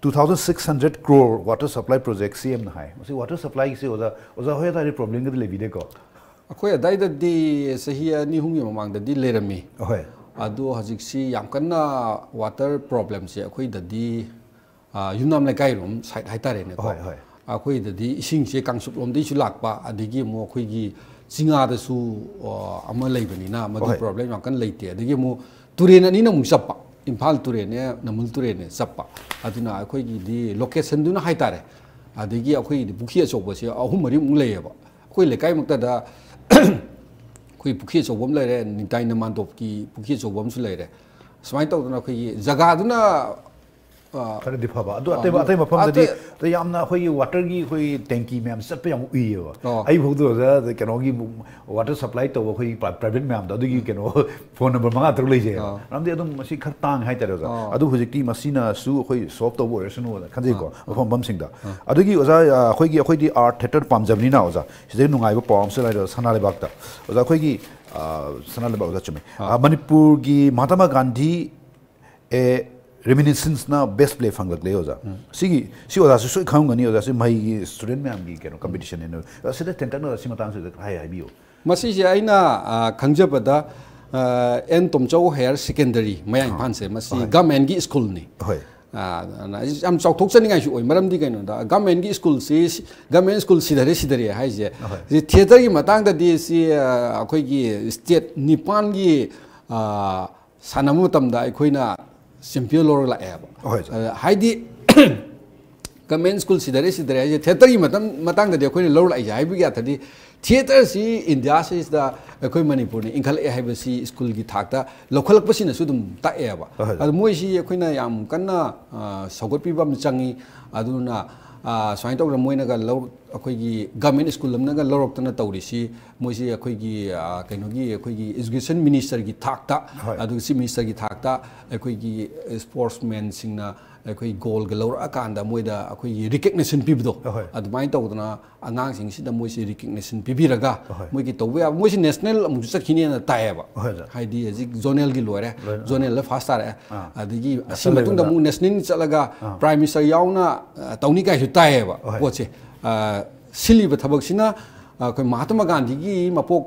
two thousand six hundred crore water supply project, ꯁꯤ ꯑꯦꯝꯅ ꯍꯥꯏ꯫ ꯃꯁꯤ ꯋꯥꯇꯔ ꯁꯄ꯭ꯂꯥꯏꯒꯤꯁꯤ ꯑꯣꯖꯥ, ꯑꯣꯖꯥ ꯍꯣꯏ ꯑꯗꯥꯏꯗꯤ ꯄ꯭ꯔꯣꯕ꯭ꯂꯦꯝꯒꯗꯤ ꯂꯩꯕꯤꯗꯦꯀꯣ? ꯑꯩꯈꯣꯏ ꯑꯗꯥꯏꯗꯗꯤ ꯆꯍꯤ ꯑꯅꯤ ꯑꯍꯨꯝꯒꯤ ꯃꯃꯥꯡꯗꯗꯤ ꯂꯩꯔꯝꯃꯤ꯫ ꯑꯍꯣꯏ꯫ ꯑꯗꯣ ꯍꯧꯖꯤꯛꯁꯤ ꯌꯥꯝ ꯀꯟꯅ ꯋꯥꯇꯔ ꯄ꯭ꯔꯣꯕ꯭ꯂꯦꯝꯁꯦ ꯑꯩꯈꯣꯏꯗꯗꯤ, ꯑ, ꯌꯨꯝꯅꯥꯝ ꯂꯩꯀꯥꯏꯔꯣꯝ ꯁꯥꯏꯠ ꯍꯥꯏꯇꯥꯔꯦꯅꯦꯀꯣ꯫ ꯍꯣꯏ, ꯍꯣꯏ꯫ ꯑꯩꯈꯣꯏꯗꯗꯤ ꯏꯁꯤꯡꯁꯦ ꯀꯥꯡꯆꯨꯞꯂꯣꯝꯗꯩꯁꯨ ꯂꯥꯛꯄ, ꯑꯗꯒꯤ ꯑꯃꯨꯛ ꯑꯩꯈꯣꯏꯒꯤ ꯆꯤꯡꯉꯥꯗꯁꯨ, ꯑ, ꯑꯃ ꯂꯩꯕꯅꯤꯅ ꯃꯗꯨ ꯍꯣꯏ꯫ ꯄ꯭ꯔꯣꯕ꯭ꯂꯦꯝ ꯌꯥꯝ ꯀꯟꯅ ꯂꯩꯇꯦ꯫ ꯑꯗꯒꯤ ꯑꯃꯨꯛ ꯇꯨꯔꯦꯟ ꯑꯅꯤꯅ ꯑꯃꯨꯛ ꯆꯞꯄ, ꯏꯝꯐꯥꯜ ꯇꯨꯔꯦꯜꯅꯦ, ꯅꯝꯕꯨꯜ ꯇꯨꯔꯦꯜꯅꯦ ꯆꯞꯄ꯫ ꯑꯗꯨꯅ ꯑꯩꯈꯣꯏꯒꯤꯗꯤ ꯂꯣꯀꯦꯁꯟꯗꯨꯅ ꯍꯥꯏꯇꯥꯔꯦ꯫ ꯑꯗꯒꯤ ꯑꯩꯈꯣꯏꯒꯤꯗꯤ ꯄꯨꯈ꯭ꯔꯤ ꯑꯆꯧꯕꯁꯦ ꯑꯍꯨꯝ ꯃꯔꯤꯃꯨꯛ ꯂꯩꯌꯦꯕ꯫ ꯑꯩꯈꯣꯏ ꯂꯩꯀꯥꯏꯃꯛꯇꯗ ꯑꯩꯈꯣꯏ ꯄꯨꯈ꯭ꯔꯤ ꯑꯆꯧꯕ ꯑꯃ ꯂꯩꯔꯦ, ꯅꯤꯡꯇꯥꯏ ꯅꯃꯥꯟꯗꯣꯞꯀꯤ ꯄꯨꯈ꯭ꯔꯤ ꯑꯆꯧꯕ ꯑꯃꯁꯨ ꯂꯩꯔꯦ꯫ ꯁꯨꯃꯥꯏꯅ ꯇꯧꯗꯅ ꯑꯩꯈꯣꯏꯒꯤ ꯖꯒꯥꯗꯨꯅ, ꯑ, ꯈꯔꯗꯤ ꯐꯕ꯫ ꯑꯗꯨ ꯑ, ꯑꯇꯩ, ꯑꯗꯨ ꯑꯇꯩ ꯃꯐꯝꯗꯗꯤ ꯑꯇꯩ ꯑꯗ ꯌꯥꯝꯅ ꯑꯩꯈꯣꯏꯒꯤ ꯋꯥꯇꯔꯒꯤ ꯑꯩꯈꯣꯏꯒꯤ ꯇꯦꯡꯀꯤ ꯃꯌꯥꯝ ꯆꯠꯄ ꯌꯥꯝ ꯎꯏꯌꯦꯕ꯫ ꯑꯣ꯫ ꯑꯩ ꯐꯥꯎꯗ ꯑꯣꯖꯥ, ꯑꯗ ꯀꯩꯅꯣꯒꯤ ꯋꯥꯇꯔ ꯁꯄ꯭ꯂꯥꯏ ꯇꯧꯕ ꯑꯩꯈꯣꯏꯒꯤ ꯄ꯭ꯔꯥ-, ꯄ꯭ꯔꯥꯏꯚꯦꯠ ꯃꯌꯥꯝꯗꯣ, ꯑꯗꯨꯒꯤ ꯀꯩꯅꯣ ꯐꯣꯟ ꯅꯝꯕꯔ ꯃꯉꯥ ꯇꯔꯨꯛ ꯂꯩꯖꯩꯕ꯫ ꯑꯣ꯫ ꯃꯔꯝꯗꯤ ꯑꯗꯨꯝ ꯃꯁꯤ ꯈꯔ ꯇꯥꯡꯉꯦ ꯍꯥꯏꯇꯥꯔꯦ ꯑꯣꯖꯥ꯫ ꯑꯣ꯫ ꯑꯗꯨ ꯍꯧꯖꯤꯛꯇꯤ ꯃꯁꯤꯅꯁꯨ ꯑꯩꯈꯣꯏ ꯁꯣꯜꯕ ꯇꯧꯕ ꯑꯣꯏꯔꯁꯅꯨꯅ ꯈꯟꯖꯩꯀꯣ, ꯃꯐꯝ ꯃꯐꯝꯁꯤꯡꯗ꯫ ꯑꯗꯨꯒꯤ ꯑꯣꯖꯥ, ꯑ, ꯑꯩꯈꯣꯏꯒꯤ, ꯑꯩꯈꯣꯏꯗꯤ ꯑꯥꯔꯠ ꯊꯤꯌꯦꯇꯔ ꯄꯥꯝꯖꯕꯅꯤꯅ ꯑꯣꯖꯥ, ꯁꯤꯗꯩ ꯅꯨꯡꯉꯥꯏꯕ ꯄꯥꯎ ꯑꯃꯁꯨ ꯂꯩꯔꯦ ꯁꯅꯥ ꯂꯩꯕꯥꯛꯇ꯫ ꯑꯣꯖꯥ, ꯑꯩꯈꯣꯏꯒꯤ, ꯑ, ꯁꯅꯥ ꯂꯩꯕꯥꯛ ꯑꯣꯖꯥ ꯆꯨꯝꯃꯤ꯫ ꯑ, ꯃꯅꯤꯄꯨꯔꯒꯤ ꯃꯍꯥꯇꯃꯥ ꯒꯥꯟꯙꯤ ꯑꯦ ꯔꯦꯃꯤꯅꯤꯁꯦꯟꯁꯅ ꯕꯦꯁ ꯄ꯭ꯂꯦ ꯐꯪꯂꯛꯂꯦ ꯑꯣꯖꯥ꯫ ꯁꯤꯒꯤ, ꯁꯤ ꯑꯣꯖꯥꯁꯨ ꯁꯣꯏ ꯈꯪꯉꯝꯒꯅꯤ ꯑꯣꯖꯥ, ꯁꯤ ꯃꯍꯩꯒꯤ ꯁ꯭ꯇꯨꯗꯦꯟ ꯃꯌꯥꯝꯒꯤ ꯀꯩꯅꯣ ꯀꯝꯄꯤꯇꯤꯁꯟꯅꯦꯅ꯫ ꯑ, ꯁꯤꯗ ꯇꯦꯟꯇꯛꯅ ꯁꯤ ꯃꯇꯥꯡꯁꯤꯗ ꯈꯔ ꯍꯥꯏꯕꯤꯌꯨ꯫ ꯃꯁꯤꯁꯦ ꯑꯩꯅ, ꯑ, ꯈꯪꯖꯕꯗ, ꯑ, ꯑꯦꯟ ꯇꯣꯝꯆꯧ ꯍꯥꯌꯔ ꯁꯦꯀꯦꯟꯗꯔꯤ ꯃꯌꯥꯡ ꯏꯝꯐꯥꯜꯁꯦ, ꯃꯁꯤ ꯍꯣꯏ꯫ ꯒꯃꯦꯟꯒꯤ ꯁ꯭ꯀꯨꯜꯅꯤ꯫ ꯍꯣꯏ꯫ ꯑ, ꯑꯗꯨꯅ ꯌꯥꯝ ꯆꯥꯎꯊꯣꯛꯆꯅꯤꯡꯉꯥꯏꯁꯨ ꯑꯣꯏ, ꯃꯔꯝꯗꯤ ꯀꯩꯅꯣꯗ ꯒꯃꯦꯟꯒꯤ ꯁ꯭ꯀꯨꯜꯁꯤ, ꯒꯃꯦꯟ ꯁ꯭ꯀꯨꯜ ꯁꯤꯙꯔꯦ ꯁꯤꯙꯔꯦ ꯍꯥꯏꯁꯦ, ꯍꯣꯏ꯫ ꯁꯤ ꯊꯤꯌꯦꯇꯔꯒꯤ ꯃꯇꯥꯡꯗꯗꯤ ꯁꯤ, ꯑ, ꯑꯩꯈꯣꯏꯒꯤ ꯁ꯭ꯇꯦꯠ ꯅꯤꯄꯥꯟꯒꯤ, ꯑ, ꯁꯥꯟꯅꯕ ꯃꯇꯝꯗ ꯑꯩꯈꯣꯏꯅ ꯆꯦꯝꯄꯤꯌꯟ ꯂꯧꯔꯒ ꯂꯥꯛꯑꯦꯕ꯫ ꯍꯣꯏ, ꯁꯥꯔ꯫ ꯑ, ꯍꯥꯏꯗꯤ ꯒꯃꯦꯟ ꯁ꯭ꯀꯨꯜ ꯁꯤꯙꯔꯦ ꯁꯤꯙꯔꯦ ꯍꯥꯏꯁꯦ ꯊꯤꯌꯦꯇꯔꯒꯤ ꯃꯇꯝ, ꯃꯇꯥꯡꯗꯗꯤ ꯑꯩꯈꯣꯏꯅ ꯂꯧꯔ ꯂꯥꯛꯏꯁꯦ ꯍꯥꯏꯕꯒꯤ ꯑꯥꯔꯊꯗꯤ ꯊꯤꯌꯦꯇꯔꯁꯤ ꯏꯟꯗꯤꯌꯥꯁꯤꯗ ꯑꯩꯈꯣꯏ ꯃꯅꯤꯄꯨꯔꯅ ꯏꯟꯈꯠꯂꯛꯑꯦ ꯍꯥꯏꯕꯁꯤ ꯁ꯭ꯀꯨꯜꯒꯤ ꯊꯥꯛꯇ ꯂꯧꯈꯠꯂꯛꯄꯁꯤꯅꯁꯨ ꯑꯗꯨꯝ ꯇꯥꯛꯑꯦꯕ꯫ ꯍꯣꯏ, ꯍꯣꯏ꯫ ꯑꯗꯣ ꯃꯣꯏꯁꯤ ꯑꯩꯈꯣꯏꯅ ꯌꯥꯝ ꯀꯟꯅ, ꯑ, ꯁꯧꯒꯠꯄꯤꯕ ꯑꯃ ꯆꯪꯉꯤ꯫ ꯑꯗꯨꯅ, ꯑ, ꯁꯨꯃꯥꯏꯅ ꯇꯧꯗꯅ ꯃꯣꯏꯅꯒ ꯂꯧ-, ꯑꯩꯈꯣꯏꯒꯤ ꯒꯚꯔꯟꯃꯦꯟꯠ ꯁ꯭ꯀꯨꯜ ꯑꯃꯅꯒ ꯂꯧꯔꯛꯇꯅ ꯇꯧꯔꯤꯁꯤ, ꯃꯣꯏꯁꯤ ꯑꯩꯈꯣꯏꯒꯤ, ꯑ, ꯀꯩꯅꯣꯒꯤ, ꯑꯩꯈꯣꯏꯒꯤ ꯏꯖꯨꯀꯦꯁꯟ ꯃꯤꯅꯤꯁꯇꯔꯒꯤ ꯊꯥꯛꯇ, ꯍꯣꯏ꯫ ꯑꯗꯨꯒ ꯆꯤꯐ ꯃꯤꯅꯤꯁꯇꯔꯒꯤ ꯊꯥꯛꯇ ꯑꯩꯈꯣꯏꯒꯤ ꯁ꯭ꯄꯣꯔꯠꯁꯃꯦꯟꯁꯤꯡꯅ ꯑꯩꯈꯣꯏ ꯒꯣꯜꯒ ꯂꯧꯔꯛꯑꯀꯥꯟꯗ ꯃꯣꯏꯗ ꯑꯩꯈꯣꯏꯒꯤ ꯔꯤꯀꯒꯅꯤꯁꯟ ꯄꯤꯕꯗꯣ, ꯍꯣꯏ꯫ ꯑꯗꯨꯃꯥꯏꯅ ꯇꯧꯗꯅ ꯑꯉꯥꯡꯁꯤꯡꯁꯤꯗ ꯃꯣꯏꯁꯤ ꯔꯤꯀꯒꯅꯤꯁꯟ ꯄꯤꯕꯤꯔꯒ, ꯍꯣꯏ꯫ ꯃꯣꯏꯒꯤ ꯇꯧꯕ ꯌꯥꯕ, ꯃꯣꯏꯁꯤ ꯅꯦꯁꯅꯦꯜ ꯑꯃꯨꯛꯁꯨ ꯆꯠꯈꯤꯅꯦꯅ ꯇꯥꯏꯌꯦꯕ꯫ ꯍꯣꯏ, ꯁꯥꯔ꯫ ꯍꯥꯏꯗꯤ ꯍꯧꯖꯤꯛ ꯖꯣꯅꯦꯜꯒꯤ ꯂꯣꯏꯔꯦ, ꯂꯣꯏꯔꯦ꯫ ꯖꯣꯅꯦꯜꯗ ꯐꯥꯔꯁ ꯇꯥꯔꯛꯑꯦ꯫ ꯑꯥ꯫ ꯑꯗꯒꯤ ꯑꯁꯤ ꯅꯦꯁꯅꯦꯜ ꯃꯇꯨꯡꯗ ꯂꯦꯚꯦꯜꯗ꯫ ꯑꯃꯨꯛ ꯅꯦꯁꯅꯦꯜ ꯆꯠꯂꯒ ꯑꯥ꯫ ꯄ꯭ꯔꯥꯏꯝ ꯃꯤꯅꯤꯁꯇꯔ ꯌꯥꯎꯅ, ꯑ, ꯇꯧꯅꯤ ꯀꯥꯏꯁꯨ ꯇꯥꯏꯌꯦꯕ, ꯍꯣꯏ꯫ ꯄꯣꯠꯁꯦ꯫ ꯑ, ꯁꯤꯜꯂꯤꯕ ꯊꯕꯛꯁꯤꯅ, ꯑ, ꯑꯩꯈꯣꯏ ꯃꯍꯥꯇꯃꯥ ꯒꯥꯟꯙꯤꯒꯤ ꯃꯄꯣꯛ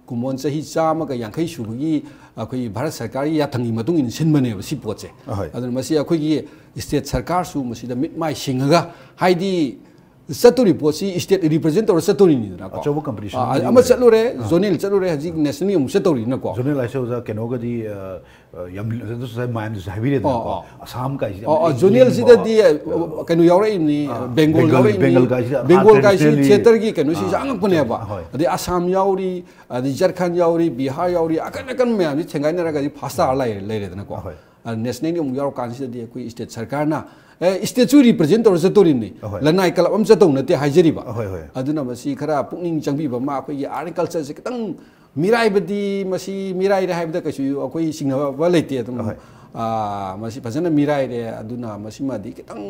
ꯀꯨꯝꯑꯣꯟ ꯆꯍꯤ ꯆꯥꯝꯃꯒ ꯌꯥꯡꯈꯩ ꯁꯨꯕꯒꯤ ꯑꯩꯈꯣꯏꯒꯤ ꯚꯥꯔꯠ ꯁꯔꯀꯥꯔꯒꯤ ꯌꯥꯊꯪꯒꯤ ꯃꯇꯨꯡ ꯏꯟꯅ ꯁꯤꯟꯕꯅꯦꯕ ꯁꯤ ꯄꯣꯠꯁꯦ꯫ ꯑꯍꯣꯏ꯫ ꯑꯗꯨꯅ ꯃꯁꯤ ꯑꯩꯈꯣꯏꯒꯤ ꯁ꯭ꯇꯦꯠ ꯁꯔꯀꯥꯔꯁꯨ ꯃꯁꯤꯗ ꯃꯤꯠ ꯃꯥꯏ ꯁꯤꯡꯉꯒ, ꯍꯥꯏꯗꯤ ꯆꯠꯇꯣꯔꯤ ꯄꯣꯠꯁꯤ ꯁ꯭ꯇꯦꯠ ꯔꯤꯄ꯭ꯔꯖꯦꯟ ꯇꯧꯔ ꯆꯠꯇꯣꯔꯤꯅꯤꯗꯅꯀꯣ꯫ ꯑꯆꯧꯕ competition ꯑꯥ, ꯑꯃ ꯑꯃ ꯂꯩꯔꯦ꯫ ꯆꯠꯂꯨꯔꯦ, ꯑꯥ꯫ ꯖꯣꯅꯦꯜ ꯆꯠꯂꯨꯔꯦ, ꯍꯧꯖꯤꯛ ꯅꯦꯁꯅꯦꯜꯒꯤ ꯑꯃꯨꯛ ꯆꯠꯇꯧꯔꯤꯅꯀꯣ꯫ ꯖꯣꯅꯦꯜ ꯍꯥꯏꯁꯦ ꯑꯣꯖꯥ ꯀꯩꯅꯣꯒꯗꯤ, ꯑ, ꯑ, ꯌꯥꯝ ꯑꯗꯨꯁꯨ ꯉꯁꯥꯏ ꯃꯌꯥꯝꯅꯁꯨ ꯍꯥꯏꯕꯤꯔꯦꯗꯅꯀꯣ꯫ ꯑꯣ, ꯑꯣ꯫ ꯑꯁꯥꯝ ꯀꯥꯏꯁꯤꯗꯤ ꯑꯣ, ꯑꯣ, ꯌꯥꯝ ꯖꯣꯅꯦꯜꯁꯤꯗꯗꯤ, ꯏꯪꯕ꯫ ꯑ, ꯀꯩꯅꯣ ꯌꯥꯎꯔꯛꯏꯕꯅꯤ, ꯑꯥ, ꯕꯦꯡꯒꯣꯜ ꯕꯦꯡꯒꯜ, ꯌꯥꯎꯔꯛꯏꯕꯅꯤ꯫ Bengal ꯀꯥꯏꯁꯤꯗꯤ Bengal art ꯀꯥꯏꯁꯤ traditionally. ꯊꯤꯌꯦꯇꯔꯒꯤ ꯀꯩꯅꯣꯁꯤ ꯑꯥ, ꯆꯪꯉꯛꯄꯅꯦꯕ꯫ ꯍꯣꯏ꯫ ꯑꯗꯩ ꯑꯁꯥꯝ ꯌꯥꯎꯔꯤ, ꯑꯗꯩ ꯖꯔꯈꯟ ꯌꯥꯎꯔꯤ, ꯕꯤꯍꯥꯔ ꯌꯥꯎꯔꯤ, ꯑꯀꯟ ꯑꯀꯟ ꯃꯌꯥꯝꯁꯤ ꯊꯦꯡꯒꯥꯏꯅꯔꯒ ꯍꯧꯖꯤꯛ ꯐꯥꯔꯁ ꯇꯥꯔ ꯂꯩꯔꯦ, ꯂꯩꯔꯦꯗꯅꯀꯣ꯫ ꯑꯍꯣꯏ꯫ ꯑ, ꯅꯦꯁꯅꯦꯜꯒꯤ ꯑꯃꯨꯛ ꯌꯥꯎꯔꯀꯥꯟꯁꯤꯗꯗꯤ ꯑꯩꯈꯣꯏ ꯁ꯭ꯇꯦꯠ ꯁꯔꯀꯥꯔꯅ, ꯑꯦ, ꯁ꯭ꯇꯦꯠꯁꯨ ꯔꯤꯄ꯭ꯔꯖꯦꯟ ꯇꯧꯔ ꯆꯠꯇꯣꯔꯤꯕꯅꯤ꯫ ꯑꯍꯣꯏ꯫ ꯂꯅꯥꯏ ꯀ꯭ꯂꯕ ꯑꯃ ꯆꯠꯇꯧ ꯅꯠꯇꯦ ꯍꯥꯏꯖꯔꯤꯕ꯫ ꯑꯍꯣꯏ, ꯍꯣꯏ꯫ ꯑꯗꯨꯅ ꯃꯁꯤ ꯈꯔ ꯄꯨꯛꯅꯤꯡ ꯆꯪꯕꯤꯕ ꯑꯃ, ꯑꯩꯈꯣꯏꯒꯤ ꯑꯥꯔꯠ ꯑꯦꯟ ꯀꯜꯆꯔꯁꯦ ꯈꯤꯇꯪ ꯃꯤꯔꯥꯏꯕꯗꯤ, ꯃꯁꯤ ꯃꯤꯔꯥꯏꯔꯦ ꯍꯥꯏꯕꯗ ꯀꯩꯁꯨ ꯑꯩꯈꯣꯏ ꯆꯤꯡꯅꯕ ꯂꯩꯇꯦ꯫ ꯑꯗꯨꯝ, ꯑꯍꯣꯏ꯫ ꯑ, ꯃꯁꯤ ꯐꯖꯅ ꯃꯤꯔꯥꯏꯔꯦ꯫ ꯑꯗꯨꯅ ꯃꯁꯤꯃꯗꯤ ꯈꯤꯇꯪ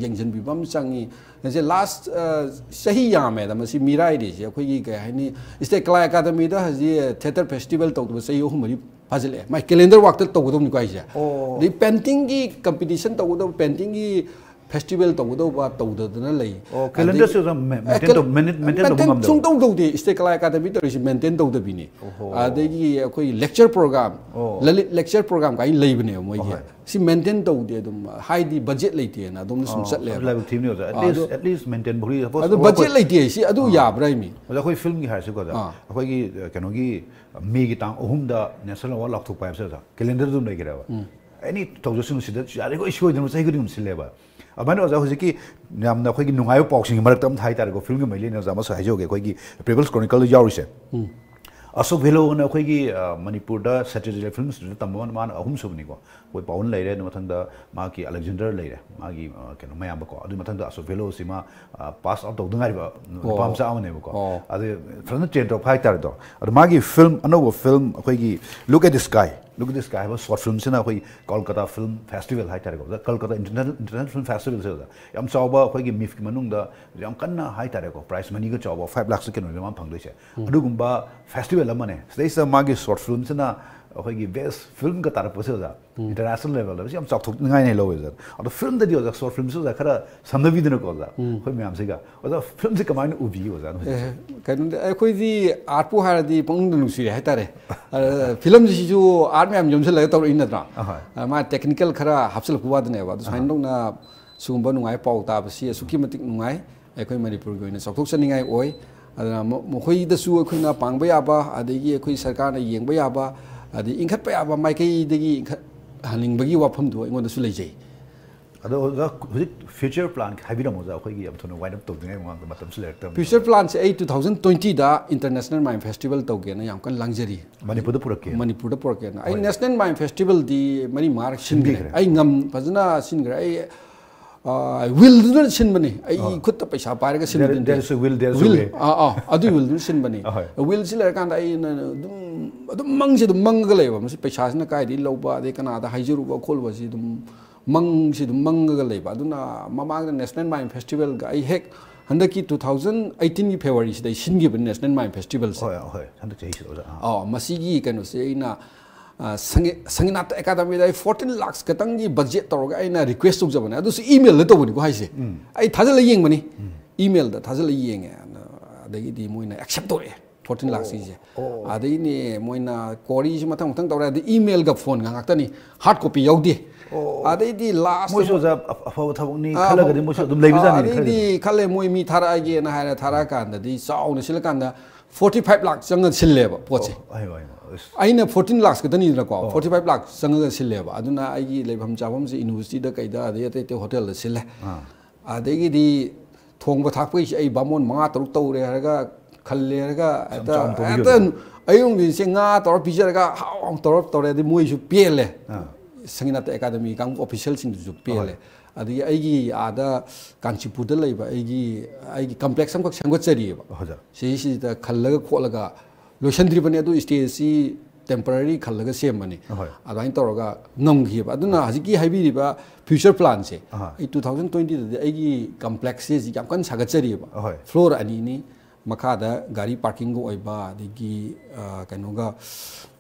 ꯌꯦꯡꯁꯤꯟꯕꯤꯕ ꯑꯃ ꯆꯪꯉꯤ꯫ ꯉꯁꯤ ꯂꯥꯁ, ꯑ, ꯆꯍꯤ ꯌꯥꯝꯃꯦꯗ ꯃꯁꯤ ꯃꯤꯔꯥꯏꯔꯤꯁꯦ꯫ ꯑꯩꯈꯣꯏꯒꯤ ꯀꯩ ꯍꯥꯏꯅꯤ, ꯁ꯭ꯇꯦꯠ ꯀꯂꯥ ꯑꯦꯀꯥꯗꯃꯤꯗ ꯍꯧꯖꯤꯛ ꯊꯤꯌꯦꯇꯔ ꯐꯦꯁꯇꯤꯚꯦꯜ ꯇꯧꯗꯕ ꯆꯍꯤ ꯑꯍꯨꯝ ꯃꯔꯤ ꯐꯥꯖꯤꯜꯂꯛꯑꯦ꯫ ꯃꯥꯏ ꯀꯦꯂꯦꯟꯗꯔ ꯋꯥꯛꯇ ꯇꯧꯒꯗꯕꯅꯤꯀꯣ ꯍꯥꯏꯁꯦ꯫ ꯑꯣ꯫ ꯑꯗꯩ ꯄꯦꯟꯇꯤꯡꯒꯤ ꯀꯝꯄꯤꯇꯤꯁꯟ ꯇꯧꯒꯗꯧꯕ, ꯄꯦꯟꯇꯤꯡꯒꯤ ꯐꯦꯁꯇꯤꯚꯦꯜ ꯇꯧꯒꯗꯧꯕ ꯇꯧꯗꯗꯅ ꯂꯩ꯫ ꯑꯣ, ꯀꯦꯂꯦꯟꯗꯔꯁꯦ ꯑꯗꯒꯤ, ꯑꯣꯖꯥ, ꯃꯦ-, ꯑꯦ, ꯃꯦꯟꯇꯦꯟ ꯀꯦꯜ-, ꯇꯧ-, ꯃꯦꯟ-, ꯃꯦꯟꯇꯦꯟ ꯇꯧꯕ ꯃꯦꯟꯇꯦꯟ ꯉꯝꯗꯕ? ꯁꯨꯡꯇꯧ ꯇꯧꯗꯦ꯫ ꯁ꯭ꯇꯦꯠ ꯀꯂꯥ ꯑꯦꯀꯥꯗꯃꯤ ꯇꯧꯔꯤꯁꯤ ꯃꯦꯟꯇꯦꯟ ꯇꯧꯗꯕꯤꯅꯤ꯫ ꯑꯣꯍꯣ꯫ ꯑꯗꯒꯤ ꯑꯩꯈꯣꯏ ꯂꯦꯛꯆꯔ ꯄ꯭ꯔꯣꯒ꯭ꯔꯥꯝ, ꯑꯣ꯫ ꯂꯂꯤꯠ ꯂꯦꯛꯆꯔ ꯄ꯭ꯔꯣꯒ꯭ꯔꯥꯝ ꯀꯥꯏꯅ ꯂꯩꯕꯅꯦꯕ ꯃꯣꯏꯒꯤ꯫ ꯑꯍꯣꯏ꯫ ꯁꯤ ꯃꯦꯟꯇꯦꯟ ꯇꯧꯗꯦ ꯑꯗꯨꯝ, ꯍꯥꯏꯗꯤ ꯕꯖꯦꯠ ꯂꯩꯇꯦꯅ ꯑꯗꯣꯝꯗ ꯁꯨꯝ ꯑꯣ, ꯆꯠꯂꯦꯕ꯫ ꯂꯥꯏꯕꯛ ꯊꯤꯕꯅꯤ ꯑꯣꯖꯥ꯫ At ꯑꯥ, least, ꯑꯗꯣ, at least ꯃꯦꯟꯇꯦꯟ ꯐꯥꯎꯗꯤ, suppose ꯑꯗꯣ ꯑꯩꯈꯣꯏ ꯕꯖꯦꯠ ꯂꯩꯇꯦ ꯁꯤ, ꯑꯗꯨ ꯑꯥ꯫ ꯌꯥꯕ꯭ꯔꯥ ꯍꯥꯏꯃꯤ? ꯑꯣꯖꯥ, ꯑꯩꯈꯣꯏ ꯐꯤꯜꯝꯒꯤ ꯍꯥꯏꯔꯁꯤꯀꯣ ꯑꯣꯖꯥ꯫ ꯑꯥ꯫ ꯑꯩꯈꯣꯏꯒꯤ, ꯑ, ꯀꯩꯅꯣꯒꯤ, ꯑ, ꯃꯦꯒꯤ ꯇꯥꯡ ꯑꯍꯨꯝꯗ ꯅꯦꯁꯅꯦꯜ ꯑꯦꯋꯥꯔꯗ ꯂꯥꯎꯊꯣꯛꯄ ꯍꯥꯏꯕꯁꯦ ꯑꯣꯖꯥ, ꯀꯦꯂꯦꯟꯗꯔꯗ ꯑꯗꯨꯝ ꯂꯩꯈ꯭ꯔꯦꯕ꯫ ꯎꯝ꯫ ꯑꯦꯅꯤ ꯇꯧꯖꯁꯅꯨ, ꯁꯤꯗ ꯌꯥꯔꯤꯈꯣꯏ ꯁꯣꯏꯗꯅ ꯆꯍꯤ ꯈꯨꯗꯤꯡꯒꯤ ꯁꯤꯜꯂꯦꯕ꯫ ꯑꯗꯨꯃꯥꯏꯅ ꯑꯣꯖꯥ, ꯍꯧꯖꯤꯛꯀꯤ ꯌꯥꯝꯅ ꯑꯩꯈꯣꯏꯒꯤ ꯅꯨꯡꯉꯥꯏꯕ ꯄꯥꯎꯁꯤꯡꯒꯤ ꯃꯔꯛꯇ ꯑꯝꯇ ꯍꯥꯏꯇꯥꯔꯦꯀꯣ, ꯐꯤꯂꯝꯒꯤ ꯃꯔꯤ ꯂꯩꯅꯅ ꯑꯣꯖꯥ ꯑꯃꯁꯨ ꯍꯥꯏꯖꯍꯧꯒꯦ꯫ ꯑꯩꯈꯣꯏꯒꯤ People's Chronicleꯗ ꯌꯥꯎꯔꯤꯁꯦ, ꯑꯁꯣꯛ ꯚꯦꯂꯣꯅ ꯑꯩꯈꯣꯏꯒꯤ, ꯑ, ꯃꯅꯤꯄꯨꯔꯗ ꯁꯠꯇ꯭ꯌꯖꯤꯠ ꯐꯤꯂꯝ ꯏꯟꯁꯇꯤꯇ꯭ꯌꯨꯠꯇ ꯇꯝꯕ ꯃꯥꯅ ꯑꯍꯨꯝ ꯁꯨꯕꯅꯤꯀꯣ꯫ ꯑꯩꯈꯣꯏ ꯄꯥꯎꯟ ꯂꯩꯔꯦ, ꯑꯗꯨ ꯃꯊꯪꯗ ꯃꯥꯒꯤ ꯑꯂꯦꯛꯖꯦꯟꯗꯔ ꯂꯩꯔꯦ, ꯃꯥꯒꯤ, ꯑ, ꯀꯩꯅꯣ ꯃꯌꯥꯝꯕꯀꯣ꯫ ꯑꯗꯨ ꯃꯊꯪꯗ ꯑꯁꯣꯛ ꯚꯦꯂꯣꯁꯤ ꯃꯥ, ꯑ, ꯄꯥꯁ ꯑꯥꯎꯠ ꯇꯧꯗ ꯉꯥꯏꯔꯤꯕ ꯅꯨꯄꯥ ꯑꯣ꯫ ꯃꯆꯥ ꯑꯃꯅꯦꯕꯀꯣ꯫ ꯑꯣ꯫ ꯑꯗꯨ ꯐꯖꯅ ꯇ꯭ꯔꯦꯟ ꯇꯧꯔꯛꯄ ꯍꯥꯏꯇꯥꯔꯦꯗꯣ꯫ ꯑꯗꯣ ꯃꯥꯒꯤ ꯐꯤꯂꯝ, ꯑꯅꯧꯕ ꯐꯤꯂꯝ ꯑꯩꯈꯣꯏꯒꯤ Look at the Sky, Look at the Sky ꯍꯥꯏꯕ ꯁꯣꯔꯠ ꯐꯤꯂꯝꯁꯤꯅ ꯑꯩꯈꯣꯏ ꯀꯣꯜꯀꯇꯥ ꯐꯤꯂꯝ ꯐꯦꯁꯇꯤꯚꯦꯜ ꯍꯥꯏꯇꯥꯔꯦꯀꯣ, ꯑꯣꯖꯥ, ꯀꯜꯀꯇꯥ ꯏꯟꯇꯔꯅꯦꯁꯅꯦꯜ, ꯏꯟꯇꯔꯅꯦꯁꯅꯦꯜ ꯐꯤꯂꯝ ꯐꯦꯁꯇꯤꯚꯦꯜꯁꯦ, ꯑꯣꯖꯥ, ꯌꯥꯝ ꯆꯥꯎꯕ ꯑꯩꯈꯣꯏꯒꯤ ꯃꯤꯐꯀꯤ ꯃꯅꯨꯡꯗ ꯌꯥꯝ ꯀꯟꯅ ꯍꯥꯏꯇꯥꯔꯦꯀꯣ, ꯄ꯭ꯔꯥꯏꯖ ꯃꯅꯤꯒ ꯆꯥꯎꯕ five lakhꯁ ꯀꯩꯅꯣꯅꯦ ꯃꯥꯅ ꯐꯪꯗꯣꯏꯁꯦ꯫ ꯑꯗꯨꯒꯨꯝꯕ ꯐꯦꯁꯇꯤꯚꯦꯜ ꯑꯃꯅꯦ꯫ ꯁꯤꯗꯩꯁꯤꯗ ꯃꯥꯒꯤ ꯁꯣꯔꯠ ꯐꯤꯂꯝꯁꯤꯅ ꯑꯩꯈꯣꯏꯒꯤ ꯕꯦꯁ ꯐꯤꯂꯝꯒ ꯇꯥꯔꯛꯄꯁꯦ, ꯑꯣꯖꯥ, ꯏꯟꯇꯔꯅꯦꯁꯅꯦꯜ ꯂꯦꯚꯦꯜꯗ ꯁꯤ ꯌꯥꯝ ꯆꯥꯎꯊꯣꯛꯅꯤꯡꯉꯥꯏꯅꯦ ꯂꯧꯋꯦ, ꯑꯣꯖꯥ꯫ ꯑꯗꯣ ꯐꯤꯂꯝꯗꯗꯤ, ꯑꯣꯖꯥ, ꯁꯣꯔꯠ ꯐꯤꯂꯝꯁꯨ, ꯑꯣꯖꯥ, ꯈꯔ ꯁꯝꯅꯕꯤꯗꯅꯀꯣ, ꯑꯣꯖꯥ, ꯑꯩꯈꯣꯏ ꯃꯌꯥꯝꯁꯤꯒ꯫ ꯑꯣꯖꯥ, ꯐꯤꯂꯝꯁꯦ ꯀꯃꯥꯏꯅ ꯎꯕꯤꯒꯦ, ꯑꯣꯖꯥ, ꯍꯧꯖꯤꯛꯁꯦ? ꯑꯦ, ꯀꯩꯅꯣꯗꯤ, ꯑꯩꯈꯣꯏꯗꯤ ꯑꯥꯔꯠꯄꯨ ꯍꯥꯏꯔꯗꯤ ꯄꯨꯛꯅꯤꯡꯗ ꯅꯨꯡꯁꯤꯔꯦ ꯍꯥꯏꯇꯥꯔꯦ꯫ ꯑꯗ ꯐꯤꯂꯝꯁꯤꯁꯨ ꯑꯥꯔꯠ ꯃꯌꯥꯝ ꯌꯣꯝꯁꯤꯜꯂꯒ ꯇꯧꯔꯛꯏ ꯅꯠꯇ꯭ꯔꯥ? ꯑꯍꯣꯏ꯫ ꯑ, ꯃꯥ ꯇꯦꯛꯅꯤꯀꯦꯜ ꯈꯔ ꯍꯥꯞꯆꯤꯜꯂꯛꯄ ꯋꯥꯗꯅꯦꯕ꯫ ꯑꯗꯨ ꯁꯨꯃꯥꯏꯅ ꯑꯍꯣꯏ꯫ ꯇꯧꯅ ꯁꯤꯒꯨꯝꯕ ꯅꯨꯡꯉꯥꯏꯕ ꯄꯥꯎ ꯇꯥꯕꯁꯤ ꯑꯁꯨꯛꯀꯤ ꯃꯇꯤꯛ ꯅꯨꯡꯉꯥꯏ꯫ ꯑꯩꯈꯣꯏ ꯃꯅꯤꯄꯨꯔꯒꯤ ꯑꯣꯏꯅ ꯆꯥꯎꯊꯣꯛꯆꯅꯤꯡꯉꯥꯏ ꯑꯣꯏ꯫ ꯑꯗꯨꯅ ꯃ-, ꯃꯈꯣꯏꯗꯁꯨ ꯑꯩꯈꯣꯏꯅ ꯄꯥꯡꯕ ꯌꯥꯕ, ꯑꯗꯒꯤ ꯑꯩꯈꯣꯏ ꯁꯔꯀꯥꯔꯅ ꯌꯦꯡꯕ ꯌꯥꯕ, ꯑꯗꯩ ꯏꯟꯈꯠꯄ ꯌꯥꯕ ꯃꯥꯏꯀꯩꯗꯒꯤ ꯏꯟꯈꯠꯍꯟꯅꯤꯡꯕꯒꯤ ꯋꯥꯐꯝꯗꯨ ꯑꯩꯉꯣꯟꯗꯁꯨ ꯂꯩꯖꯩ꯫ ꯑꯗꯣ ꯑꯣꯖꯥ, ꯍꯧꯖꯤꯛ ꯐ꯭ꯌꯨꯆꯔ ꯄ꯭ꯂꯥꯟ ꯍꯥꯏꯕꯤꯔꯝꯃꯣ, ꯑꯣꯖꯥ, ꯑꯩꯈꯣꯏꯒꯤ ꯌꯥꯝ ꯊꯨꯅ wind up ꯇꯧꯗ꯭ꯔꯤꯉꯩ ꯃꯃꯥꯡꯗ, ꯃꯇꯝꯁꯨ ꯂꯩꯔꯛꯇꯕꯅꯤꯅ꯫ ꯐ꯭ꯌꯨꯆꯔ ꯄ꯭ꯂꯥꯟꯁꯦ ꯑꯩ two thousand twentyꯗ International Mime Festival ꯇꯧꯒꯦꯅ ꯌꯥꯝ ꯀꯟꯅ ꯂꯥꯡꯖꯔꯤ꯫ ꯃꯅꯤꯄꯨꯔꯗ ꯄꯨꯔꯛꯀꯦ꯫ ꯃꯅꯤꯄꯨꯔꯗ ꯄꯨꯔꯛꯀꯦꯅ꯫ ꯑꯩ ꯍꯣꯏ꯫ National Mime Festivalꯗꯤ ꯃꯔꯤ ꯃꯉꯥꯔꯛ ꯁꯤꯟꯈ꯭ꯔꯦ꯫ ꯁꯤꯟꯕꯤꯈ꯭ꯔꯦ꯫ ꯑꯩ ꯉꯝ-, ꯐꯖꯅ ꯁꯤꯟꯈ꯭ꯔꯦ꯫ ꯑꯩ, ꯑ, wheelꯗꯨꯅ ꯁꯤꯟꯕꯅꯤ꯫ ꯑꯩ ꯑꯥ꯫ ꯈꯨꯠꯇ ꯄꯩꯁꯥ ꯄꯥꯏꯔꯒ ꯁꯤꯟꯕꯗꯤ There, ꯅꯠꯇꯦ꯫ There is a will, there is a wheel꯫ Way꯫ ꯑꯥ, ꯑꯥ, ꯑꯗꯨꯒꯤ wheelꯗꯨꯅ ꯁꯤꯟꯕꯅꯤ꯫ ꯑꯍꯣꯏ꯫ Wheelꯁꯤ ꯂꯩꯔꯀꯥꯟꯗ ꯑꯩꯅ ꯑꯗꯨꯝ, ꯑꯗꯨꯝ ꯃꯪꯁꯦ ꯑꯗꯨꯝ ꯃꯪꯉꯒ ꯂꯩꯕ꯫ ꯃꯁꯤ ꯄꯩꯁꯥꯁꯤꯅ ꯀꯥꯏꯗꯒꯤ ꯂꯧꯕ, ꯑꯗꯩ ꯀꯅꯥꯗ ꯍꯥꯏꯖꯔꯨꯕ ꯈꯣꯠꯂꯨꯕꯁꯤ ꯑꯗꯨꯝ ꯃꯪꯁꯤ ꯑꯗꯨꯝ ꯃꯪꯉꯒ ꯂꯩꯕ꯫ ꯑꯗꯨꯅ ꯃꯃꯥꯡꯗ National Mime Festivalꯒ ꯑꯩ ꯍꯦꯛ ꯍꯟꯗꯛꯀꯤ two thousand eighteenꯒꯤ Februaryꯁꯤꯗ ꯑꯩ ꯁꯤꯟꯈꯤꯕꯅꯤ National Mime Festivalꯁꯦ꯫ ꯍꯣꯏ, ꯍꯣꯏ, ꯍꯟꯗꯛ ꯆꯍꯤꯁꯤꯗ, ꯑꯣꯖꯥ꯫ ꯑꯥ꯫ ꯑꯥ, ꯃꯁꯤꯒꯤ ꯀꯩꯅꯣꯁꯦ ꯑꯩꯅ, ꯑ, ꯁꯪꯒꯤ-, ꯁꯪꯒꯤꯅꯥꯇ ꯑꯦꯀꯥꯗꯃꯤꯗ ꯑꯩ fourteen lakhs ꯈꯛꯇꯪꯒꯤ budget ꯇꯧꯔꯒ ꯑꯩꯅ request ꯇꯧꯖꯕꯅꯦ꯫ ꯑꯗꯨꯁꯨ emailꯗ ꯇꯧꯕꯅꯤꯀꯣ ꯍꯥꯏꯁꯦ꯫ ꯎꯝ꯫ ꯑꯩ ꯊꯥꯖꯤꯜꯂ ꯌꯦꯡꯕꯅꯤ꯫ ꯎꯝ꯫ Emailꯗ ꯊꯥꯖꯤꯜꯂ ꯌꯦꯡꯉꯦ꯫ ꯑꯗ-, ꯑꯗꯒꯤꯗꯤ ꯃꯣꯏꯅ accept ꯇꯧꯔꯛꯑꯦ꯫ Fourteen lakhsꯁꯤꯡꯁꯦ꯫ ꯑꯣ꯫ ꯑꯗꯩꯅꯦ ꯃꯣꯏꯅ queryꯁꯤ ꯃꯊꯪ ꯃꯊꯪ ꯇꯧꯔꯦ꯫ ꯑꯗꯩ emailꯒ phoneꯒ ꯉꯥꯛꯇꯅꯤ, hard copy ꯌꯥꯎꯗꯦ꯫ ꯑꯣ꯫ ꯑꯗꯩꯗꯤ last ꯃꯣꯏꯁꯨ ꯑꯣꯖꯥ ꯑꯐ-, ꯑꯐꯕ ꯊꯕꯛꯅꯤ ꯑꯥ, ꯈꯜꯂꯒꯗꯤ ꯃꯣꯏꯁꯨ ꯑꯗꯨꯝ ꯑꯥ, ꯂꯩꯕꯖꯥꯠꯅꯤ ꯑꯗꯩꯗꯤ ꯈꯜꯂꯤꯅꯤ꯫ ꯈꯜꯂꯦ ꯃꯣꯏ ꯃꯤ ꯊꯥꯔꯛꯑꯒꯦꯅ ꯍꯥꯏꯔ ꯊꯥꯔꯛꯑꯀꯥꯟꯗꯗꯤ ꯆꯥꯎꯅ ꯁꯤꯜꯂꯀꯥꯟꯗ forty five lakh ꯆꯪꯉ ꯁꯤꯜꯂꯦꯕ ꯄꯣꯠꯁꯦ꯫ ꯑꯣ, ꯑꯌꯣ, ꯑꯌꯣ꯫ ꯑꯩꯅ ꯐꯣꯔꯇꯤꯟ ꯂꯥꯛꯁ ꯈꯛꯇꯅꯤꯗꯅꯀꯣ, ꯐꯣꯔꯇꯤ ꯐꯥꯏꯚ ꯂꯥꯛꯁ ꯆꯪꯉꯒ ꯁꯤꯜꯂꯦꯕ꯫ ꯑꯗꯨꯅ ꯑꯩꯒꯤ ꯂꯩꯐꯝ ꯆꯥꯐꯝꯁꯦ ꯌꯨꯅꯤꯚꯔꯁꯤꯇꯤꯗ ꯀꯩꯗ, ꯑꯗꯩ ꯑꯇꯩ ꯑꯇꯩ ꯍꯣꯇꯦꯜꯗ ꯁꯤꯜꯂꯦ꯫ ꯑꯗꯒꯤꯗꯤ ꯊꯣꯡꯕ ꯊꯥꯛꯄꯒꯤꯁꯦ ꯑꯩ ꯕꯥꯃꯣꯟ ꯃꯉꯥ ꯇꯔꯨꯛ ꯇꯧꯔꯦ ꯍꯥꯏꯔꯒ, ꯈꯜꯂꯦ ꯍꯥꯏꯔꯒ, ꯍꯦꯛꯇ ꯆꯥꯎꯅ ꯇꯧꯕꯤꯌꯣ꯫ ꯍꯦꯛꯇ ꯑꯌꯨꯛ ꯅꯨꯡꯊꯤꯟꯁꯦ ꯉꯥ ꯇꯧꯔ ꯄꯤꯖꯔꯒ ꯍꯥꯎ ꯍꯥꯎ ꯇꯧꯔ ꯇꯧꯔꯦ꯫ ꯑꯗꯩ ꯃꯣꯏꯁꯨ ꯄꯦꯜꯂꯦ꯫ ꯁꯪꯒꯤꯅꯥꯇ ꯑꯦꯀꯥꯗꯃꯤ ꯀꯥꯡꯕꯨ ꯑꯣꯐꯤꯁꯤꯌꯦꯜꯁꯤꯡꯗꯨꯁꯨ ꯄꯦꯜꯂꯦ꯫ ꯑꯗꯒꯤ ꯑꯩꯒꯤ ꯑꯥꯗ ꯀꯥꯟꯆꯤꯄꯨꯔꯗ ꯂꯩꯕ ꯑꯩꯒꯤ, ꯑꯩꯒꯤ ꯀꯝꯄ꯭ꯂꯦꯛꯁ ꯑꯃꯈꯛ ꯁꯦꯝꯒꯠꯆꯔꯤꯑꯕ꯫ ꯁꯤꯁꯤꯗ ꯈꯜꯂꯒ ꯈꯣꯠꯂꯒ ꯂꯣꯏꯁꯤꯟꯗ꯭ꯔꯤꯕꯅꯤ꯫ ꯑꯗꯨ ꯁ꯭ꯇꯦꯖꯁꯤ ꯇꯦꯝꯄꯔꯔꯤ ꯈꯜꯂꯒ ꯁꯦꯝꯕꯅꯤ꯫ ꯑꯗꯨꯃꯥꯏꯅ ꯇꯧꯔꯒ ꯉꯝꯈꯤꯕ꯫ ꯑꯗꯨꯅ ꯍꯧꯖꯤꯛꯀꯤ ꯍꯥꯏꯕꯤꯔꯤꯕ ꯐ꯭ꯌꯨꯆꯔ ꯄ꯭ꯂꯥꯟꯁꯦ, ꯑꯩ ꯇꯨ ꯊꯥꯎꯖꯟ ꯇ꯭ꯋꯦꯟꯇꯤꯗꯗꯤ ꯑꯩꯒꯤ ꯀꯝꯄ꯭ꯂꯦꯛꯁꯁꯦ ꯍꯧꯖꯤꯛ ꯌꯥꯝ ꯀꯟꯅ ꯁꯥꯒꯠꯆꯔꯤꯑꯕ꯫ ꯐ꯭ꯂꯣꯔ ꯑꯅꯤꯅꯤ, ꯃꯈꯥꯗ ꯒꯥꯔꯤ ꯄꯥꯔꯀꯤꯡꯒ ꯑꯣꯏꯕ, ꯑꯗꯒꯤ, ꯑ, ꯀꯩꯅꯣꯒ,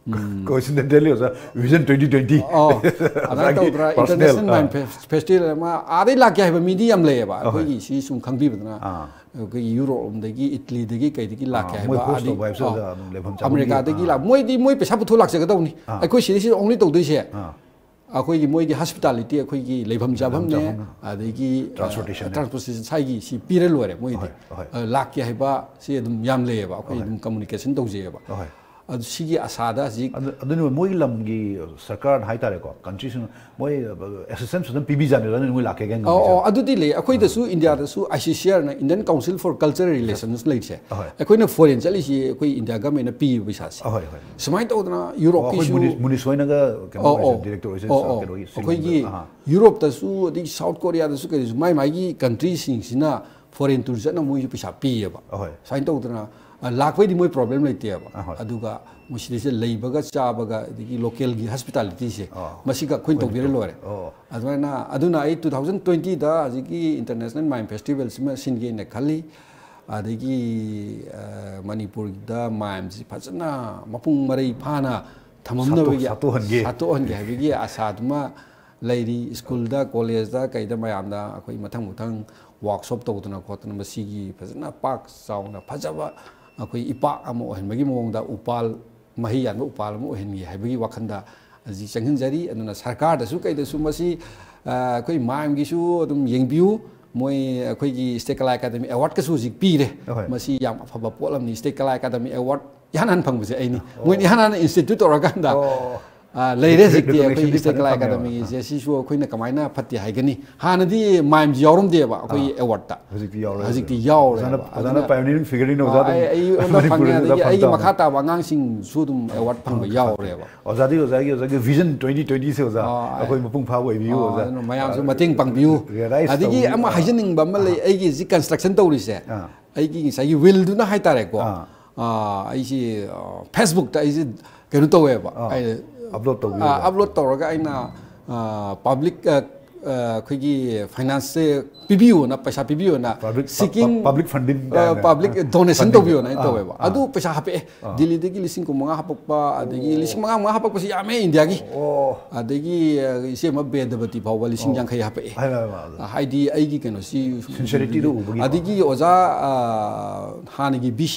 ꯎꯝ, ꯀꯣꯏꯁꯤꯗꯦꯟꯇꯦꯜꯂꯤ ꯑꯣꯖꯥ, ꯚꯤꯖꯟ ꯇ꯭ꯋꯦꯟꯇꯤ ꯇ꯭ꯋꯦꯟꯇꯤ꯫ ꯑꯣ, ꯑꯗꯨꯃꯥꯏꯅ ꯇꯧꯗꯅ ꯏꯟꯇꯔꯅꯦꯁꯅꯦꯜ ꯃꯥꯏꯝ ꯐꯦꯁꯇꯤꯚꯦꯜ ꯑꯃ ꯑꯥꯗꯩ ꯂꯥꯛꯀꯦ ꯍꯥꯏꯕ ꯃꯤꯗꯤ ꯌꯥꯝ ꯂꯩꯌꯦꯕ꯫ ꯑꯩꯈꯣꯏꯒꯤ ꯁꯤ ꯁꯨꯝ ꯈꯪꯕꯤꯕꯗꯅ, ꯑꯩꯈꯣꯏꯒꯤ ꯌꯨꯔꯣꯞ ꯂꯣꯝꯗꯒꯤ, ꯏꯇꯂꯤꯗꯒꯤ ꯀꯩꯗꯒꯤ ꯂꯥꯛꯀꯦ ꯍꯥꯏꯕ, ꯃꯣꯏ ꯍꯣꯁ ꯑꯗꯩ, ꯇꯧꯕ ꯍꯥꯏꯕꯁꯦ ꯑꯣ, ꯑꯣꯖꯥ, ꯑꯗꯨꯝ ꯂꯩꯐꯝ ꯆꯥꯐꯝꯒꯤ? ꯑꯃꯦꯔꯤꯀꯥꯗꯒꯤ ꯂꯥꯛ-, ꯃꯣꯏꯗꯤ ꯃꯣꯏ ꯄꯩꯁꯥ ꯄꯨꯊꯣꯛ ꯂꯥꯛꯆꯒꯗꯧꯅꯤ꯫ ꯑꯩꯈꯣꯏ ꯁꯤꯗꯩꯁꯤꯗ ꯑꯣꯡꯂꯤ ꯇꯧꯗꯣꯏꯁꯦ ꯑꯩꯈꯣꯏꯒꯤ ꯃꯣꯏꯒꯤ ꯍꯣꯁꯄꯤꯇꯥꯂꯤꯇꯤ, ꯑꯩꯈꯣꯏꯒꯤ ꯂꯩꯐꯝ ꯆꯥꯐꯝꯅꯦ, ꯆꯥꯐꯝ꯫ ꯑꯗꯒꯤ, ꯑ, ꯇ꯭ꯔꯥꯟꯁꯄꯣꯔꯇꯦꯁꯟꯅꯦ꯫ ꯇ꯭ꯔꯥꯟꯁꯄꯣꯔꯇꯦꯁꯟ ꯁꯥꯏꯒꯤ ꯁꯤ ꯄꯤꯔ ꯂꯣꯏꯔꯦ ꯃꯣꯏꯗꯤ꯫ ꯑ, ꯂꯥꯛꯀꯦ ꯍꯥꯏꯕ ꯁꯤ ꯑꯗꯨꯝ ꯌꯥꯝ ꯂꯩꯌꯦꯕ, ꯑꯩꯈꯣꯏ ꯑꯗꯨꯝ ꯀꯝꯃꯨꯅꯤꯀꯦꯁꯟ ꯇꯧꯖꯩꯌꯦꯕ꯫ ꯑꯗꯨ ꯁꯤꯒꯤ ꯑꯁꯥꯗ ꯍꯧꯖꯤꯛ ꯑꯗꯨ, ꯑꯗꯨꯅ ꯃꯣꯏꯒꯤ ꯂꯝꯒꯤ ꯁꯔꯀꯥꯔꯅ ꯍꯥꯏꯇꯥꯔꯦꯀꯣ, ꯀꯟꯇ꯭ꯔꯤꯁꯤꯡ ꯃꯣꯏ ꯑꯦꯁꯤꯁꯇꯦꯟꯁ ꯑꯗꯨꯝ ꯄꯤꯕꯤꯖꯥꯠꯅꯤꯗ, ꯃꯣꯏ ꯂꯥꯛꯀꯦ ꯀꯥꯏꯅ ꯑꯧ, ꯉꯝꯃꯤꯁꯦ? ꯑꯧ, ꯑꯗꯨꯗꯤ ꯂꯩ꯫ ꯑꯩꯈꯣꯏꯗꯁꯨ, ꯏꯟꯗꯤꯌꯥꯗꯁꯨ ꯑꯥꯏ ꯁꯤ ꯁꯤ ꯑꯥꯔꯅ, Indian council for cultural relations ꯂꯩꯔꯤꯁꯦ, ꯑꯩꯈꯣꯏꯅ ꯐꯣꯔꯦꯟ ꯆꯠꯂꯤꯁꯤ ꯑꯩꯈꯣꯏ ꯏꯟꯗꯤꯌꯥ ꯒꯃꯦꯟꯅ ꯄꯤꯕ ꯄꯩꯁꯥꯁꯦ꯫ ꯁꯨꯃꯥꯏꯅ ꯇꯧꯗꯅ ꯌꯨꯔꯣꯞꯀꯤꯁꯨ, ꯃꯨꯅꯤꯁ ꯍꯣꯏꯅꯒ ꯀꯩꯅꯣ ꯑꯣꯏꯔꯤꯁꯦ, ꯗꯤꯔꯦꯛꯇꯔ ꯑꯣꯏꯔꯤꯁꯦ, ꯑꯣ, ꯑꯣ, ꯀꯩꯅꯣꯒꯤ ꯁꯤꯂꯣꯡꯗ꯫ ꯑꯩꯈꯣꯏꯒꯤ ꯌꯨꯔꯣꯞꯇꯁꯨ, ꯑꯗꯒꯤ ꯁꯥꯎꯠ ꯀꯣꯔꯤꯌꯥꯗꯁꯨ, ꯀꯩꯗꯁꯨ ꯃꯥꯏ ꯃꯥꯏꯒꯤ ꯀꯟꯇ꯭ꯔꯤꯁꯤꯡꯁꯤꯅ ꯐꯣꯔꯦꯟ ꯇꯨꯔ ꯆꯠꯅꯕ ꯃꯣꯏꯁꯨ ꯄꯩꯁꯥ ꯄꯤꯌꯦꯕ꯫ ꯁꯨꯃꯥꯏꯅ ꯇꯧꯗꯅ, ꯑ, ꯂꯥꯛꯄꯩꯗꯤ ꯃꯣꯏ ꯄ꯭ꯔꯣꯕ꯭ꯂꯦꯝ ꯂꯩꯇꯦꯕ꯫ ꯑꯗꯨꯒ ꯃꯣꯏ ꯁꯤꯗꯩꯁꯤꯗ ꯂꯩꯕꯒ ꯆꯥꯕꯒ, ꯑꯗꯒꯤ ꯂꯣꯀꯦꯜꯒꯤ ꯍꯣꯁꯄꯤꯇꯥꯂꯤꯇꯤꯁꯦ, ꯑꯣ, ꯃꯁꯤꯒ ꯑꯩꯈꯣꯏꯅ ꯇꯧꯕꯤꯔ ꯂꯣꯏꯔꯦ꯫ ꯑꯣ꯫ ꯑꯗꯨꯃꯥꯏꯅ, ꯑꯗꯨꯅ ꯑꯩ ꯇꯨ ꯊꯥꯎꯖꯟ ꯇ꯭ꯋꯦꯟꯇꯤꯗ ꯍꯧꯖꯤꯛꯀꯤ ꯏꯟꯇꯔꯅꯦꯁꯅꯦꯜ ꯃꯥꯏꯝ ꯐꯦꯁꯇꯤꯚꯦꯜꯁꯤꯃ ꯁꯤꯟꯒꯦꯅ ꯈꯜꯂꯤ꯫ ꯑꯗꯒꯤ, ꯑ, ꯃꯅꯤꯄꯨꯔꯗ ꯃꯥꯏꯝꯁꯤ ꯐꯖꯅ ꯃꯄꯨꯡ ꯃꯔꯩ ꯐꯥꯅ ꯊꯝꯃꯝꯅꯕꯒꯤ, ꯁꯥꯠꯇꯣꯛ-, ꯁꯥꯠꯇꯣꯛꯍꯟꯒꯦ꯫ ꯁꯥꯠꯇꯣꯛꯍꯟꯒꯦ ꯍꯥꯏꯕꯒꯤ ꯑꯁꯥꯗꯨꯃ ꯂꯩꯔꯤ꯫ ꯁ꯭ꯀꯨꯜꯗ, ꯀꯣꯂꯦꯖꯇ, ꯀꯩꯗ ꯃꯌꯥꯝꯗ ꯑꯩꯈꯣꯏ ꯃꯊꯪ ꯃꯊꯪ ꯋꯥꯔꯛꯁꯣꯞ ꯇꯧꯗꯅ ꯈꯣꯠꯇꯅ ꯃꯁꯤꯒꯤ ꯐꯖꯅ ꯄꯥꯛ ꯆꯥꯎꯅ ꯐꯖꯕ ꯑꯩꯈꯣꯏ ꯏꯄꯥꯛ ꯑꯃ ꯑꯣꯏꯍꯟꯕꯒꯤ ꯃꯑꯣꯡꯗ ꯎꯄꯥꯜ, ꯃꯍꯩ ꯌꯥꯟꯕ ꯎꯄꯥꯜ ꯑꯃ ꯑꯣꯏꯍꯟꯒꯦ ꯍꯥꯏꯕꯒꯤ ꯋꯥꯈꯜꯗ ꯍꯧꯖꯤꯛ ꯆꯪꯁꯤꯟꯖꯔꯤ꯫ ꯑꯗꯨꯅ ꯁꯔꯀꯥꯔꯗꯁꯨ ꯀꯩꯗꯁꯨ ꯃꯁꯤ, ꯑ, ꯑꯩꯈꯣꯏ ꯃꯥꯏꯝꯒꯤꯁꯨ ꯑꯗꯨꯝ ꯌꯦꯡꯕꯤꯌꯨ꯫ ꯃꯣꯏ ꯑꯩꯈꯣꯏꯒꯤ ꯁ꯭ꯇꯦꯠ ꯀꯂꯥ ꯑꯦꯀꯥꯗꯃꯤ ꯑꯦꯋꯥꯔꯗꯀꯁꯨ ꯍꯧꯖꯤꯛ ꯄꯤꯔꯦ꯫ ꯃꯁꯤ ꯌꯥꯝ ꯑꯐꯕ ꯄꯣꯠ ꯑꯃꯅꯤ꯫ ꯁ꯭ꯇꯦꯠ ꯀꯂꯥ ꯑꯦꯀꯥꯗꯃꯤ ꯑꯦꯋꯥꯔꯗ ꯏꯍꯥꯟ ꯍꯥꯟ ꯐꯪꯕꯁꯦ ꯑꯩꯅꯤ꯫ ꯃꯣꯏꯅ ꯏꯍꯥꯟ ꯍꯥꯟꯅ institute ꯇꯧꯔꯀꯥꯟꯗ ꯑꯣ꯫ ꯑ, ꯂꯩꯔꯦ ꯍꯧꯖꯤꯛꯇꯤ꯫ ꯑꯩꯈꯣꯏ Recognition ꯗꯤ ꯏꯁꯇꯦꯠ ꯐꯖꯅ ꯀꯂꯥ ꯐꯪꯉꯦꯕ꯫ ꯑꯦꯀꯥꯗꯃꯤꯒꯤꯁꯦ ꯁꯤꯁꯨ ꯑꯩꯈꯣꯏꯅ ꯀꯃꯥꯏꯅ ꯐꯠꯇꯦ ꯍꯥꯏꯒꯅꯤ? ꯍꯥꯟꯅꯗꯤ ꯃꯥꯏꯝꯁ ꯌꯥꯎꯔꯝꯗꯦꯕ ꯑꯩꯈꯣꯏꯒꯤ ꯑꯦꯋꯥꯔꯗꯇ꯫ ꯍꯧꯖꯤꯛꯇꯤ ꯌꯥꯎꯔꯦ꯫ ꯍꯧꯖꯤꯛꯇꯤ ꯌꯥꯎꯔꯦꯕ꯫ ꯑꯣꯖꯥꯅ, ꯑꯣꯖꯥꯅ ꯑꯗꯨꯅ pioneering figure ꯅꯤꯅ ꯑꯣꯖꯥ ꯑꯗꯨꯝ ꯑꯩ, ꯑꯩꯉꯣꯟꯗ ꯐꯪꯉꯦ꯫ ꯃꯅꯤꯄꯨꯔꯗ ꯑꯗꯒꯤ ꯑꯩꯒꯤ ꯐꯪ ꯃꯈꯥ ꯇꯥꯕ ꯑꯉꯥꯡꯁꯤꯡꯁꯨ ꯑꯗꯨꯝ ꯑꯦꯋꯥꯔꯗ ꯐꯪꯕ ꯌꯥꯎꯔꯦꯕ꯫ ꯑꯣꯖꯥꯗꯤ, ꯑꯣꯖꯥꯒꯤ, ꯑꯣꯖꯥꯒꯤ vision twenty twenty ꯁꯦ ꯑꯣꯖꯥ, ꯑꯥ, ꯑꯩꯈꯣꯏ ꯃꯄꯨꯡ ꯐꯥꯕ ꯑꯣꯏꯕꯤꯌꯨ ꯑꯥ, ꯑꯣꯖꯥ꯫ ꯑꯗꯨꯅ ꯃꯌꯥꯝꯁꯨ ꯃꯇꯦꯡ ꯄꯥꯡꯕꯤꯌꯨ꯫ Realize ꯑꯗꯒꯤ ꯇꯧꯕꯤꯌꯨ꯫ ꯑꯃ ꯑꯥ꯫ ꯍꯥꯏꯖꯅꯤꯡꯕ ꯑꯃ ꯂꯩ, ꯑꯩꯒꯤ ꯍꯧꯖꯤꯛ construction ꯇꯧꯔꯤꯁꯦ, ꯑꯥ꯫ ꯑꯩꯒꯤ ꯉꯁꯥꯏꯒꯤ willꯗꯨꯅ ꯍꯥꯏꯇꯥꯔꯦꯀꯣ꯫ ꯑꯥ꯫ ꯑꯥ, ꯑꯩꯁꯤ, ꯑꯥ, Facebookꯇ ꯑꯩꯁꯦ ꯀꯩꯅꯣ ꯇꯧꯋꯦꯕ꯫ ꯑꯥ, ꯑꯩ, upload ꯇꯧꯕꯤꯌꯨ꯫ ꯑꯥ, upload ꯇꯧꯔꯒ ꯑꯩꯅ, ꯑꯥ, public, ꯑꯥ, ꯑꯥ, ꯑꯩꯈꯣꯏꯒꯤ financeꯁꯦ ꯄꯤꯕꯤꯌꯨꯅ, ꯄꯩꯁꯥ ꯄꯤꯕꯤꯌꯨꯅ, Public, seeking, public funding ꯑꯥ, ꯀꯥꯏꯅ꯫ public donation Funding꯫ ꯇꯧꯕꯤꯌꯣꯅ ꯑꯩꯅ ꯑꯥ, ꯇꯧꯋꯦꯕ꯫ ꯑꯥ꯫ ꯑꯗꯨ ꯄꯩꯁꯥ ꯍꯥꯄꯛꯑꯦ꯫ ꯗꯤꯜꯂꯤꯗꯒꯤ ꯂꯤꯁꯤꯡ ꯀꯨꯟ ꯃꯉꯥ ꯍꯥꯄꯛꯄ, ꯑꯗꯒꯤ ꯂꯤꯁꯤꯡ ꯃꯉꯥ ꯃꯉꯥ ꯍꯥꯄꯛꯄꯁꯤ ꯌꯥꯝꯃꯦ ꯏꯟꯗꯤꯌꯥꯒꯤ꯫ ꯑꯣ꯫ ꯑꯗꯒꯤ, ꯑꯥ, ꯏꯆꯦ ꯑꯃ ꯕꯦꯗꯕꯇꯤ ꯐꯥꯎꯕ ꯂꯤꯁꯤꯡ ꯌꯥꯡꯈꯩ ꯍꯥꯄꯛꯑꯦ꯫ ꯍꯥꯏ, ꯍꯥꯏ, ꯍꯥꯏ, ꯍꯥꯏ꯫ ꯑꯥ, ꯍꯥꯏꯗꯤ ꯑꯩꯒꯤ ꯀꯩꯅꯣꯁꯤ Sincerity ꯗꯨ ꯎꯕꯒꯤꯀꯣ꯫ ꯑꯗꯒꯤ ꯑꯣꯖꯥ, ꯑꯥ, ꯍꯥꯟꯅꯒꯤ VC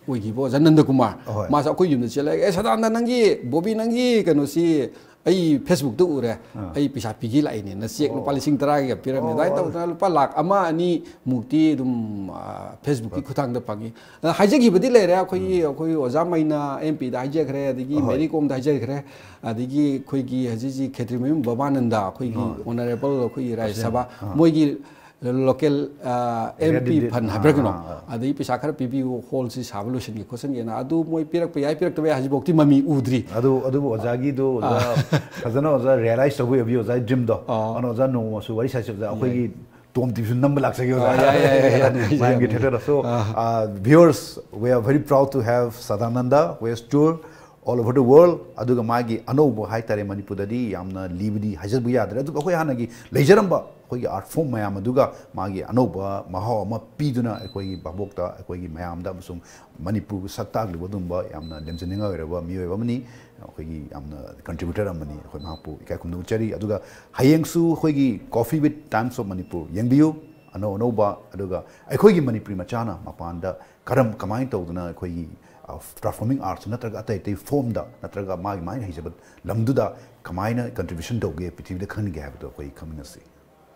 ꯑꯣꯏꯈꯤꯕ ꯑꯣꯖꯥ ꯅꯟꯗꯀꯨꯃꯥꯔ, ꯍꯣꯏ꯫ ꯃꯥꯁꯨ ꯑꯩꯈꯣꯏ ꯌꯨꯝꯗ ꯆꯦꯜꯂꯛꯑꯦ, "ꯑꯦ, ꯁꯗꯥꯅꯟꯗ, ꯅꯪꯒꯤ, ꯕꯣꯕꯤ, ꯅꯪꯒꯤ ꯀꯩꯅꯣꯁꯤ ꯑꯩ Facebookꯇ ꯎꯔꯦ, ꯑꯩ ꯄꯩꯁꯥ ꯄꯤꯒꯦ ꯂꯥꯛꯏꯅꯦꯅ ꯆꯦꯛ ꯂꯨꯄꯥ ꯂꯤꯁꯤꯡ ꯇꯔꯥꯒ ꯄꯤꯔꯝꯃꯦ꯫ ꯑꯗꯨꯃꯥꯏꯅ ꯇꯧꯗꯅ ꯂꯨꯄꯥ ꯂꯥꯛ ꯑꯃ ꯑꯅꯤ ꯃꯨꯛꯇꯤ ꯑꯗꯨꯝ, ꯑꯥ, Facebookꯀꯤ ꯈꯨꯠꯊꯥꯡꯗ ꯐꯪꯉꯤ"꯫ ꯑꯗ ꯍꯥꯏꯖꯈꯤꯕꯗꯤ ꯂꯩꯔꯦ, ꯑꯩꯈꯣꯏꯒꯤ, ꯑꯩꯈꯣꯏ ꯑꯣꯖꯥ ꯃꯩꯅꯥ, MPꯗ ꯍꯥꯏꯖꯈ꯭ꯔꯦ, ꯑꯗꯒꯤ ꯃꯦꯔꯤ ꯀꯣꯝꯗ ꯍꯥꯏꯖꯈ꯭ꯔꯦ, ꯑꯗꯒꯤ ꯑꯩꯈꯣꯏꯒꯤ ꯍꯧꯖꯤꯛ ꯍꯧꯖꯤꯛ ꯈꯦꯇ꯭ꯔꯤꯃꯌꯨꯝ ꯕꯕꯥꯅꯟꯗ, ꯑꯩꯈꯣꯏꯒꯤ honourable, ꯑꯩꯈꯣꯏꯒꯤ ꯔꯥꯖ꯭ꯌ ꯁꯚꯥ, ꯃꯣꯏꯒꯤ local, ꯑꯥ, MP Candidate꯫ fund ꯑꯥ, ꯍꯥꯏꯕ꯭ꯔꯥ ꯀꯩꯅꯣ, ꯑꯥ, ꯑꯥ꯫ ꯑꯗꯒꯤ ꯄꯩꯁꯥ ꯈꯔ ꯄꯤꯕꯤꯌꯨ, hallꯁꯤ ꯁꯥꯕ ꯂꯣꯏꯁꯤꯟꯒꯦ ꯈꯣꯠꯆꯟꯒꯦꯅ꯫ ꯑꯗꯨ ꯃꯣꯏ ꯄꯤꯔꯛꯄ ꯌꯥꯏ, ꯄꯤꯔꯛꯇꯕ ꯌꯥꯏ, ꯍꯧꯖꯤꯛꯐꯥꯎꯗꯤ ꯃꯃꯤ ꯎꯗ꯭ꯔꯤ꯫ ꯑꯗꯨ, ꯑꯗꯨꯕꯨ ꯑꯣꯖꯥꯒꯤꯗꯣ ꯑꯣꯖꯥ ꯐꯖꯅ ꯑꯣꯖꯥ realize ꯇꯧꯕꯤꯔꯕꯤ ꯑꯣꯖꯥꯒꯤ dreamꯗꯣ꯫ ꯑꯥ꯫ ꯑꯗꯨꯅ ꯑꯣꯖꯥ ꯅꯣꯡꯃꯁꯨ ꯋꯥꯔꯤ ꯁꯥꯁꯤ ꯑꯣꯖꯥ, ꯑꯩꯈꯣꯏꯒꯤ Tom TVꯁꯨ ꯅꯝꯕ ꯂꯥꯛꯆꯒꯦ ꯑꯣꯖꯥ꯫ ꯑꯥ, ꯌꯥꯏ, ꯌꯥꯏ, ꯌꯥꯏ, ꯌꯥꯅꯤ, ꯌꯥꯅꯤ, ꯃꯌꯥꯝꯒꯤ ꯌꯥꯅꯤ꯫ ꯊꯦꯇꯔꯗ꯫ So, ah. Ah, viewers, we are very proud to have Sadananda, who has tour all over the world꯫ ꯑꯗꯨꯒ ꯃꯥꯒꯤ ꯑꯅꯧꯕ ꯍꯥꯏꯇꯥꯔꯦ, ꯃꯅꯤꯄꯨꯔꯗꯗꯤ ꯌꯥꯝꯅ ꯂꯤꯕꯗꯤ ꯍꯥꯏꯖꯕ ꯌꯥꯗ꯭ꯔꯦ, ꯑꯗꯨꯕꯨ ꯑꯩꯈꯣꯏ ꯍꯥꯟꯅꯒꯤ ꯂꯩꯖꯔꯝꯕ ꯑꯩꯈꯣꯏꯒꯤ art form ꯃꯌꯥꯝ ꯑꯗꯨꯒ ꯃꯥꯒꯤ ꯑꯅꯧꯕ ꯃꯍꯥꯎ ꯑꯃ ꯄꯤꯗꯨꯅ ꯑꯩꯈꯣꯏꯒꯤ ꯚꯥꯕꯣꯛꯇ, ꯑꯩꯈꯣꯏꯒꯤ ꯃꯌꯥꯝꯗ ꯑꯃꯁꯨꯡ ꯃꯅꯤꯄꯨꯔꯒꯤ ꯁꯛ ꯇꯥꯛꯂꯤꯕ ꯑꯗꯨꯒꯨꯝꯕ ꯌꯥꯝꯅ ꯂꯦꯝꯖꯅꯤꯡꯉꯥꯏ ꯑꯣꯏꯔꯕ ꯃꯤꯑꯣꯏ ꯑꯃꯅꯤ꯫ ꯑꯩꯈꯣꯏꯒꯤ ꯌꯥꯝꯅ contributor ꯑꯃꯅꯤ꯫ ꯑꯩꯈꯣꯏ ꯃꯍꯥꯛꯄꯨ ꯏꯀꯥꯏ ꯈꯨꯝꯅꯕ ꯎꯠꯆꯔꯤ꯫ ꯑꯗꯨꯒ ꯍꯌꯦꯡꯁꯨ ꯑꯩꯈꯣꯏꯒꯤ Coffee with Times of Manipur ꯌꯦꯡꯕꯤꯌꯨ꯫ ꯑꯅꯧ ꯑꯅꯧꯕ, ꯑꯗꯨꯒ ꯑꯩꯈꯣꯏꯒꯤ ꯃꯅꯤꯄꯨꯔꯤ ꯃꯆꯥꯅ ꯃꯄꯥꯟꯗ ꯀꯔꯝ, ꯀꯃꯥꯏꯅ ꯇꯧꯗꯅ ꯑꯩꯈꯣꯏꯒꯤ, ꯑ, performing arts ꯅꯠꯇ꯭ꯔꯒ ꯑꯇꯩ ꯑꯇꯩ formꯗ ꯅꯠꯇ꯭ꯔꯒ ꯃꯥꯒꯤ, ꯃꯥꯒꯤ ꯍꯩꯖꯕ ꯂꯝꯗꯨꯗ ꯀꯃꯥꯏꯅ contribution ꯇꯧꯒꯦ, ꯄ꯭ꯔꯤꯊꯤꯕꯤꯗ ꯈꯪꯍꯟꯒꯦ ꯍꯥꯏꯕꯗꯣ ꯑꯩꯈꯣꯏ ꯈꯪꯃꯤꯟꯅꯁꯤ꯫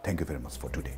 Thank you very much for today.